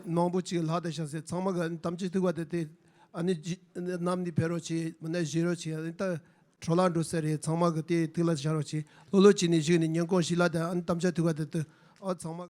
མང་པོ་ཅིག་ལྷག་བསྡད་ཤག་ཟེར། ཚང་མ་གི་དམ་ཆོས་ཐུག་པ་དེ་དེ་ཨ་ནི་ནམ་ནི་ཕེབས་རོགས་བྱེད། མི་ནི་བཞེས་རོགས་བྱེད། ཨ་ནི་ད་འཕྲོ་བརླག་འགྲོ་ས་རེད། ཚང་མ་གི་དེ་ཐུགས་ལ་བཞག་རོགས་བྱེད། ལྷོད་ལྷོད་བྱས་ནས་བཞུགས་ནས་ཉིན་གུང་ཞིག་ལ་དེ་ཨ་ནི་དམ་ཆོས་ཐུག་པ་དེ་དུ་ཨ་ཚང་མ།